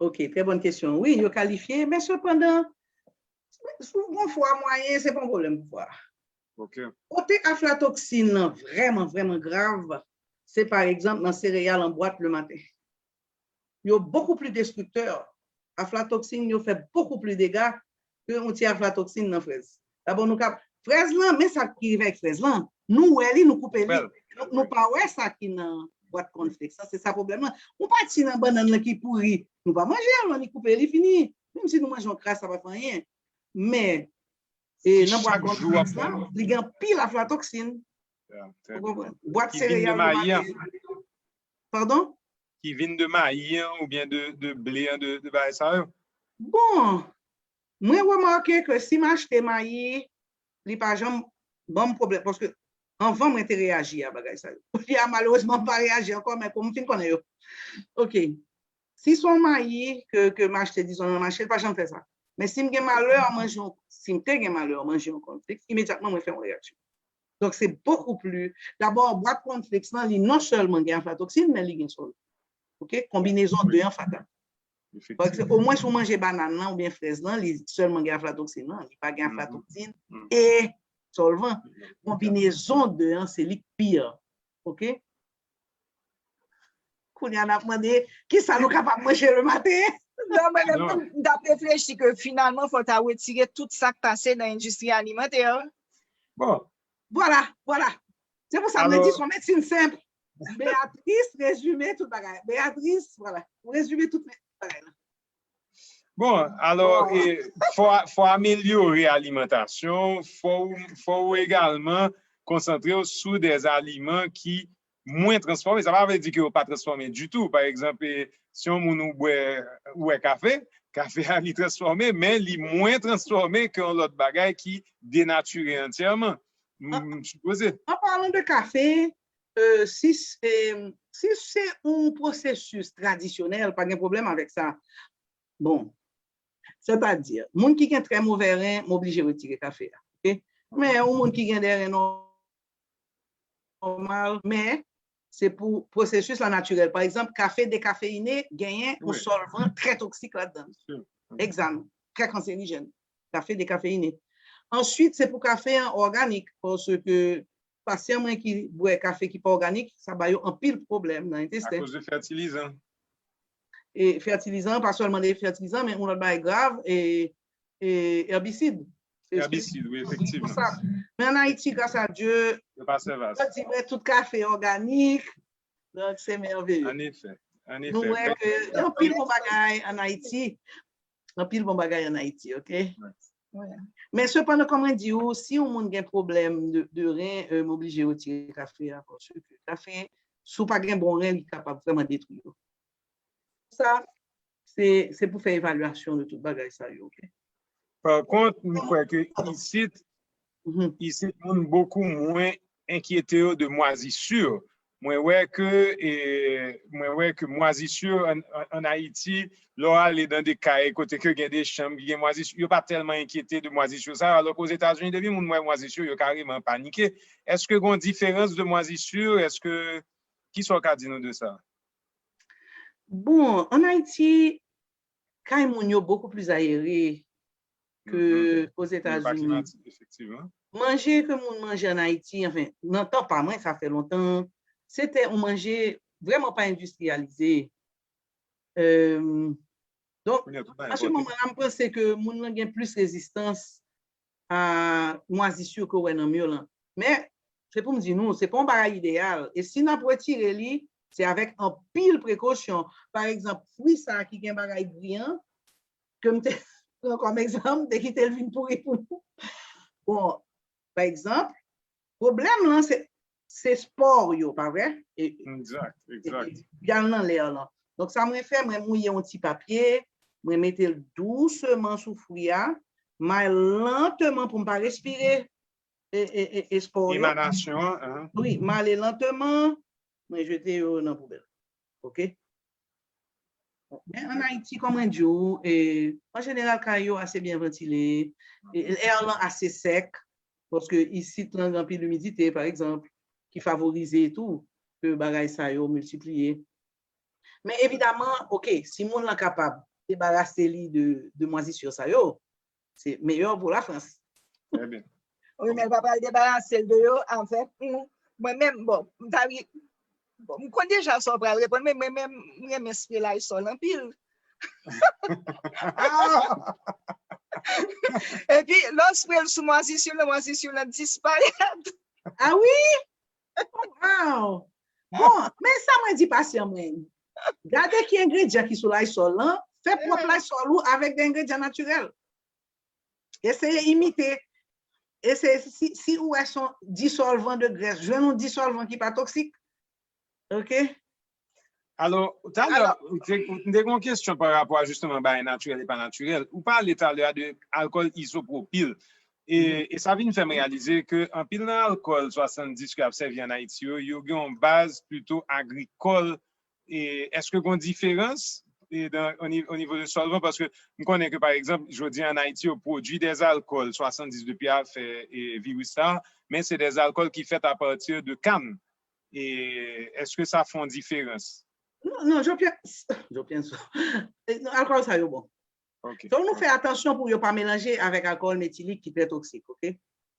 Ok, trè bòn kesyon. Wi, yo kalifye, men sepandan, si w gon fwa mwayen, se pa yon pwoblèm pou fwa a. Ok. Kote aflatoksin nan vrèman, vrèman grav, se pa egzanp nan sereyal an bwat lematen. Yo bokou pli destriktè. Aflatoksin yo fè bokou pli dega ke yon ti aflatoksin nan frèz. Dabò, nou ka, frèz lan, men sa ki rive ak frèz lan. Nou wè li, nou koupe li. Nou, nou pa wè sa ki nan bwat cornflakes lan. Se sa pwoblèm lan. Yon pati nan bannann lan ki pouri, nou pa manje l, nou koupe li, fini. Menm si nou manje yon kras, sa pa fè anyen. Men, e, nan bwat cornflakes lan, li gen anpil aflatoksin. Ou konprann? Bwat sereyal lematen. Padon? Ki vin de mayi an oubyen de, de ble an, de, de bagay sa yo? Bon, mwen remake ke si m achte mayi, li pa janm ban m pwoblèm, paske anvan mwen te reyaji a bagay sa yo. Kounye a, malerezman, m pa reyaji ankò, men kòm m fin konnen yo. Ok. Si se yon mayi ke, ke m achte, dizon, nan mache, li pa janm fè sa. Men si m gen malè manje yon, si m te gen malè manje yon cornflakes, imedyatman mwen fè yon reyaksyon. Donk, se bokou pli. Dabò, bwat cornflakes lan, li non sèlman gen aflatoksin, men li gen sòlvan. Ok? Konbinezon de an fatal. Paske omwen si w manje banann lan oubyen frèz lan, li sèlman gen aflatoksin lan, li pa gen aflatoksin e sòlvan. Konbinezon de an, se li k pi. Ok? Kounye a n ap mande, kisa nou kapab manje lematen? Non, mwen menm, m t ap reflechi ke finalman, fò w ta retire tout sa k pase nan endistri alimantè. Bon. Vwala, vwala. Se pou sa mwen di se yon medsin senp. Beatrice rezime tout bagay. Beatrice, vwala. Ou rezime tout bagay la. Bon, alò, e, fò, fò amelyore alimantasyon, fò, fò w egalman konsantre w sou de aliman ki mwen transfòme. Sa pa vle di ke yo pa transfòme ditou. Pa egzanp, e, si yon moun ou bwè, ou wè kafe, kafe a li transfòme, men li mwen transfòme ke yon lòt bagay ki denatire antyèman. M, m sipoze. An palan de kafe, euh, si, s- euh, si se yon pwosesis tradisyonèl, pa gen pwoblèm avèk sa. Bon, sètadi, moun ki gen trè move ren, m oblije retire kafe a. Ok? Men yon moun ki gen de ren nòmal, men se pou pwosesis la natirèl. Pa egzanp, kafe dekafeyine genyen yon sòlvan trè toksik ladan. Egzanp, trè kanserijèn. Kafe dekafeyine. Answit, se pou kafe an òganik, paske pasyan mwen ki bwè kafe ki pa òganik, sa ba yo anpil pwoblèm nan entesten. Akoz de fètilizan. E fètilizan, pa sèlman de fètilizan, men yon lòt bagay grav, e, e èbisid. Èbisid, wi, efektivman. Men an Ayiti, gras a Dye, yo pa sèvas. Yo di mwen tout kafe òganik, donk se mèveye. An efè, an efè. Nou wè ke gen anpil bon bagay an Ayiti. Anpil bon bagay an Ayiti, ok? Men sepandan, kòman di ou, si yon moun gen pwoblèm de, de ren, euh, m oblije retire kafe a, paske kafe, si w pa gen bon ren, li kapab vrèman detwi yo. Sa, se, se pou fè evalyasyon de tout bagay sa yo, ok? Pa kont, m kwè ke isit, isit, moun bokou mwen enkyete yo de mwazisi. Mwen wè ke, e, mwen wè ke mwazisi an, an, an Ayiti, lè w ale nan de kay kote ke gen de chanm ki gen mwazisi, yo pa tèlman enkyete de mwazisi sa yo, alò ke Ozetazini, depi moun wè mwazisi, yo kareman panike. Èske gen yon diferans de mwazisi? Èske, kisa w ka di nou de sa? Bon, an Ayiti, kay moun yo bokou pli ayere ke Ozetazini. Manje ke moun manje an Ayiti, anfen, nan tan pa mwen, sa fè lontan, se te yon manje vrèman pa endistriyalize. Euh, donk, an se moman la, m panse ke moun nan gen plis rezistans a mwazisi ke w wè nan mi w lan. Men, se pou m di nou, se pa yon bagay ideyal. E si n ap retire li, se avèk anpil prekosyon. Pa egzanp, fwi sa ki gen bagay gri an, ke m te pran kòm egzanp, m te kite l vin pouri pou nou. Bon, pa egzanp, pwoblèm lan, se, se spò yo, pa vre? Egzak, egzak. Y al nan lè lan. Donk, sa mwen fè, mwen mouye yon ti papye, mwen mete l douseman sou fwi a, m al lanteman pou m pa respire e, e, e, e spò yo. Emanasyon an. Wi, m ale lanteman, mwen jete yo nan poubèl. Ok? Men an Ayiti, kòman di w, e, an jeneral, kay yo ase byen vantile, e, lè lan ase sèk, paske isit lan gen anpil imidite, pa egzanp, ki favorize tou ke bagay sa yo miltipliye. Men evidaman, ok, si moun lan kapab debarase li de, de mwazisi sa yo, se meyè pou Lafrans. Trè byen. Wi, men l pa pral debarase l de yo avèk nou. Mwen menm, bon, m ta ri, bon, m konn deja sa w pral reponn, men mwen menm, m renmen spre Lysol anpil. Epi, lè w spre l sou mwazisi lan, mwazisi lan disparèt. Ah wi? Wow! Bon, men sa mwen di pasyan mwen. Gade ki engredyan ki sou Lysol lan, fè pwòp Lysol ou avèk de engredyan natirèl. Eseye imite. Eseye, si, si ou wè se yon disòlvan de grès, jwenn yon disòlvan ki pa toksik. Ok? Alò, talè, ou te, ou te gen yon kesyon pa rapò a jisteman bagay natirèl e pa natirèl. Ou pale talè de alkòl izopwopil. E, e sa vin fè m reyalize ke anpil nan alkòl swasanndis ke y ap sèvi an Ayiti yo, yo gen yon baz plito agrikòl. E èske gen yon diferans e dan, o ni-, o nivo de sòlvan? Paske m konnen ke, pa egzanp, jodi an Ayiti, yo pwodui dè alkòl swasanndis depi a fè e, viris la, men se dè alkòl ki fèt apati de kann. E èske sa fè yon diferans? Non, non, Jean-Pierre, Jean-Pierre, eh, non, alkòl sa yo bon. Ok. Donk, nou fè atansyon pou yo pa melanje avèk alkòl metilik ki trè toksik, ok?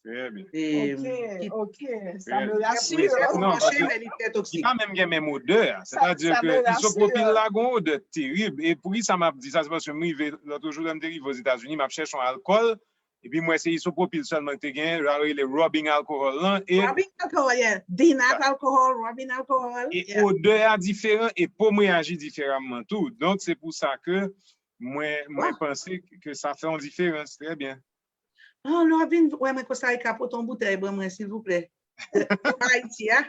Trè byen. E, Ok, ki ok, sa me Wi, rasire. non, Manje, men li trè Li toksik. pa menm gen menm odè a. Sa, Sètadi sa ke me rasire. Isopwopil la gen yon odè terib. E poukisa m ap di sa? Se paske m rive, lòt jou, lè m te rive Ozetazini, m ap chèche yon alkòl. Epi m wè se isopwopil sèlman ki te gen, yo rele rubbing alcohol lan. E Rubbing alcohol, yeah. Denat alcohol, rubbing alcohol. E Yeah. odè a diferan e po m reyaji diferaman tou. Donk, se pou sa ke mwen, mwen panse ke sa fè yon diferans. Trè byen. Ah, lè w ap vin wè mwen Costa Rica, pote yon boutèy ban mwen, silvouplè. Ayiti a.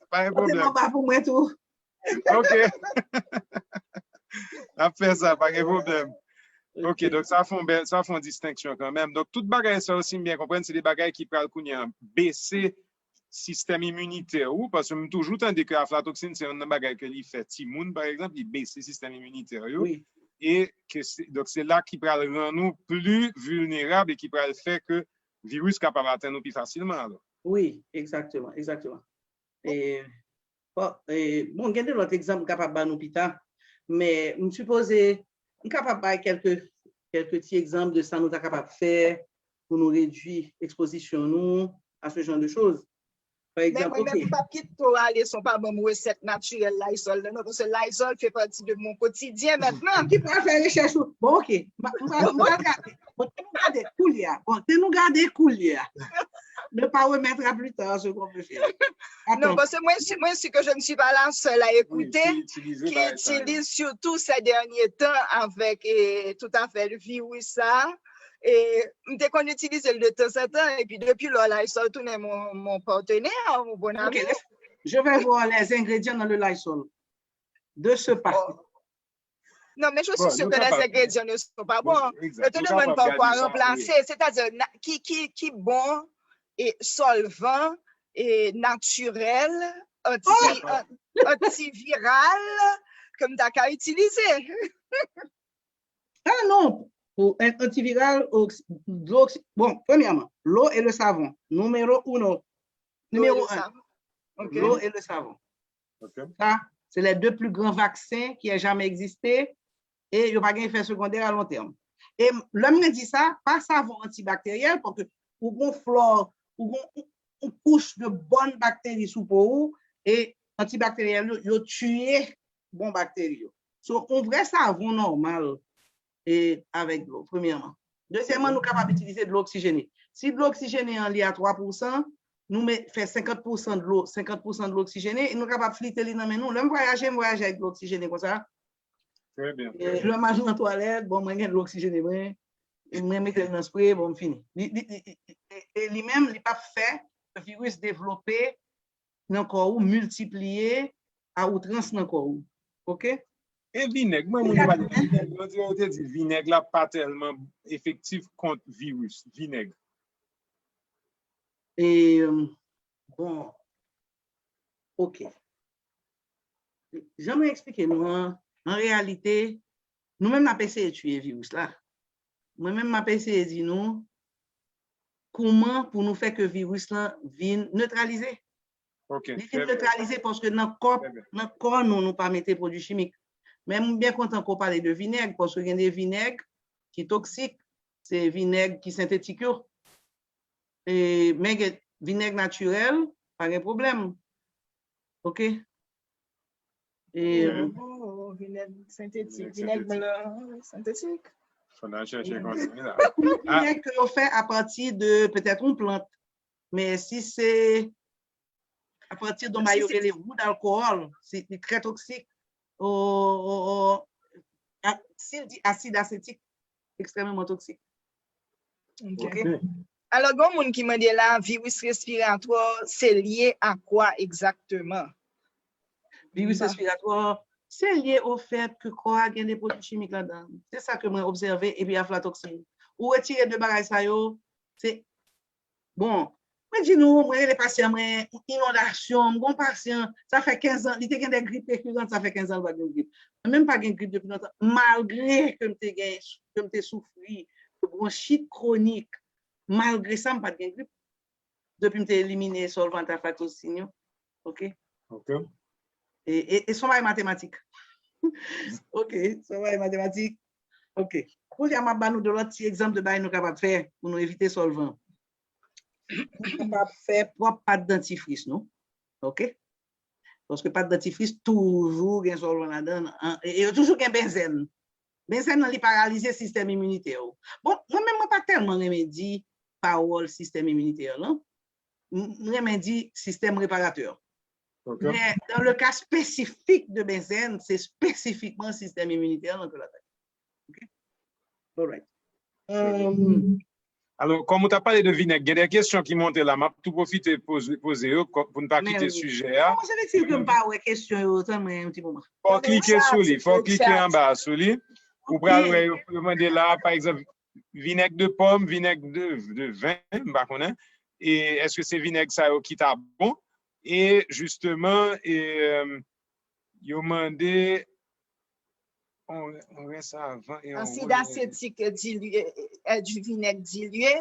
Pa gen pwoblèm. Pote manba pou mwen tou. Ok. N ap fè sa, pa gen pwoblèm. Ok, donk sa fè yon bèl, sa fè yon distenksyon kanmenm. Donk tout bagay sa yo, si m byen konprann, se de bagay ki pral kounye a bese sistèm iminitè ou, paske m toujou tande ke aflatoksin se youn nan bagay ke li fè timoun, pa egzanp, li bese sistèm iminitè yo. Wi. E ke se, donk se la ki pral rann ou pli vilnerab e ki pral fè ke viris kapab atenn ou pi fasilman alò. Wi, egzakteman, egzakteman. E, bon, e, bon, gen de lòt egzanp m kapab ba nou pita, men m sipoze, m kapab bay kèlke, kèlke ti egzanp de sa nou ta kapab fè pou nou redui ekspozisyon nou a ce genre de choses. Pa Men egzanp, mwen menm, ok. M p ap kite w ale san w pa ban m resèt natirèl Lysol la, non, paske Lysol fè pati de mon quotidien maintenant. Ki pral fè rechèch ou. Bon, ok. M pa, m pa, m pa gade. Bon, te nou gade koulye a. Bon, te nou gade koulye a. Ne pas remettre à plus tard ce qu'on veut faire. Non, attends. Parce que moi, je, moi, je sais que je ne suis pas la seule à écouter, qui utilise surtout ces derniers temps avec, eh, tout à fait le virus, ça. E m te konn itilize l de tanzantan, epi depi lò Lysol tounen mon, mon partenaire, mon bon ami. Ok, je vais voir les ingrédients dans le Lysol. De ce pas. Oh. Non, mais je suis sûre que les ingrédients ne sont pas bons. Yo te demann pa kwa ranplase, c'est-à-dire ki, ki, ki bon e solvan e natirèl, anti, an- antiviral ke m ta ka itilize. Ah non, pou an- antiviral, oks- dlo oksi- bon, premyèman, l'eau et le savon, numéro uno, numéro un, l'eau et le savon. Ok. Sa, se les deux plus grands vaccins qui aient jamais existé, e yo pa gen efè segondè a lon tèm. E lè mwen di sa, pa savon antibakteryèl, paske ou gon flò, ou gon ou, ou kouch de bòn bakteri sou po ou, e antibakteryèl yo, yo tiye bon bakteri yo. So, yon vrè savon nòmal e avèk dlo, premyèman. Dezyèmman, nou kapab itilize dlo oksijene. Si dlo oksijene an li a twa pousan, nou met, fè senkant pousan dlo, senkant pousan dlo oksijene, e nou kapab flite li nan men nou. Lè m vwayaje, m vwayaje avèk dlo oksijene konsa. Trè byen, trè byen. Lè m al nan twalèt, bon, mwen gen dlo oksijene mwen, mwen mete l nan spre, bon, m fini. Li, li, li, li, e, e li menm, li p ap fè viris devlope nan kò ou, miltipliye a outrans nan kò ou. Ok? E vinèg, mwen moun yo pa di vinèg, yo di, yo te di vinèg la pa tèlman efektif kont viris, vinèg. E, bon, ok. Jan mwen eksplike nou an, an reyalite, nou menm n ap eseye tiye viris la. Mwen menm m ap eseye di nou kouman pou nou fè ke viris lan vin netralize. Ok, li vin netralize paske nan kò, nan kò nou, nou pa mete pwodui chimik. Men m byen kontan ke w pale de vinèg, paske gen de vinèg ki toksik, se vinèg ki sentetik yo. E, men gen vinèg natirèl, pa gen pwoblèm. Ok? E, oh, vinèg sentetik, vinèg blan sentetik. Fò n al chèche konsa la. Vinèg ke yo fè apati de petèt yon plant. Men si se apati de yon bagay yo rele wood alcohol, se li trè toksik. O, o, o, a- si l di asid asetik, ekstrèmeman toksik. Ok. Ok. Alò, gen moun ki mande la, viris respiratwa, se lye a kwa egzakteman? Viris respiratwa, se lye o fèt ke kò a gen de pwodui chimik ladan. Se sa ke mwen obsève, epi aflatoksin. Ou retire de bagay sa yo, se, bon, mwen di nou, mwen rele pasyan mwen, inondasyon, m gon pasyan, sa fè kenz an, li te gen de grip rekiran, sa fè kenz an li pa gen grip. Mwen menm pa gen grip depi lontan, malgre ke m te gen, ke m te soufri de bwonchit kwonik, malgre sa, m pa t gen grip. Depi m te elimine solvan aflatoksin yo. Ok? Ok. E, e, e se yon bagay matematik. Ok, se yon bagay matematik. Ok. Kounye a, m ap ba nou de lòt ti egzanp de bagay nou kapab fè pou nou evite solvan. Nou kapab fè pwòp pat dantifris nou. Ok? Paske pat dantifris toujou gen solvan ladan l, an, e, e yo toujou gen benzèn. Benzèn nan, li paralize sistèm iminitè ou. Bon, mwen menm, mwen pa tèlman renmen di pawòl sistèm iminitè lan. M, m renmen di sistèm reparatè. Ok. Men, dans le cas spécifique de benzèn, se espesifikman sistèm iminitè lan ke l atake. Ok? Alright. Euh, Alò, kòm ou t ap pale de vinèg, gen de kesyon ki monte la, m ap tou pwofite poze, poze yo kò- pou n pa kite sijè a. Kòman se vle di ke m pa wè kesyon yo, tann mwen yon ti moman. Fò w klike sou li, fò w klike anba a sou li. Ou pral wè yo, yo mande la, pa egzanp, vinèg de pòm, vinèg de, de vin, m pa konnen. E èske se vinèg sa yo ki ta bon? E jisteman, e, euh, yo mande on, on rès avan e on Acide acétique dilué, euh, du vinaigre dilué.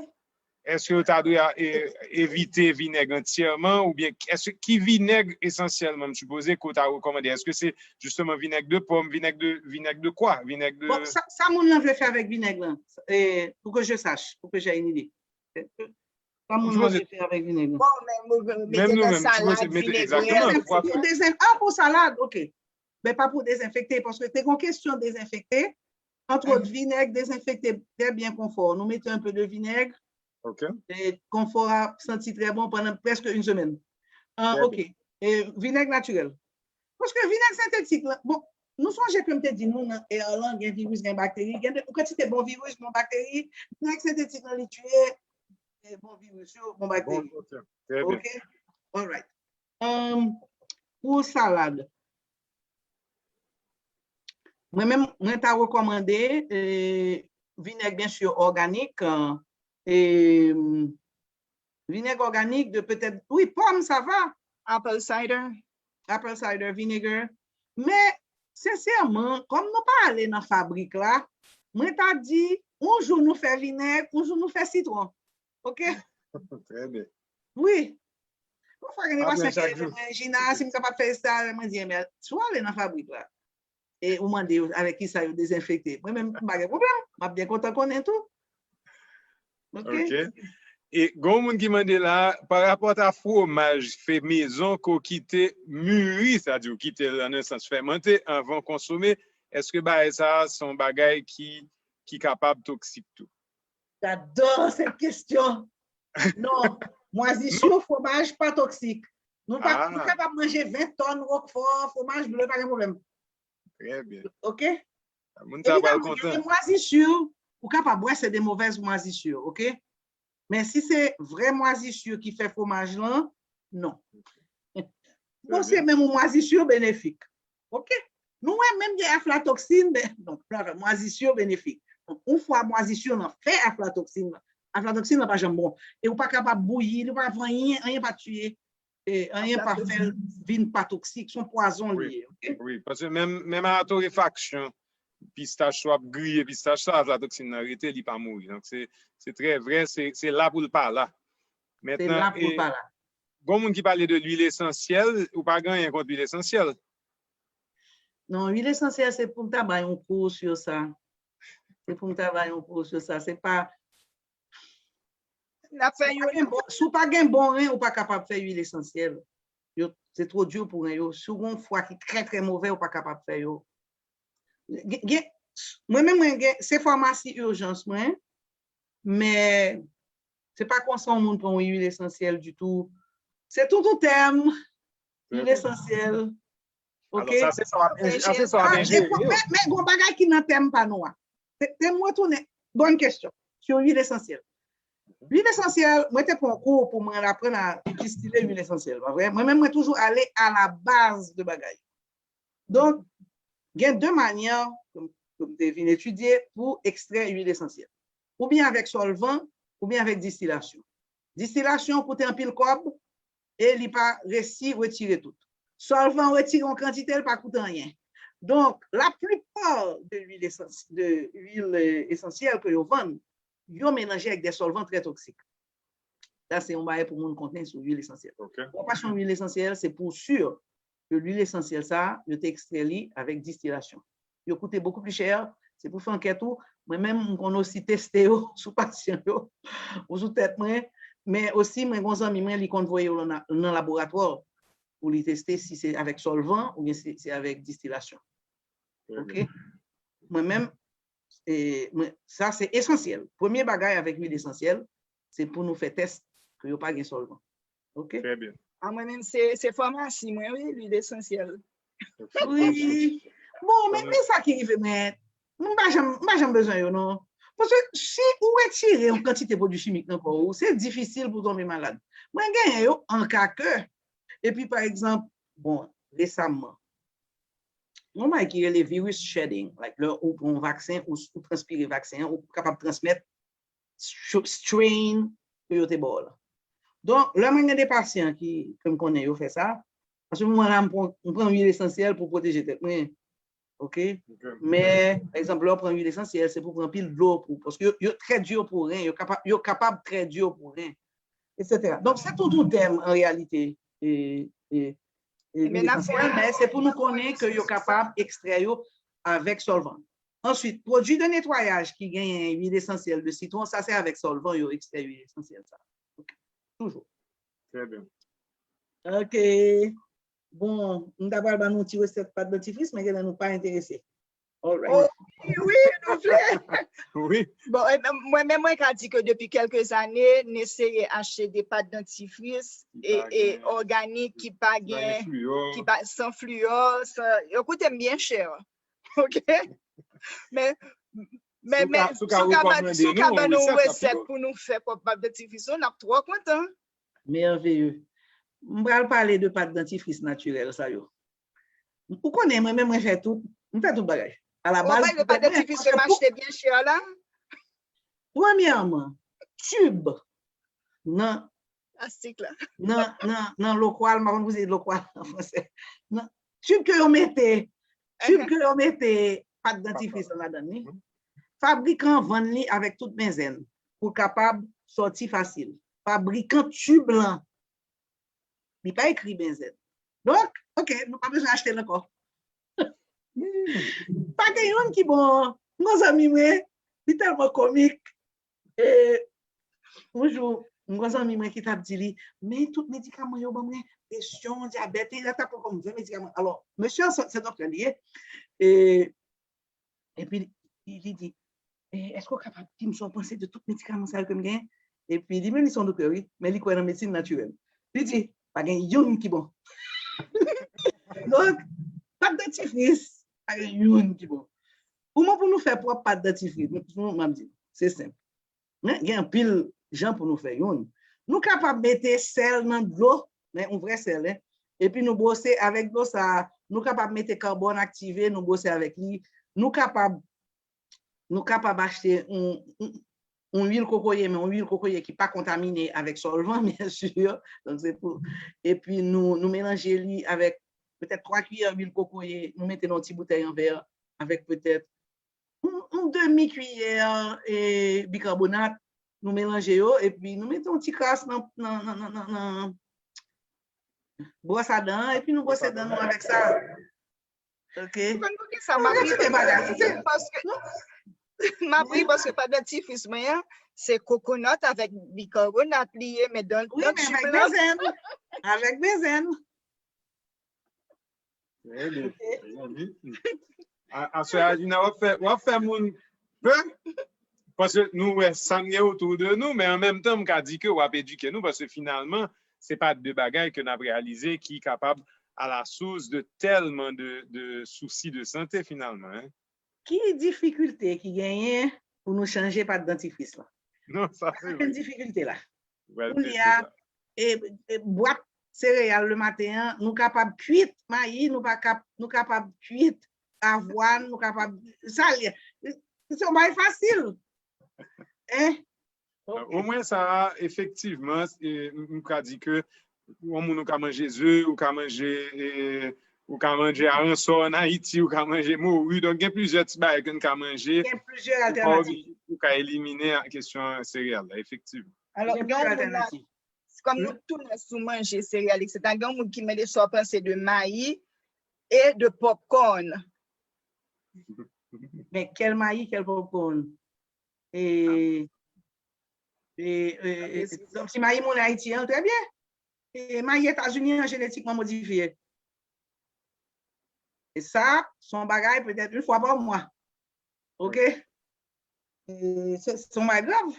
Èske yo ta dwe a- e- evite vinèg antyèman oubyen èske ki vinèg esansyèlman m sipoze ke w ta rekòmande? Èske se jisteman vinèg de pòm, vinèg de vinèg de kwa, vinèg de Bon, sa, sa moun nan vle fè avèk vinèg lan, eh, pour que je sache, pour que j'ai une idée. Sa moun nan vle fè avèk vinèg lan. Bon, men mete nan salad, vinèg. Pour désin- ah, pour salade, ok. Men pa pou dezenfekte, paske te gon kesyon dezenfekte. Entre autres, vinèg dezenfekte très bien konfò. Nou mete un peu de vinaigre. Ok. E konfò a santi trè bon pandan prèske une semaine. Ah, ok. E vinèg natirèl. Paske vinèg sentetik la, bon, nou sonje ke m te di nou nan air lan, gen viris, gen bakteri, gen de- yon kantite bon viris, bon bakteri, vinèg sentetik lan li tiye eh, bon viris yo, bon bakteri. Très bien. Ok? All right. Um, pour salad, mwen menm, mwen ta rekòmande eh, vinèg, bien sûr, organik. Eh, vinèg organik de peut-être, oui, pòm, ça va. Apple cider. Apple cider vinegar. Men, sensèman, kòm nou pa ale nan fabrik la, mwen ta di, yon jou nou fè vinèg, yon jou nou fè sitwon. Ok? Très bien. Wi. Yon fwa gen de pasyan ki rele mwen, Gina, si m kapab fè sa, mwen di, men, si w ale nan fabrik la, e ou mande yo avèk ki sa yo dezenfekte. Mwen menm, m pa gen pwoblèm. M ap byen kontan konnen tou. Ok? Ok. E gon moun ki mande la, pa rapò a fwomaj fè mezon ke w kite muri, sa di w kite l an un sans fèmante anvan w konsome, èske bagay sa a se yon bagay ki, ki kapab toksik tou? J'adore cette question. Non, mwazisyo fwomaj pa toksik. Nou pa, nou kapab manje ven tòn wokfò, fwomaj ble, pa gen pwoblèm. Très bien. Ok? Moun sa pral kontan. Gen mwazisyo, ou kapab wè se de mauvaise moisissure, ok? Men si se vrè mwazisyo ki fè fwomaj lan, non. Bon, se menm yon mwazisyo benefik. Ok? Nou wè menm gen aflatoksin, men non, mwazisyo benefik. Yon fwa mwazisyo lan fè aflatoksin lan, aflatoksin lan pa janm bon. E ou pa kapab bouyi li, ou pa fè anyen, anyen pa tiye. E anyen pa fè l vin pa toksik, se yon pwazon li ye, ok? Wi, paske menm, menm a torefaksyon, pistach, w ap griye pistach la, aflatoksin nan rete, li pa mouri. Donk, se, se trè vrè, se, se la pou l pa la. Se la pou l pa la. Gon moun ki pale de lwil esansyèl, ou pa gen anyen kont lwil esansyèl? Non, lwil esansyèl, se pou m ta bay yon kou sou sa. Se pou m ta bay yon kou sou sa. Se pa, N ap fè yon si w pa gen bon ren, ou pa kapab fè lwil esansyèl. Yo, se twò di pou ren yo. Si w gen yon fwa ki trè, trè move, ou pa kapab fè yo. Gen, mwen menm, mwen gen, se famasi ijans mwen, men se pa konsa yon moun pran yon lwil esansyèl ditou. Se tout yon tèm, lwil esansyèl. Ok? Sa se sa w ap enjere. Men gon bagay ki nan tèm pa nou a. Te m retounen, bonne question, sou lwil esansyèl. Lwil esansyèl, mwen te pran kou pou mwen aprann a distile lwil esansyèl, pa vre? Mwen menm, mwen toujou ale a la baz de bagay. Donk, gen de manyè ke m te vin etidye pou ekstrè lwil esansyèl. Oubyen avèk sòlvan, oubyen avèk distilasyon. Distilasyon koute anpil kòb e li pa resi retire tout. Sòlvan retire yon kantite, li pa koute anyen. Donk, laplipa de lwil esansyèl ke yo vann, yo melanje avèk de sòlvan trè toksik. Sa se yon bagay pou moun konnen sou lwil esansyèl. Pwopasyon lwil esansyèl, se pou si ke lwil esansyèl sa, yo te ekstrè li avèk distilasyon. Yo koute bokou pli chè, se pou fè ankèt ou, mwen menm, m konn osi teste yo sou pasyan yo, ou sou tèt mwen, men osi, mwen gon zanmi mwen, li konn voye yo nan laboratwa pou li teste si se avèk sòlvan oubyen si se avèk distilasyon. Ok? Mwen menm, e, mwen, sa se esansyèl. Premye bagay avèk lwil esansyèl, se pou nou fè tès ke yo pa gen sòlvan. Ok? Très bien. A mwen menm, se, se famasi mwen, wi, lwil esansyèl. Wi. Bon, men, men sa ki rive mwen, m pa janm, m pa janm bezwen yo, non. Paske si ou retire yon kantite pwodui chimik nan kò ou, se difisil pou tonbe malad. Mwen genyen yo an ka ke, epi pa egzanp, bon, resamman, yon bagay ki rele virus shedding, like, lè ou pran yon vaksen, ou, ou transpire vaksen an, ou kapab transmèt strain ke yo te ba w la. Donk, lè mwen gen de pasyan ki, ke m konnen yo fè sa, paske mwen la, m pran, m pran lwil esansyèl pou pwoteje tèt mwen. Oke? Men, pa egzanp, lè w pran lwil esansyèl, se pou pran pil dlo pou, paske yo, yo trè di pou ren, yo kapab, yo kapab trè di pou ren, etsetera. Donk, se tout yon tèm, an reyalite, e, e, e lwil esansyèl, men se pou nou konnen ke yo kapab ekstrè yo avèk sòlvan. Answit, pwodui de netwayaj ki genyen lwil esansyèl de sitwon, sa se avèk sòlvan yo ekstrè lwil esansyèl sa. Oke. Toujou. Trè byen. Oke. Bon, m ta pral ban nou ti resèt pat dantifris, men genlè nou pa enterese. Alright. Oh, wi, wi, nou vle. Wi. Bon, e, mwen menm mwen ka di ke depi kèlke zane, n eseye achte de pat dantifris e, e òganik ki pa gen, ki pa, san fliyò, san, yo koute m byen chè. Oke? Men, men, men, si w ka ban nou resèt pou nou fè pwòp pat dantifris nou, n ap twò kontan. Mèveye. M pral pale de pat dantifris natirèl sa yo. Ou konnen, mwen menm, mwen fè tout, m fè tout bagay. Alabaz, mwen fè tout. Ou pa wè de pa dantifris yo m achte byen chè la? Premyèman, tib nan plastik la. Nan, nan, nan lokwal, m pa konn pou se lokwal an fransè. Nan tib ke yo mete, tib ke yo mete pat dantifris lan ladan li. Fabrikan vann li avèk tout benzèn pou l kapab sòti fasil. Fabrikan tib lan, li pa ekri benzèn. Donk, oke, nou pa bezwen achte l ankò. Pa gen youn ki bon. M gon zanmi mwen, li tèlman komik. E yon jou, m gon zanmi mwen ki t ap di li, men tout medikaman yo ban mwen, presyon, dyabèt, e la t ap pran kòm ven medikaman. Alò, mesye an se doktè li ye. E Epi li, li di, e, èske w kapab di m sa w panse de tout medikaman sa yo ke m genyen? Epi li menm li se yon doktè wi, men li kwè nan medsin natirèl. Li di, pa gen youn ki bon. Donk, pat dantifris, pa gen youn ki bon. Kouman pou nou fè pwòp pat dantifris? Mwen, m ap di, se senp. Men, gen anpil jan pou nou fè youn. Nou kapab mete sèl nan dlo, men yon vrè sèl, en. Epi nou bwose avèk dlo sa a. Nou kapab mete karbòn aktive, nou bwose avèk li. Nou kapab, nou kapab achte yon, yon, yon lwil kokoye, men yon lwil kokoye ki pa kontamine avèk sòlvan, byensi. Donk, se pou, epi nou, nou melanje li avèk petèt twa kiyè lwil kokoye, nou mete nan yon ti boutèy an vè avèk petèt yon, yon demi kiyè e, bikarbonat, nou melanje yo, epi nou mete yon ti kras nan, nan, nan, nan, nan, nan bwòs a dan an, epi nou bwose dan nou avèk sa. Oke? Ou konn poukisa m ap ri? Paske, m ap ri paske pat dantifris mwen an, se kokonat avèk bikarbonat li ye, men dan, dan tib lan. Avèk benzèn. Avèk benzèn. Trè byen. Mezanmi. A- Aswè a, Gina, w ap fè, w ap fè moun pè. Paske nou wè sa n gen otou de nou, men an menm tan, m ka di ke w ap edike nou, paske finalman, se pa de bagay ke n ap reyalize ki kapab a la sous de tèlman de, de sousi de sante, finalman. Hein. Ki difikilte ki genyen pou nou chanje pat dantifris la? Non, sa se vre. Difikilte la. Kounye a, e, e, bwat sereyal le maten an, nou kapab kwit mayi, nou pa kap, nou kapab kwit avwàn, nou kapab, sa l ye. Se yon bagay fasil. Hein? Omwen sa a, efektivman, e, m, m ka di ke yon moun ou ka manje ze, ou ka manje, e, ou ka manje aransò an Ayiti, ou ka manje mori, donk gen plizyè ti bagay ke n ka manje. Gen plizyè altènativ. Ou ka elimine kesyon sereyal la, efektivman. Alò, gen yon moun la, kòm nou tounen sou manje sereyal, etsetera, gen yon moun ki mande sa w panse de mayi e de popcorn. Men kèl mayi, kèl popcorn? E, e, e, e, ti mayi moun Ayiti an, trè byen. E mayi Etazini an jenetikman modifye. E sa, se yon bagay petèt yon fwa pa mwa. Oke? E se, se yon bagay grav.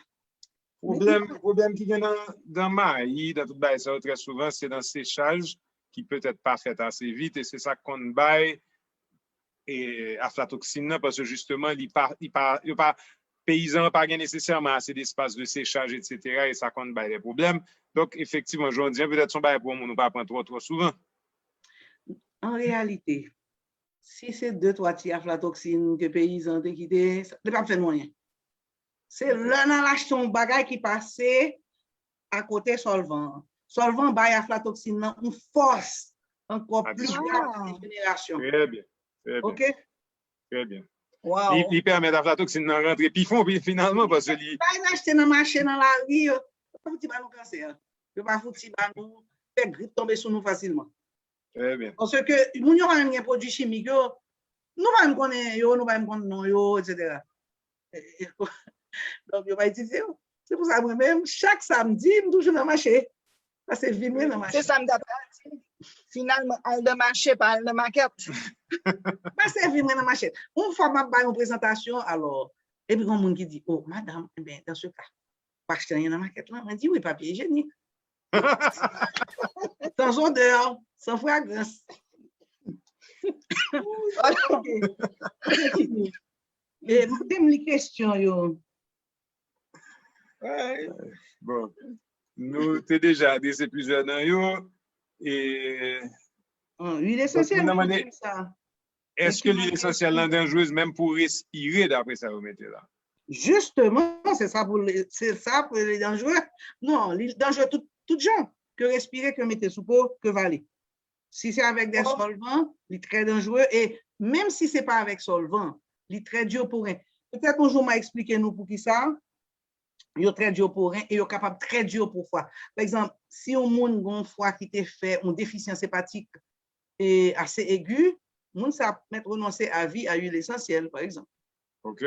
Pwoblèm, pwoblèm ki gen nan, nan mayi, nan tout bagay sa yo, trè souvan, se nan sechaj ki petèt pa fèt ase vit, e se sa k konn bay e, aflatoksin nan, paske jisteman, li pa, li pa, yo pa, peyizan an pa gen nesesèman ase despas de sechaj, etsetera, e sa konn bay de pwoblèm. Donk, efektivman, jodi a, petèt se yon bagay pou yon moun ou pa pran twò, twò souvan. An reyalite, si se de twa ti aflatoksin ke peyizan te kite, li p ap fè nou anyen. Se lè n al achte yon bagay ki pase akote sòlvan an. Sòlvan bay aflatoksin nan yon fòs ankò plis pou jenerasyon. Trè byen. Trè byen. Oke? Trè byen. Wow. Li, li pèmèt aflatoksin nan rantre pi fon pi finalman paske li. Bagay n achte nan mache, nan lari yo, yo pa fouti ba nou kansè. Yo pa fouti ba nou fè grip tonbe sou nou fasilman. Trè byen. Paske moun yo pa menm gen pwodui chimik yo, nou pa menm konnen yo, nou pa menm konn non yo, etsetera. Donk yo pa itilize yo. Se pou sa mwen menm, chak samdi, m toujou nan mache. Pase vi mwen nan mache. Se sa m t ap di. Finalman, al nan mache, pa al nan makèt. Pase vi mwen nan mache. Yon fwa m ap bay yon prezantasyon, alò, epi gen yon moun ki di, oh, madanm, enben, dans ce cas, pa achte anyen nan makèt lan. Mwen di, wi, papye ijyenik. Sans odeur, sans fragrance. Ok. Kontinye. E, m te m li kesyon yo. Bon, nou te deja adrese plizyè nan yo. E, Lwil esansyèl, mwen di sa. Èske lwil esansyèl lan danjrez menm pou respire, dapre sa yo mete la? Jisteman, se sa pou se sa pou li danjre. Non, li danjre tout, tout jan. Ke respire, ke mete sou po, ke vale. Si se avèk de sòlvan, li trè danjre. E menm si se pa avèk sòlvan, li trè di pou ren. Petèt yon jou m a eksplike nou poukisa yo trè di pou ren e yo kapab trè di pou fwa. Pa egzanp, si yon moun gen yon fwa ki te fè yon defisyans epatik e ase egi, moun sa ap mèt renonse a vi a lwil esansyèl, pa egzanp. Ok.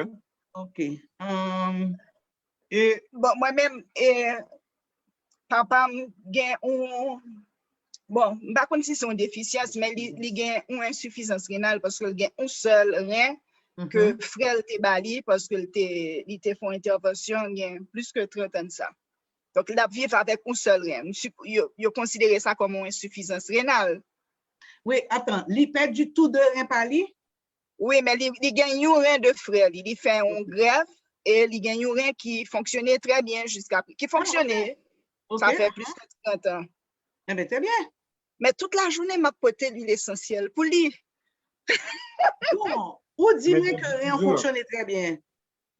Ok. Um, e, bon, mwen menm, e, papa m gen yon, bon, m pa konn si se yon defisyans, men li, li gen yon ensifizans renal paske l gen yon sèl ren ke frè l te ba li paske l te, li te fè yon entèvansyon gen plis ke trant an de sa. Donk, l ap viv avèk yon sèl ren. Yo, yo konsidere sa kòm yon ensifizans renal. Wi, atan, li pèdi tou de ren pa li? Wi, men li, li gen yon ren de frè li. Li fè yon grèv e li gen yon ren ki fonksyone trè byen jiska, ki fonksyone. Sa fè plis ke trant an. Enben, trè byen. Men tout lajounen, m ap pote lwil esansyèl pou li. Bon, ou di mwen ke ren an fonksyone trè byen.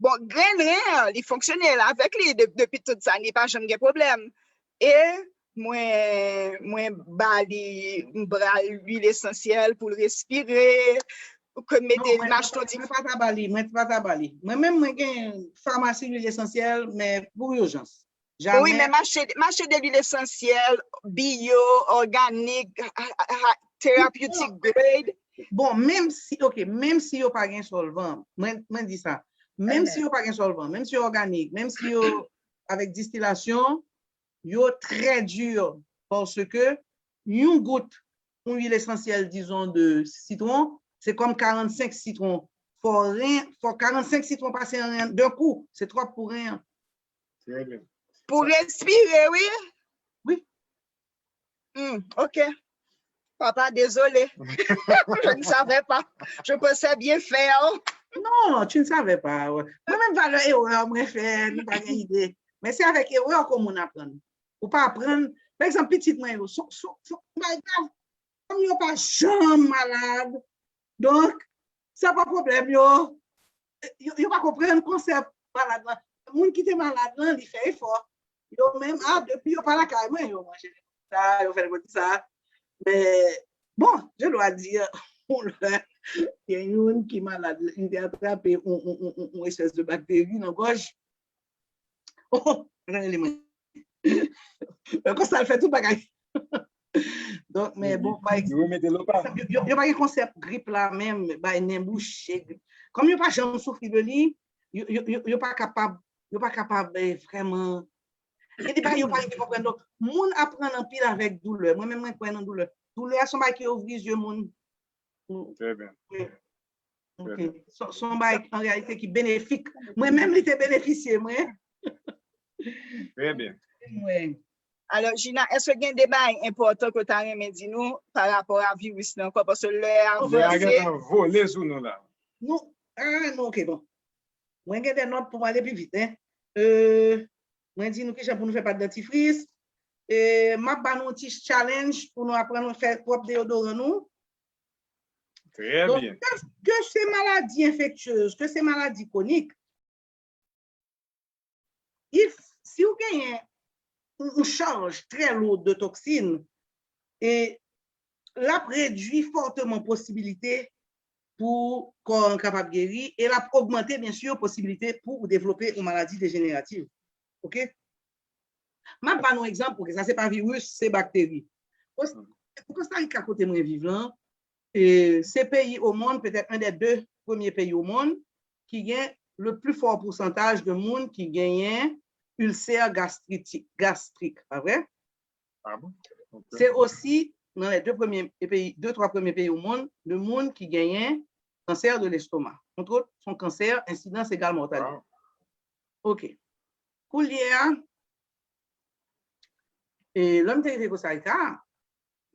Bon, grenn ren an, li fonksyone avèk li depi tout sa, li pa janm gen pwoblèm. E mwen, mwen ba li, m ba l lwil esansyèl pou l respire, ke mete, m achte yon ti. Mwen pa ta ba li, mwen pa ta ba li. Mwen menm, mwen gen famasi lwil esansyèl, men pou ijans. Wi, men mache, mache de lwil esansyèl, bio, òganik, therapeutic grade. Bon, menm si, ok, menm si yo pa gen sòlvan, mwen, mwen di sa, menm si yo pa gen sòlvan, menm si yo òganik, menm si yo avèk distilasyon, yo trè di paske yon gout yon lwil esansyèl, dizon, de sitwon, se kòm karannsenk sitwon. Fò ren, fò karannsenk sitwon pase nan ren an de kou, se twòp pou ren an. Trè byen. Pou respire, wi. Wi. Hmm, ok. Papa, désolé. Je ne savais pas. Je pensais bien faire. Non, tu ne savais pas. Mwen menm, valè erè mwen fè, nou pa gen ide. Men se avèk erè ke moun aprann. Ou pa aprann. Pa egzanp, pitit mwen yo, son, son, son, pa grav. Kòm yo pa janm malad, donk, sa pa pwoblèm yo. Yo, yo pa konprann konsèp malad lan. Moun ki te malad lan, li fè efò. Yo menm, a, depi yo pa lakay mwen, yo manje sa, yo fè nenpòt sa. Men, bon, je dois dire, yon lè, gen youn ki malad, li te atrape yon, yon, yon, yon, yon espès de bakteri nan gòj. Oh, rele mwen. Konsa l fè tout bagay. Donk, men bon, pa egzanp, yo, yo pa gen konsèp grip la menm, bay nen bouche. Kòm yo pa janm soufri de li, yo, yo, yo, yo pa kapab, yo pa kapab, eh, vrèman. Gen de bagay yo pa rive konprann. Donk, moun aprann anpil avèk doulè. Mwen menm, mwen kwè nan doulè. Doulè a se yon bagay ki ouvri zye moun. Trè byen. Ok. Se yon bagay, an reyalite, ki benefik. Mwen menm, li te benefisye mwen. Trè byen. Mwen. Alò, Gina, èske gen de bagay enpòtan ke w ta renmen di nou pa rapò a viris la ankò? Paske lè a vanse. Lè a gentan vole sou nou la. Non, ah, non, ok, bon. Mwen gen de nòt pou m ale pi vit, hein. Euh, mwen di nou kijan pou nou fè pat dantifris. E m ap ba nou ti challenge pou nou aprann fè pwòp deyodoran nou. Très Donk, bien. ke, ke se maladi enfektyez, ke se maladi kwonik, if, si w genyen yon, yon chaj trè lou de toksin, e l ap redui fòteman posibilite pou kò an kapab geri e l ap ogmante, byen si, posibilite pou ou devlope yon maladi dejenerativ. Oke? M ap ba nou egzanp, oke, sa se pa viris, se bakteri. Kos- Kostarika, kote mwen viv lan, e, se peyi o monn, petèt un des deux premiers pays au monde, ki gen le plus fort pourcentage de moun ki genyen ilsè gastrik, gastrik, pa vre? Ah bon? Ok. Se osi nan les deux premiers pays, deux, trois premiers pays au monde, de moun ki genyen kansè de lestoma. Entre autres, son kansè, ensidans egal mòtalite. Wow. Ok. Koulye a, e, lè m te rive Kostarika,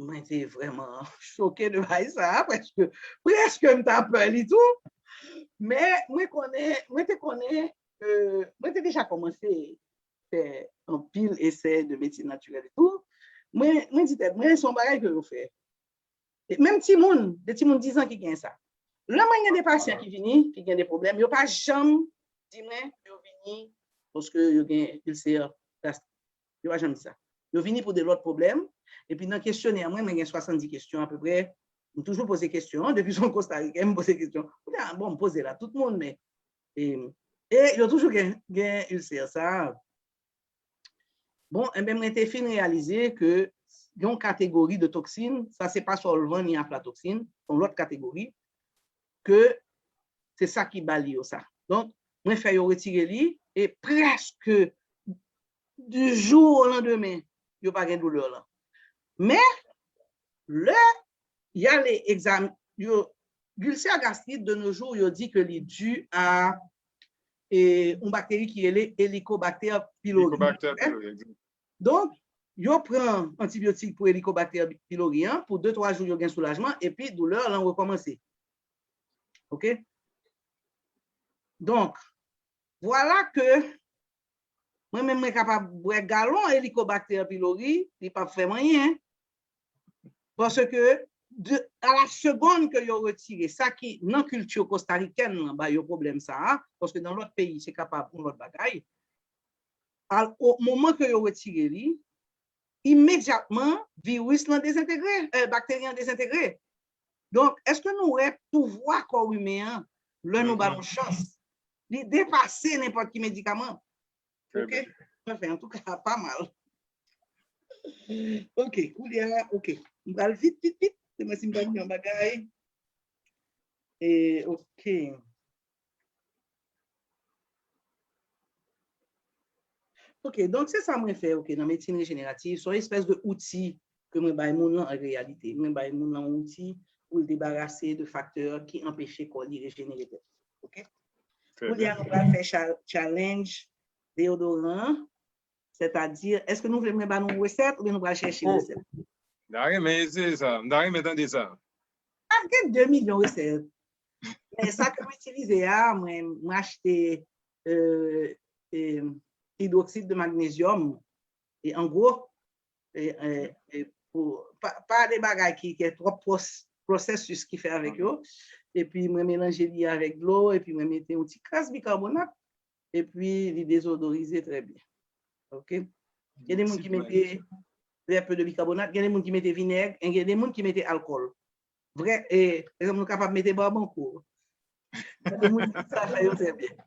mwen te vrèman choke de bagay sa a, prèske, prèske m ta pè li tou. Men mwen konnen, mwen te konnen, euh, mwen te deja kòmanse fè anpil esè de medsin natirèl e tou. Mwen, mwen di tèt mwen, se yon bagay ke yo fè. E menm timoun, de timoun diz an ki gen sa. Lè mwen gen de pasyan ki vini, ki gen de pwoblèm, yo pa janm di mwen yo vini paske yo gen ilsè gastrik. Yo pa janm di sa. Yo vini pou de lòt pwoblèm. Epi nan kesyonè mwen, mwen gen swasanndis kesyon apeprè. M toujou poze kesyon an, depi se yon Kostariken, m poze kesyon. Kounye a, bon, m poze la, tout moun, men. E, e yo toujou gen, gen ilsè sa. Bon, enben, mwen te fin reyalize ke yon kategori de toksin, sa se pa solvan ni aflatoksin, yon lòt kategori, ke se sa ki ba li yo sa. Donk, mwen fè yo retire li, e prèske du jour au lendemain, yo pa gen doulè lan. Men, lè y ale egzam, yo, ilsè gastrik de nos jours, yo di ke li dû à e, yon bakteri ki rele Helicobacter pylori. Helicobacter pylori, exact. Donk, yo pran antibyotik pou Helicobacter pylori an, pou de twa jou yo gen soulajman, epi doulè lan rekòmanse. Oke? Donk, vwala ke mwen menm mwen kapab bwè galon Helicobacter pylori, li p ap fè m anyen. Paske de, à la seconde ke yo retire sa ki nan kilti kostarikèn lan ba yo pwoblèm sa a, paske nan lòt peyi se kapab yon lòt bagay. Al, o moman ke yo retire li, imedyatman, viris lan dezentegre, eh, bakteri an dezentegre. Donk, èske nou wè pouvwa kò imen an lè nou ba l yon chans? Li depase nenpòt ki medikaman. Oke? Anfen, antouka, pa mal. Oke, koulye a, oke. M pral vit, vit, vit. Se mwen si m pa di yon bagay. E, oke. Oke, donk se sa mwen fè, oke, nan medsin rejeneratif, se yon espès de outi ke mwen bay moun lan an reyalite. Mwen bay moun lan yon outi pou l debarase de faktè ki anpeche kò li rejenere tèt. Oke? Koulye a nou pral fè challenge deyodoran an. Sètadi, èske nou vle mwen ba nou resèt oubyen nou pral chèche resèt? M ta renmen eseye sa. M ta renmen tande sa. A gen de milyon resèt. Men sa ke mwen itilize a, mwen, mwen achte euh, euh, hydroxyde de magnésium. E an gwo, e, e, e pou, pa, pa de bagay ki gen twòp pwos, pwosesis ki fè avèk yo. Epi mwen melanje li avèk dlo, epi mwen mete yon ti kras bikabonat, epi li dezodorize trè byen. Oke? Gen de moun ki mete trè pe de bikabonat, gen de moun ki mete vinèg, e gen de moun ki mete alkòl. Vrè, e, pa egzanp, nou kapab mete bab ankò. Gen de moun ki sa fè yo trè byen.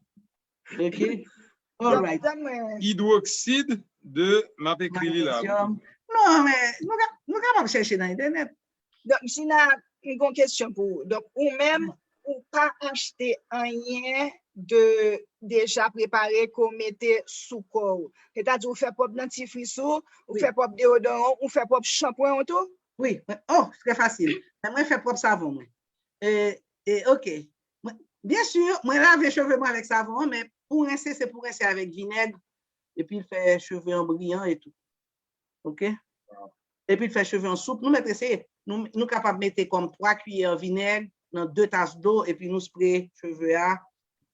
Oke? Alright. Hidwoksid de, m ap ekri li la. Non, men nou, ka, nou kapab chèche nan entènèt. Donk, Gina, m gon kesyon pou ou. Donk, ou menm, ou pa achte anyen de deja prepare ke w mete sou kò w. Sètadi, ou fè pwòp dantifris ou, ou fè pwòp deyodoran, ou fè pwòp chanpwen ou tou? Wi, mwen, oh, trè fasil. Men mwen fè pwòp savon mwen. E, e, oke. Mwen, byen si, mwen lave cheve mwen avèk savon an, men pou rense, se pou rense avèk vinèg, epi l fè cheve an briyan e tou. Oke? Epi l fè cheve an soup. Nou mèt eseye. Nou, nou kapab mete kòm twa kiyè vinèg nan de tas dlo, epi nou spre cheve a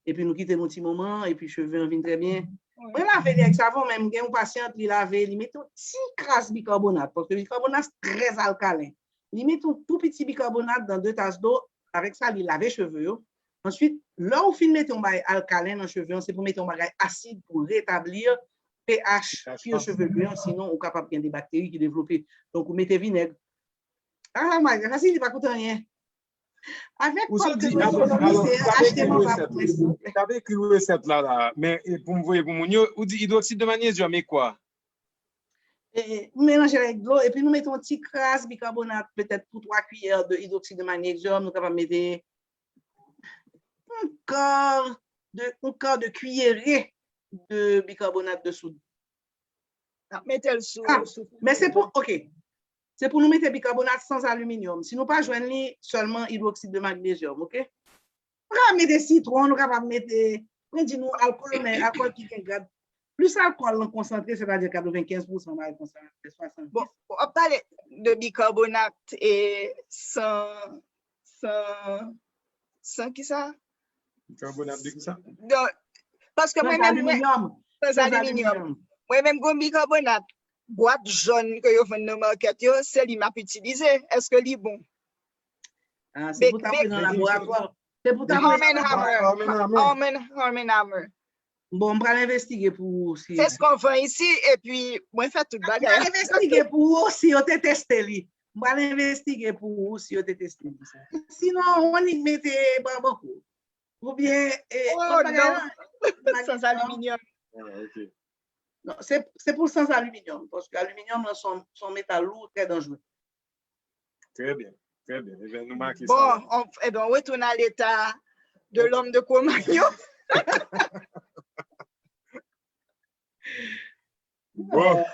epi nou kite l yon ti moman, epi cheve an vin trè byen. Mwen lave li ak savon, men m gen yon pasyant, li lave, li mete yon ti kras bikarbonat, paske bikarbonat trè alkalen. Li mete yon tou piti bikarbonat nan de tas dlo, avèk sa, li lave cheve yo. Answit, lè w fin mete yon bagay alkalen nan cheve an, se pou mete yon bagay asid pou retabli pH pil cheve gren an, sinon ou kapab gen de bakteri ki devlope. Donk, ou mete vinèg. Ah, my God, sa siyifi pa koute anyen. Avèk kòb ke mwen ekonomize a, achte manba pou mwen, silvouplè. Ou t ap ekri resèt la, la, men e, pou m voye pou moun yo, ou di idwoksid de manyezyòm e kwa? E, e, ou melanje l avèk dlo, epi nou mete yon ti kras bikarbonat, petèt pou twa kiyè de idwoksid de manyezyòm, nou kapab mete yon kar de, yon kar de kiyere de bikarbonat de soud. N ap mete l sou, ah, sou men se pou, ok. Se pou nou mete bikarbonat sans aliminyòm. Si nou pa jwenn li, sèlman idwoksid de magnezyòm, ok? Nou kapab mete sitwon, nou kapab mete, mwen di nou alkòl, men alkòl ki gen grad. Plis alkòl lan konsantre, sètadi katrevenkenz pousan, pa konsantre swasanndis. Bon, w ap pale de bikarbonat e san, san, san kisa? Bikarbonat de kisa? Donk, paske mwen menm, mwen, sans aliminyòm. Mwen menm, gon bikarbonat, bwat jòn ke yo vann nan makèt yo, se li m ap itilize. Èske li bon? Ah, se pou ta voye nan laboratwa. Se pou ta voye nan laboratwa. Arm and Hammer. Arm and, Arm and Hammer. Bon, m pral envestige pou ou si. Se sa k vann isi, epi mwen fè tout bagay. M pral envestige pou ou si yo te teste li. M pral envestige pou ou si yo te teste li. Sinon, ou annik mete banboko. Oubyen, e, oh, non. Sans aliminyòm. Ah, ok. Non, se, se pou sans aliminyòm, paske aliminyòm lan se yon, se yon metal lou, trè danjere. Trè byen, trè byen. Ebyen, nou make sa. Bon, on, ebyen, on retourne à l'état de l'homme de Cro-Magnon. Bon,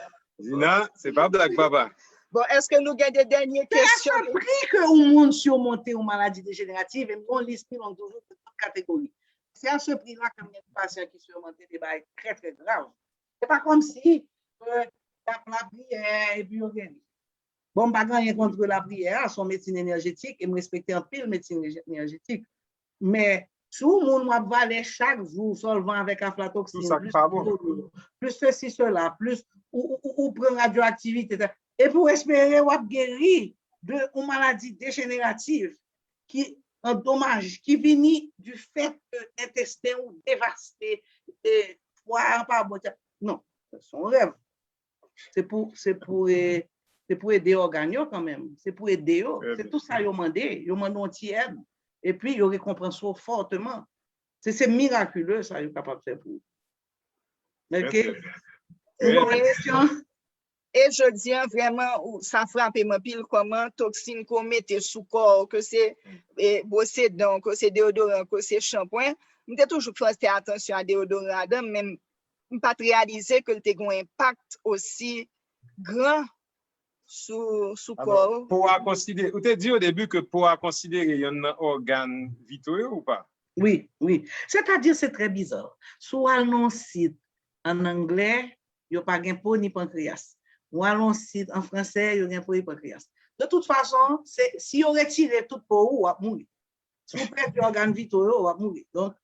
Gina, se pa blag, papa. Bon, èske nou gen de dènye kesyon? Se a se pri ke yon moun simonte yon maladi dejeneratif, e m gen yon lis pi long toujou pou tout kategori. Se a se pri la ke m gen de pasyan ki simonte de bagay trè, trè grav. Se pa kòmsi, e, y ap lapriyè, epi yo geri. Bon, m pa gen anyen kont lapriyè a, se yon medsin enèjetik, e m respekte anpil medsin enèjetik. Men, si yon moun w ap vale chak jou sòlvan avèk aflatoksin, plis kloro, plis sesi, sela, plis ou, ou, ou, ou pran radyoaktivite, epi w espere w ap geri de yon maladi dejeneratif ki andomaj, ki vini du fait que entesten ou devaste, e, fwa a pa bon. Non, se yon rèv. Se pou, se pou, e, se pou ede ògàn yo kanmenm. Se pou ede yo. Se tou sa yo mande. Yo mande yon ti èd. Epi yo rekonpanse w fòteman. Se, se mirakile sa yo kapab fè pou ou. Ok? Ou gen yon kesyon? E jodi a, vrèman, ou, sa frape m anpil kòman toksin ke w mete sou kò w, ke se, e, bwose dan, ke se deyodoran, ke se chanpwen. M te toujou fè atansyon a deyodoran ladan, men m pa t reyalize ke l te gen yon enpak osi gran sou, sou kò w. Po a konsidere, ou te di o debi ke po a konsidere yonn nan ògàn vitò yo ou pa? Wi, wi. Sètadi, se trè biza. Si w al nan yon sit ann anglè, yo pa gen po ni pankreyas. Ou al yon sit an fransè, yo gen po e pankreyas. De tout fason, se, si yo retire tout po ou, w ap mouri. Si w pèdi ògàn vitò yo, w ap mouri. Donk,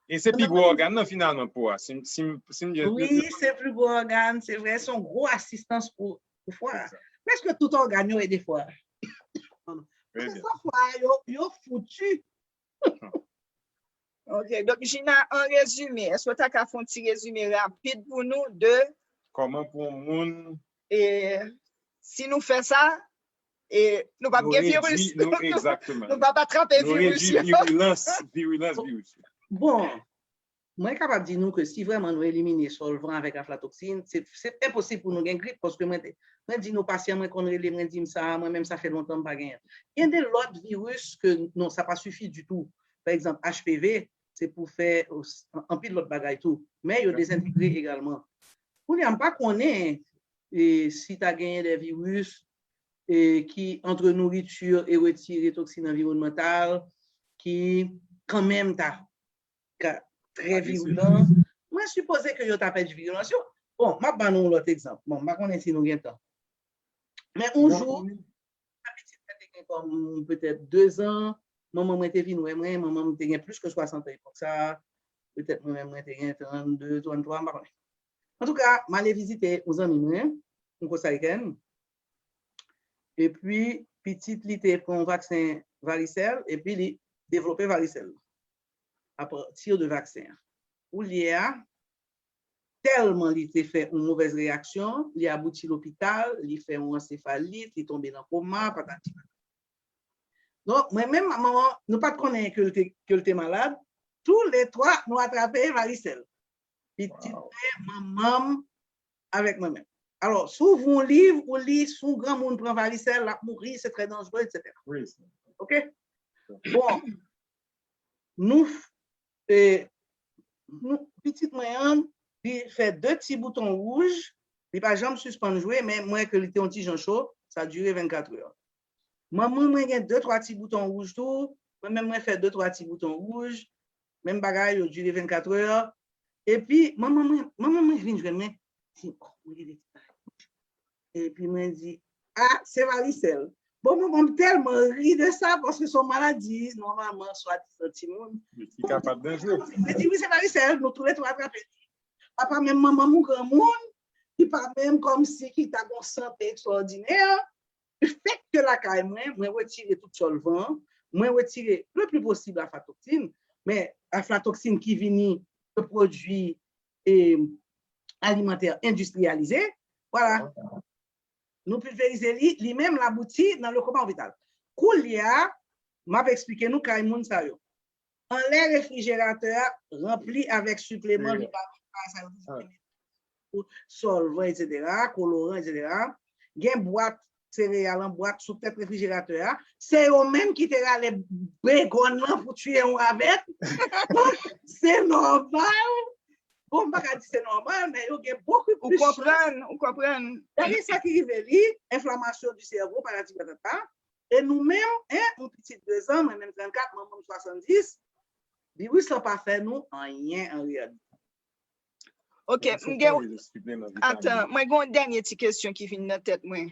e se pi gwo ògàn nan finalman po a. Si, si, si m byen... Wi, se pi gwo ògàn, se vre, se yon gwo asistans pou, pou fwa a. Prèske tout ògàn yo ede fwa a. Paske san fwa a, yo, yo fouti. Ok, donk Gina, an rezime, èske w ta ka fè yon ti rezime rapid pou nou de kòman pou yon moun... E si nou fè sa, e nou p ap gen viris. Nou, egzakteman. Nou p ap atrape viris yo. Nou redui virilans, virilans viris yo. Bon, mwen kapab di nou ke si vrèman nou elimine sòlvan avèk aflatoksin, se, se enposib pou nou gen grip, paske mwen te, mwen di nou pasyan mwen konn rele, mwen di m sa, mwen menm sa fè lontan m pa genyen. Gen de lòt viris ke, non, sa pa sifi ditou. Pa egzanp, H P V, se pou fè, o, anpil lòt bagay tou. Men yo dezentegre egalman. Kounye a, m pa konnen, e, si ta genyen de viris, e, ki antre nouriti e retire toksin anviwònmantal, ki kanmenm ta ka trè virilan. Mwen sipoze ke yo ta pèdi virilans yo. Bon, m ap ba nou yon lòt egzanp. Bon, m pa konnen si nou gen tan. Men yon jou, pitit mwen te gen kòm petèt de zan, manman mwen te vin wè mwen, manman m te gen plis ke swasant an epòk sa a, petèt mwen menm mwen te gen trannde, tranntwa, m pa konnen. Antouka, m ale vizite yon zanmi mwen, yon Kostarikèn, epi pitit li te pran yon vaksen varisèl, epi li devlope varisèl apati de vaksen an. Koulye a, tèlman li te fè yon movèz reyaksyon, li abouti lopital, li fè yon ansefalit, li tonbe nan koma, patati patata. Donk, mwen menm ak manman, nou pa t konnen ke l te, ke l te malad. Tou le twa, nou atrape varisèl. Pitit mwen, manman m, avèk mwen menm. Alò, si w ouvri yon liv, ou li, si yon granmoun pran varisèl, l ap mouri, se trè danjere, etsetera. Oke? Bon, nou, e, nou, pitit mwen an, li fè de ti bouton wouj, li pa janm sispann jwe, men m wè ke li te yon ti jan cho, sa dire vennkat è. Manman mwen gen de, twa ti bouton wouj tou, mwen menm mwen fè de, twa ti bouton wouj, menm bagay, yo dire vennkat è. Epi, manman mwen, manman mwen vin jwenn mwen, di, oh, mwen gen de ti bagay. Epi mwen di, ah, se varisèl. Bon, manman m tèlman ri de sa, paske se yon maladi, nòmalman, swadizan timoun. Ki kapab danjere. Mwen di, wi, se varisèl, nou tou le twa atrape li. Apa menm manman m yon granmoun, ki pa menm kòmsi ki ta gon sante ekstraòdinè, fèk ke lakay mwen, mwen retire tout sòlvan, mwen retire le pli posib aflatoksin, men aflatoksin ki vini de pwodui e, alimantè endistriyalize, vwala. Nou pilverize li, li menm l abouti nan le koma òbital. Koulye a, m ap eksplike nou kay moun sa yo. Anlè refrijeratè a ranpli avèk sipleman, vitamin, bagay sa yo toujou gen pou sòlvan, etsetera, koloran, etsetera. Gen bwat sereyal an bwat sou tèt refrijeratè a. Se yo menm ki te rale begòn lan pou tiye yon ravèt. Donk, se nòmal. Bon, m pa ka di se nòmal, men yo gen bokou plis chans. Ou konprann, ou konprann. Gade sa ki rive li, enflamasyon di sèvo, patati patata. E nou menm, en, yon pitit de zan, mwen menm trannkat, manman m swasanndis, viris lan pa fè nou anyen an reyalite. Ok, m gen, atan, mwen gen yon dènye ti kesyon ki vin nan tèt mwen.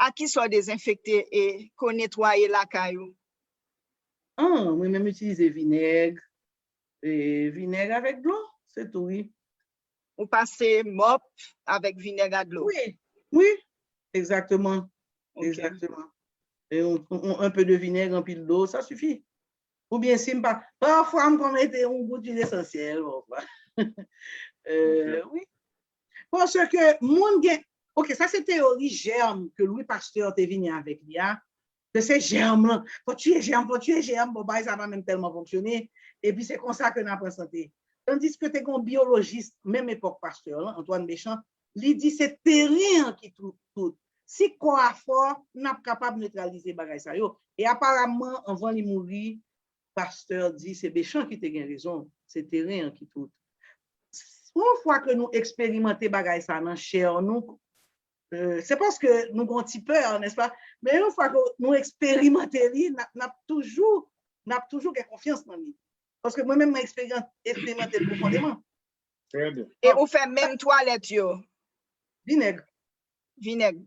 A ki sa w dezenfekte e ke w netwaye lakay ou? Ah, mwen menm itilize vinèg, e, vinèg avèk dlo, se tou, wi. Ou pase mòp avèk vinèg ak dlo? Wi, wi, egzakteman. Ok. Egzakteman. E yon, yon, un peu de vinaigre, anpil dlo, sa sifi. Oubyen si m pa, pafwa m konn mete yon gout lwil esansyèl, pafwa. Euh, wi. Paske moun gen, ok, sa se teyori jèm ke Louis Pasteur te vini avèk li a, ke se jèm lan, fò tiye jèm, fò tiye jèm, bon, bagay sa pa menm tèlman fonksyone, epi se konsa ke n ap an sante. Tandiske te gen yon byolojis, menm epòk Pasteur lan, Antoine Béchamp, li di se teren an ki tout, tout. Si kò a fò, n ap kapab netralize bagay sa yo. E aparamman, anvan li mouri, Pastè di se Béchamp ki te gen rezon, se teren an ki tout. Yon fwa ke nou eksperimante bagay sa nan chè nou, euh, se paske nou gen yon ti pè, nèspa? Men yon fwa ke nou eksperimante li, n ap, n ap toujou, n ap toujou gen konfyans nan li. Paske mwen menm, mwen eksperimante, eksperimante l pwofondeman. Trè byen. E ou fè menm twalèt yo? Vinèg. Vinèg.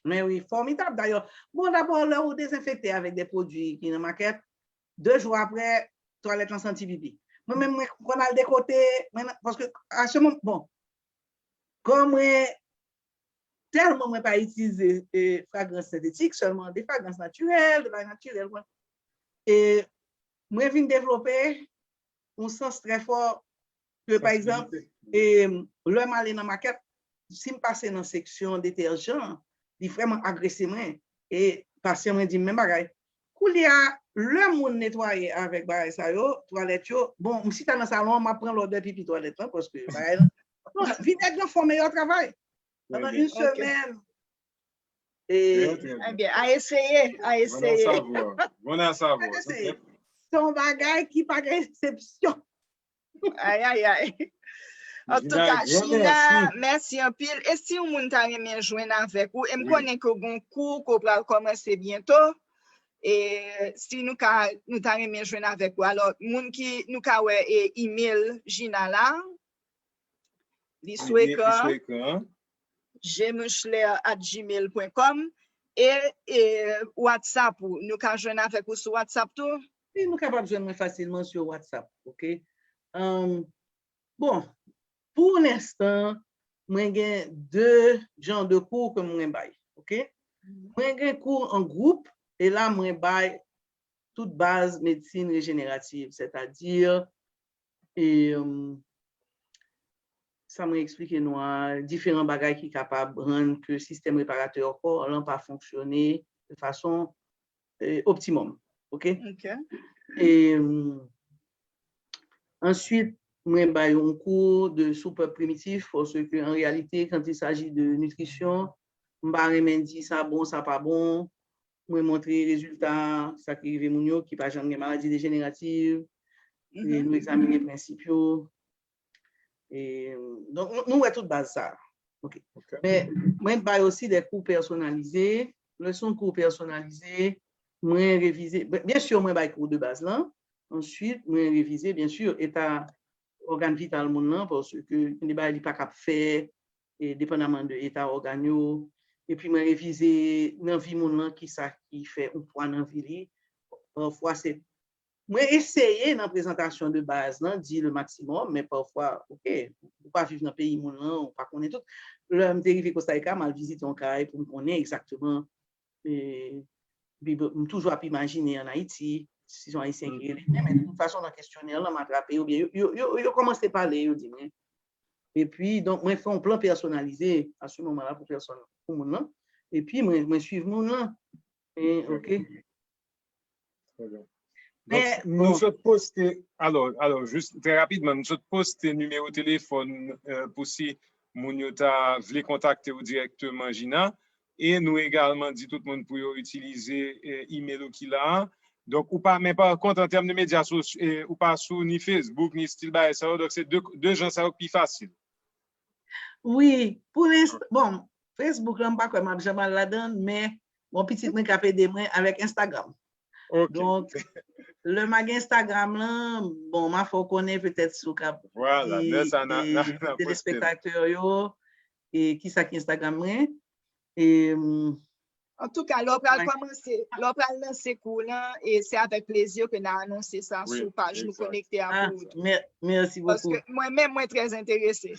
Men wi, fòmidab dayè. Bon, dabò, lè ou dezenfekte avèk de pwodui ki nan makèt, de jou apre, twalèt lan santi pipi. Mwen menm, mwen konn al de kote, mwen, paske, a se moman, bon, kòm mwen, tèlman mwen pa itilize, e, fragrans sentetik, sèlman de fragrans natirèl, de bagay natirèl, mwen. E mwen vin devlope yon sans trè fò ke, pa egzanp, e, lè m ale nan makèt, si m pase nan seksyon detèjan, li vrèman agrese mwen. E pasyan mwen di m menm bagay. Koulye a, lè moun netwaye avèk bagay sa yo, twalèt yo, bon, m chita nan salon an, m ap pran lòdè pipi twalèt lan, paske bagay lan, non, vinèg lan fè yon meyè travay. Pandan yon semèn. E, trè byen, a eseye, a eseye. Bon a savwa, bon a savwa. Se yon bagay ki pa gen eksepsyon. Ay, ay, ay. Antouka, Gina, mèsi anpil. E si yon moun ta renmen jwenn avèk ou, e m konnen ke w gen yon kou ke w pral kòmanse byento, e si nou ka, nou ta renmen jwenn avèk ou. Alò, moun ki, nou ka wè, e, email Gina la, li sou ekran, gmuchler at gmail point com. e, e WhatsApp ou. Nou ka jwenn avèk ou sou WhatsApp tou? Wi, nou kapab jwenn mwen fasilman sou WhatsApp, ok? Um, bon, pou lenstan, mwen gen de jan de kou ke mwen bay, ok? Mwen gen kou an gwoup, e la mwen bay tout baz medsin rejenerativ, sètadi, e, um, sa mwen eksplike nou a, diferan bagay ki kapab rann ke sistèm reparatè kò lan pa fonksyone de fason, e, optimòm. Ok? Ok. E, um, answit, mwen bay yon kou de soupe primitif, paske an reyalite, quand il s'agit de nitrisyon, m pa renmen di sa bon, sa pa bon. Mwen montre rezilta, sa ki rive moun yo ki pa janm gen maladi dejeneratif, e nou egzamine prensip yo. E, donk, nou, nou wè tout baz sa. Ok. Men, mwen bay osi de kou pèsonalize. Lè se yon kou pèsonalize, mwen revize. Byen si, mwen bay kou de baz lan. Answit, mwen revize, byen si, eta ògàn vital moun lan, paske gen de bagay li pa kab fè, e depandaman de eta ògàn yo. Epi mwen revize nan vi moun lan, kisa ki fè yon pwa nan vi li. Pafwa, se mwen eseye nan prezantasyon de baz lan, di le maximum, men pafwa, ok, ou pa viv nan peyi moun lan, ou pa konnen tout. Lè m te rive Costa Rica, m al vizite yon kay pou m konnen egzakteman, e, epi m toujou ap imajine an Ayiti, si se yon Ayisyen ki rele mwen, men de tout fason, nan kesyonè lan, m atrape yo, oubyen yo, yo, yo, yo kòmanse pale, yo di mwen. Epi, donk, mwen fè yon plan pèsonalize a se moman la pou pèsòn, pou moun lan. Epi, mwen, mwen swiv moun lan. E, ok. Trè byen. Donk, nou sot poste, alò, alò, jis trè rapidman, nou sot poste nimewo telefòn, euh, pou si moun yo ta vle kontakte w dirèkteman, Gina. E nou egalman di tout moun pou yo itilize, eh, email ou ki la a. Donk, ou pa, men pa kont, an tèm de medya sosyo, eh, ou pa sou ni Facebook, ni stil bagay sa yo. Donk, se de, de jan sa yo ki pi fasil. Wi, pou lenstan, bon, Facebook la, m pa kwè m ap janm al ladan l, men, bon, pitit mwen k ap ede mwen avèk Instagram. Ok. Donk, lè m a gen Instagram lan, bon, m a fè w konnen petèt si w ka Vwala, lè sa n a, n a, n a poste l. Telespektatè yo, e kisa ki Instagram mwen. E, mm, Antouka, lè w pral kòmanse, lè w pral lanse kou lan, e se avèk plezi ke n a anonse sa Wi, sou paj nou egzak. Konekte a ah, pou ou tou. mer- merci beaucoup. Paske mwen menm, mwen trè enterese.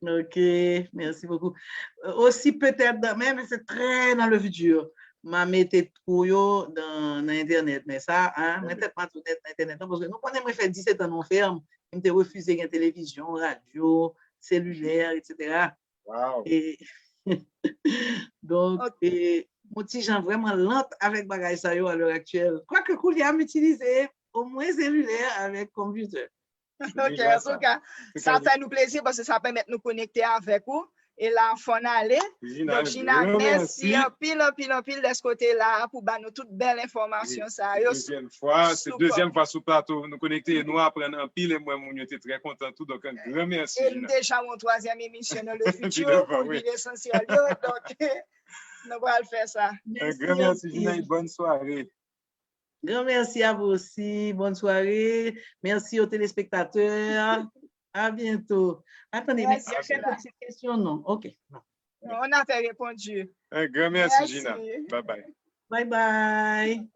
Ok, merci beaucoup. Euh, osi petèt, nan- men, men se trè nan le futur. M a mete kou yo nan, nan entènèt, men sa, hein, mwen tèt m a tou nèt nan entènèt lan, paske nou konnen mwen fè disèt an nan yon fèm, m te refize gen televizyon, radyo, selilè, et cetera. Wow. E, donk, Ok. e, mwen ti jan vrèman lant avèk bagay sa yo a lè aktyèl. Kwake koulye a m itilize omwen selilè avèk konpitè. Ok, Deja sa. Antouka, Se sa kalite. Fè nou plezi paske sa pèmèt nou konekte avèk ou. E la, fò n ale. Gina, Donk, Gina, gran mèsi mèsi. Anpil, anpil, anpil dèske w te la pou ba nou tout bèl enfòmasyon sa yo. Dezyèm fwa, se sou dezyèm fwa sou plato nou konekte, nou aprann anpil e mwen moun yo te trè kontan tou, donk yon gran mèsi, E m Gina. Deja yon twazyèm emisyon nan le Pi futur devan, pou wi. lil esansyèl yo. Donk, nou pral fè sa. Un grand merci, Gina, et bonne soirée. Grand merci à vous aussi. Bonne soirée. Merci aux téléspectateurs. À bientôt. Attendez, mais Merci, est-ce qu'il y a Gina. Une petite question, non? Ok. Non. On a fait répondu. Un grand merci, Merci. Gina. Bye bye. Bye bye.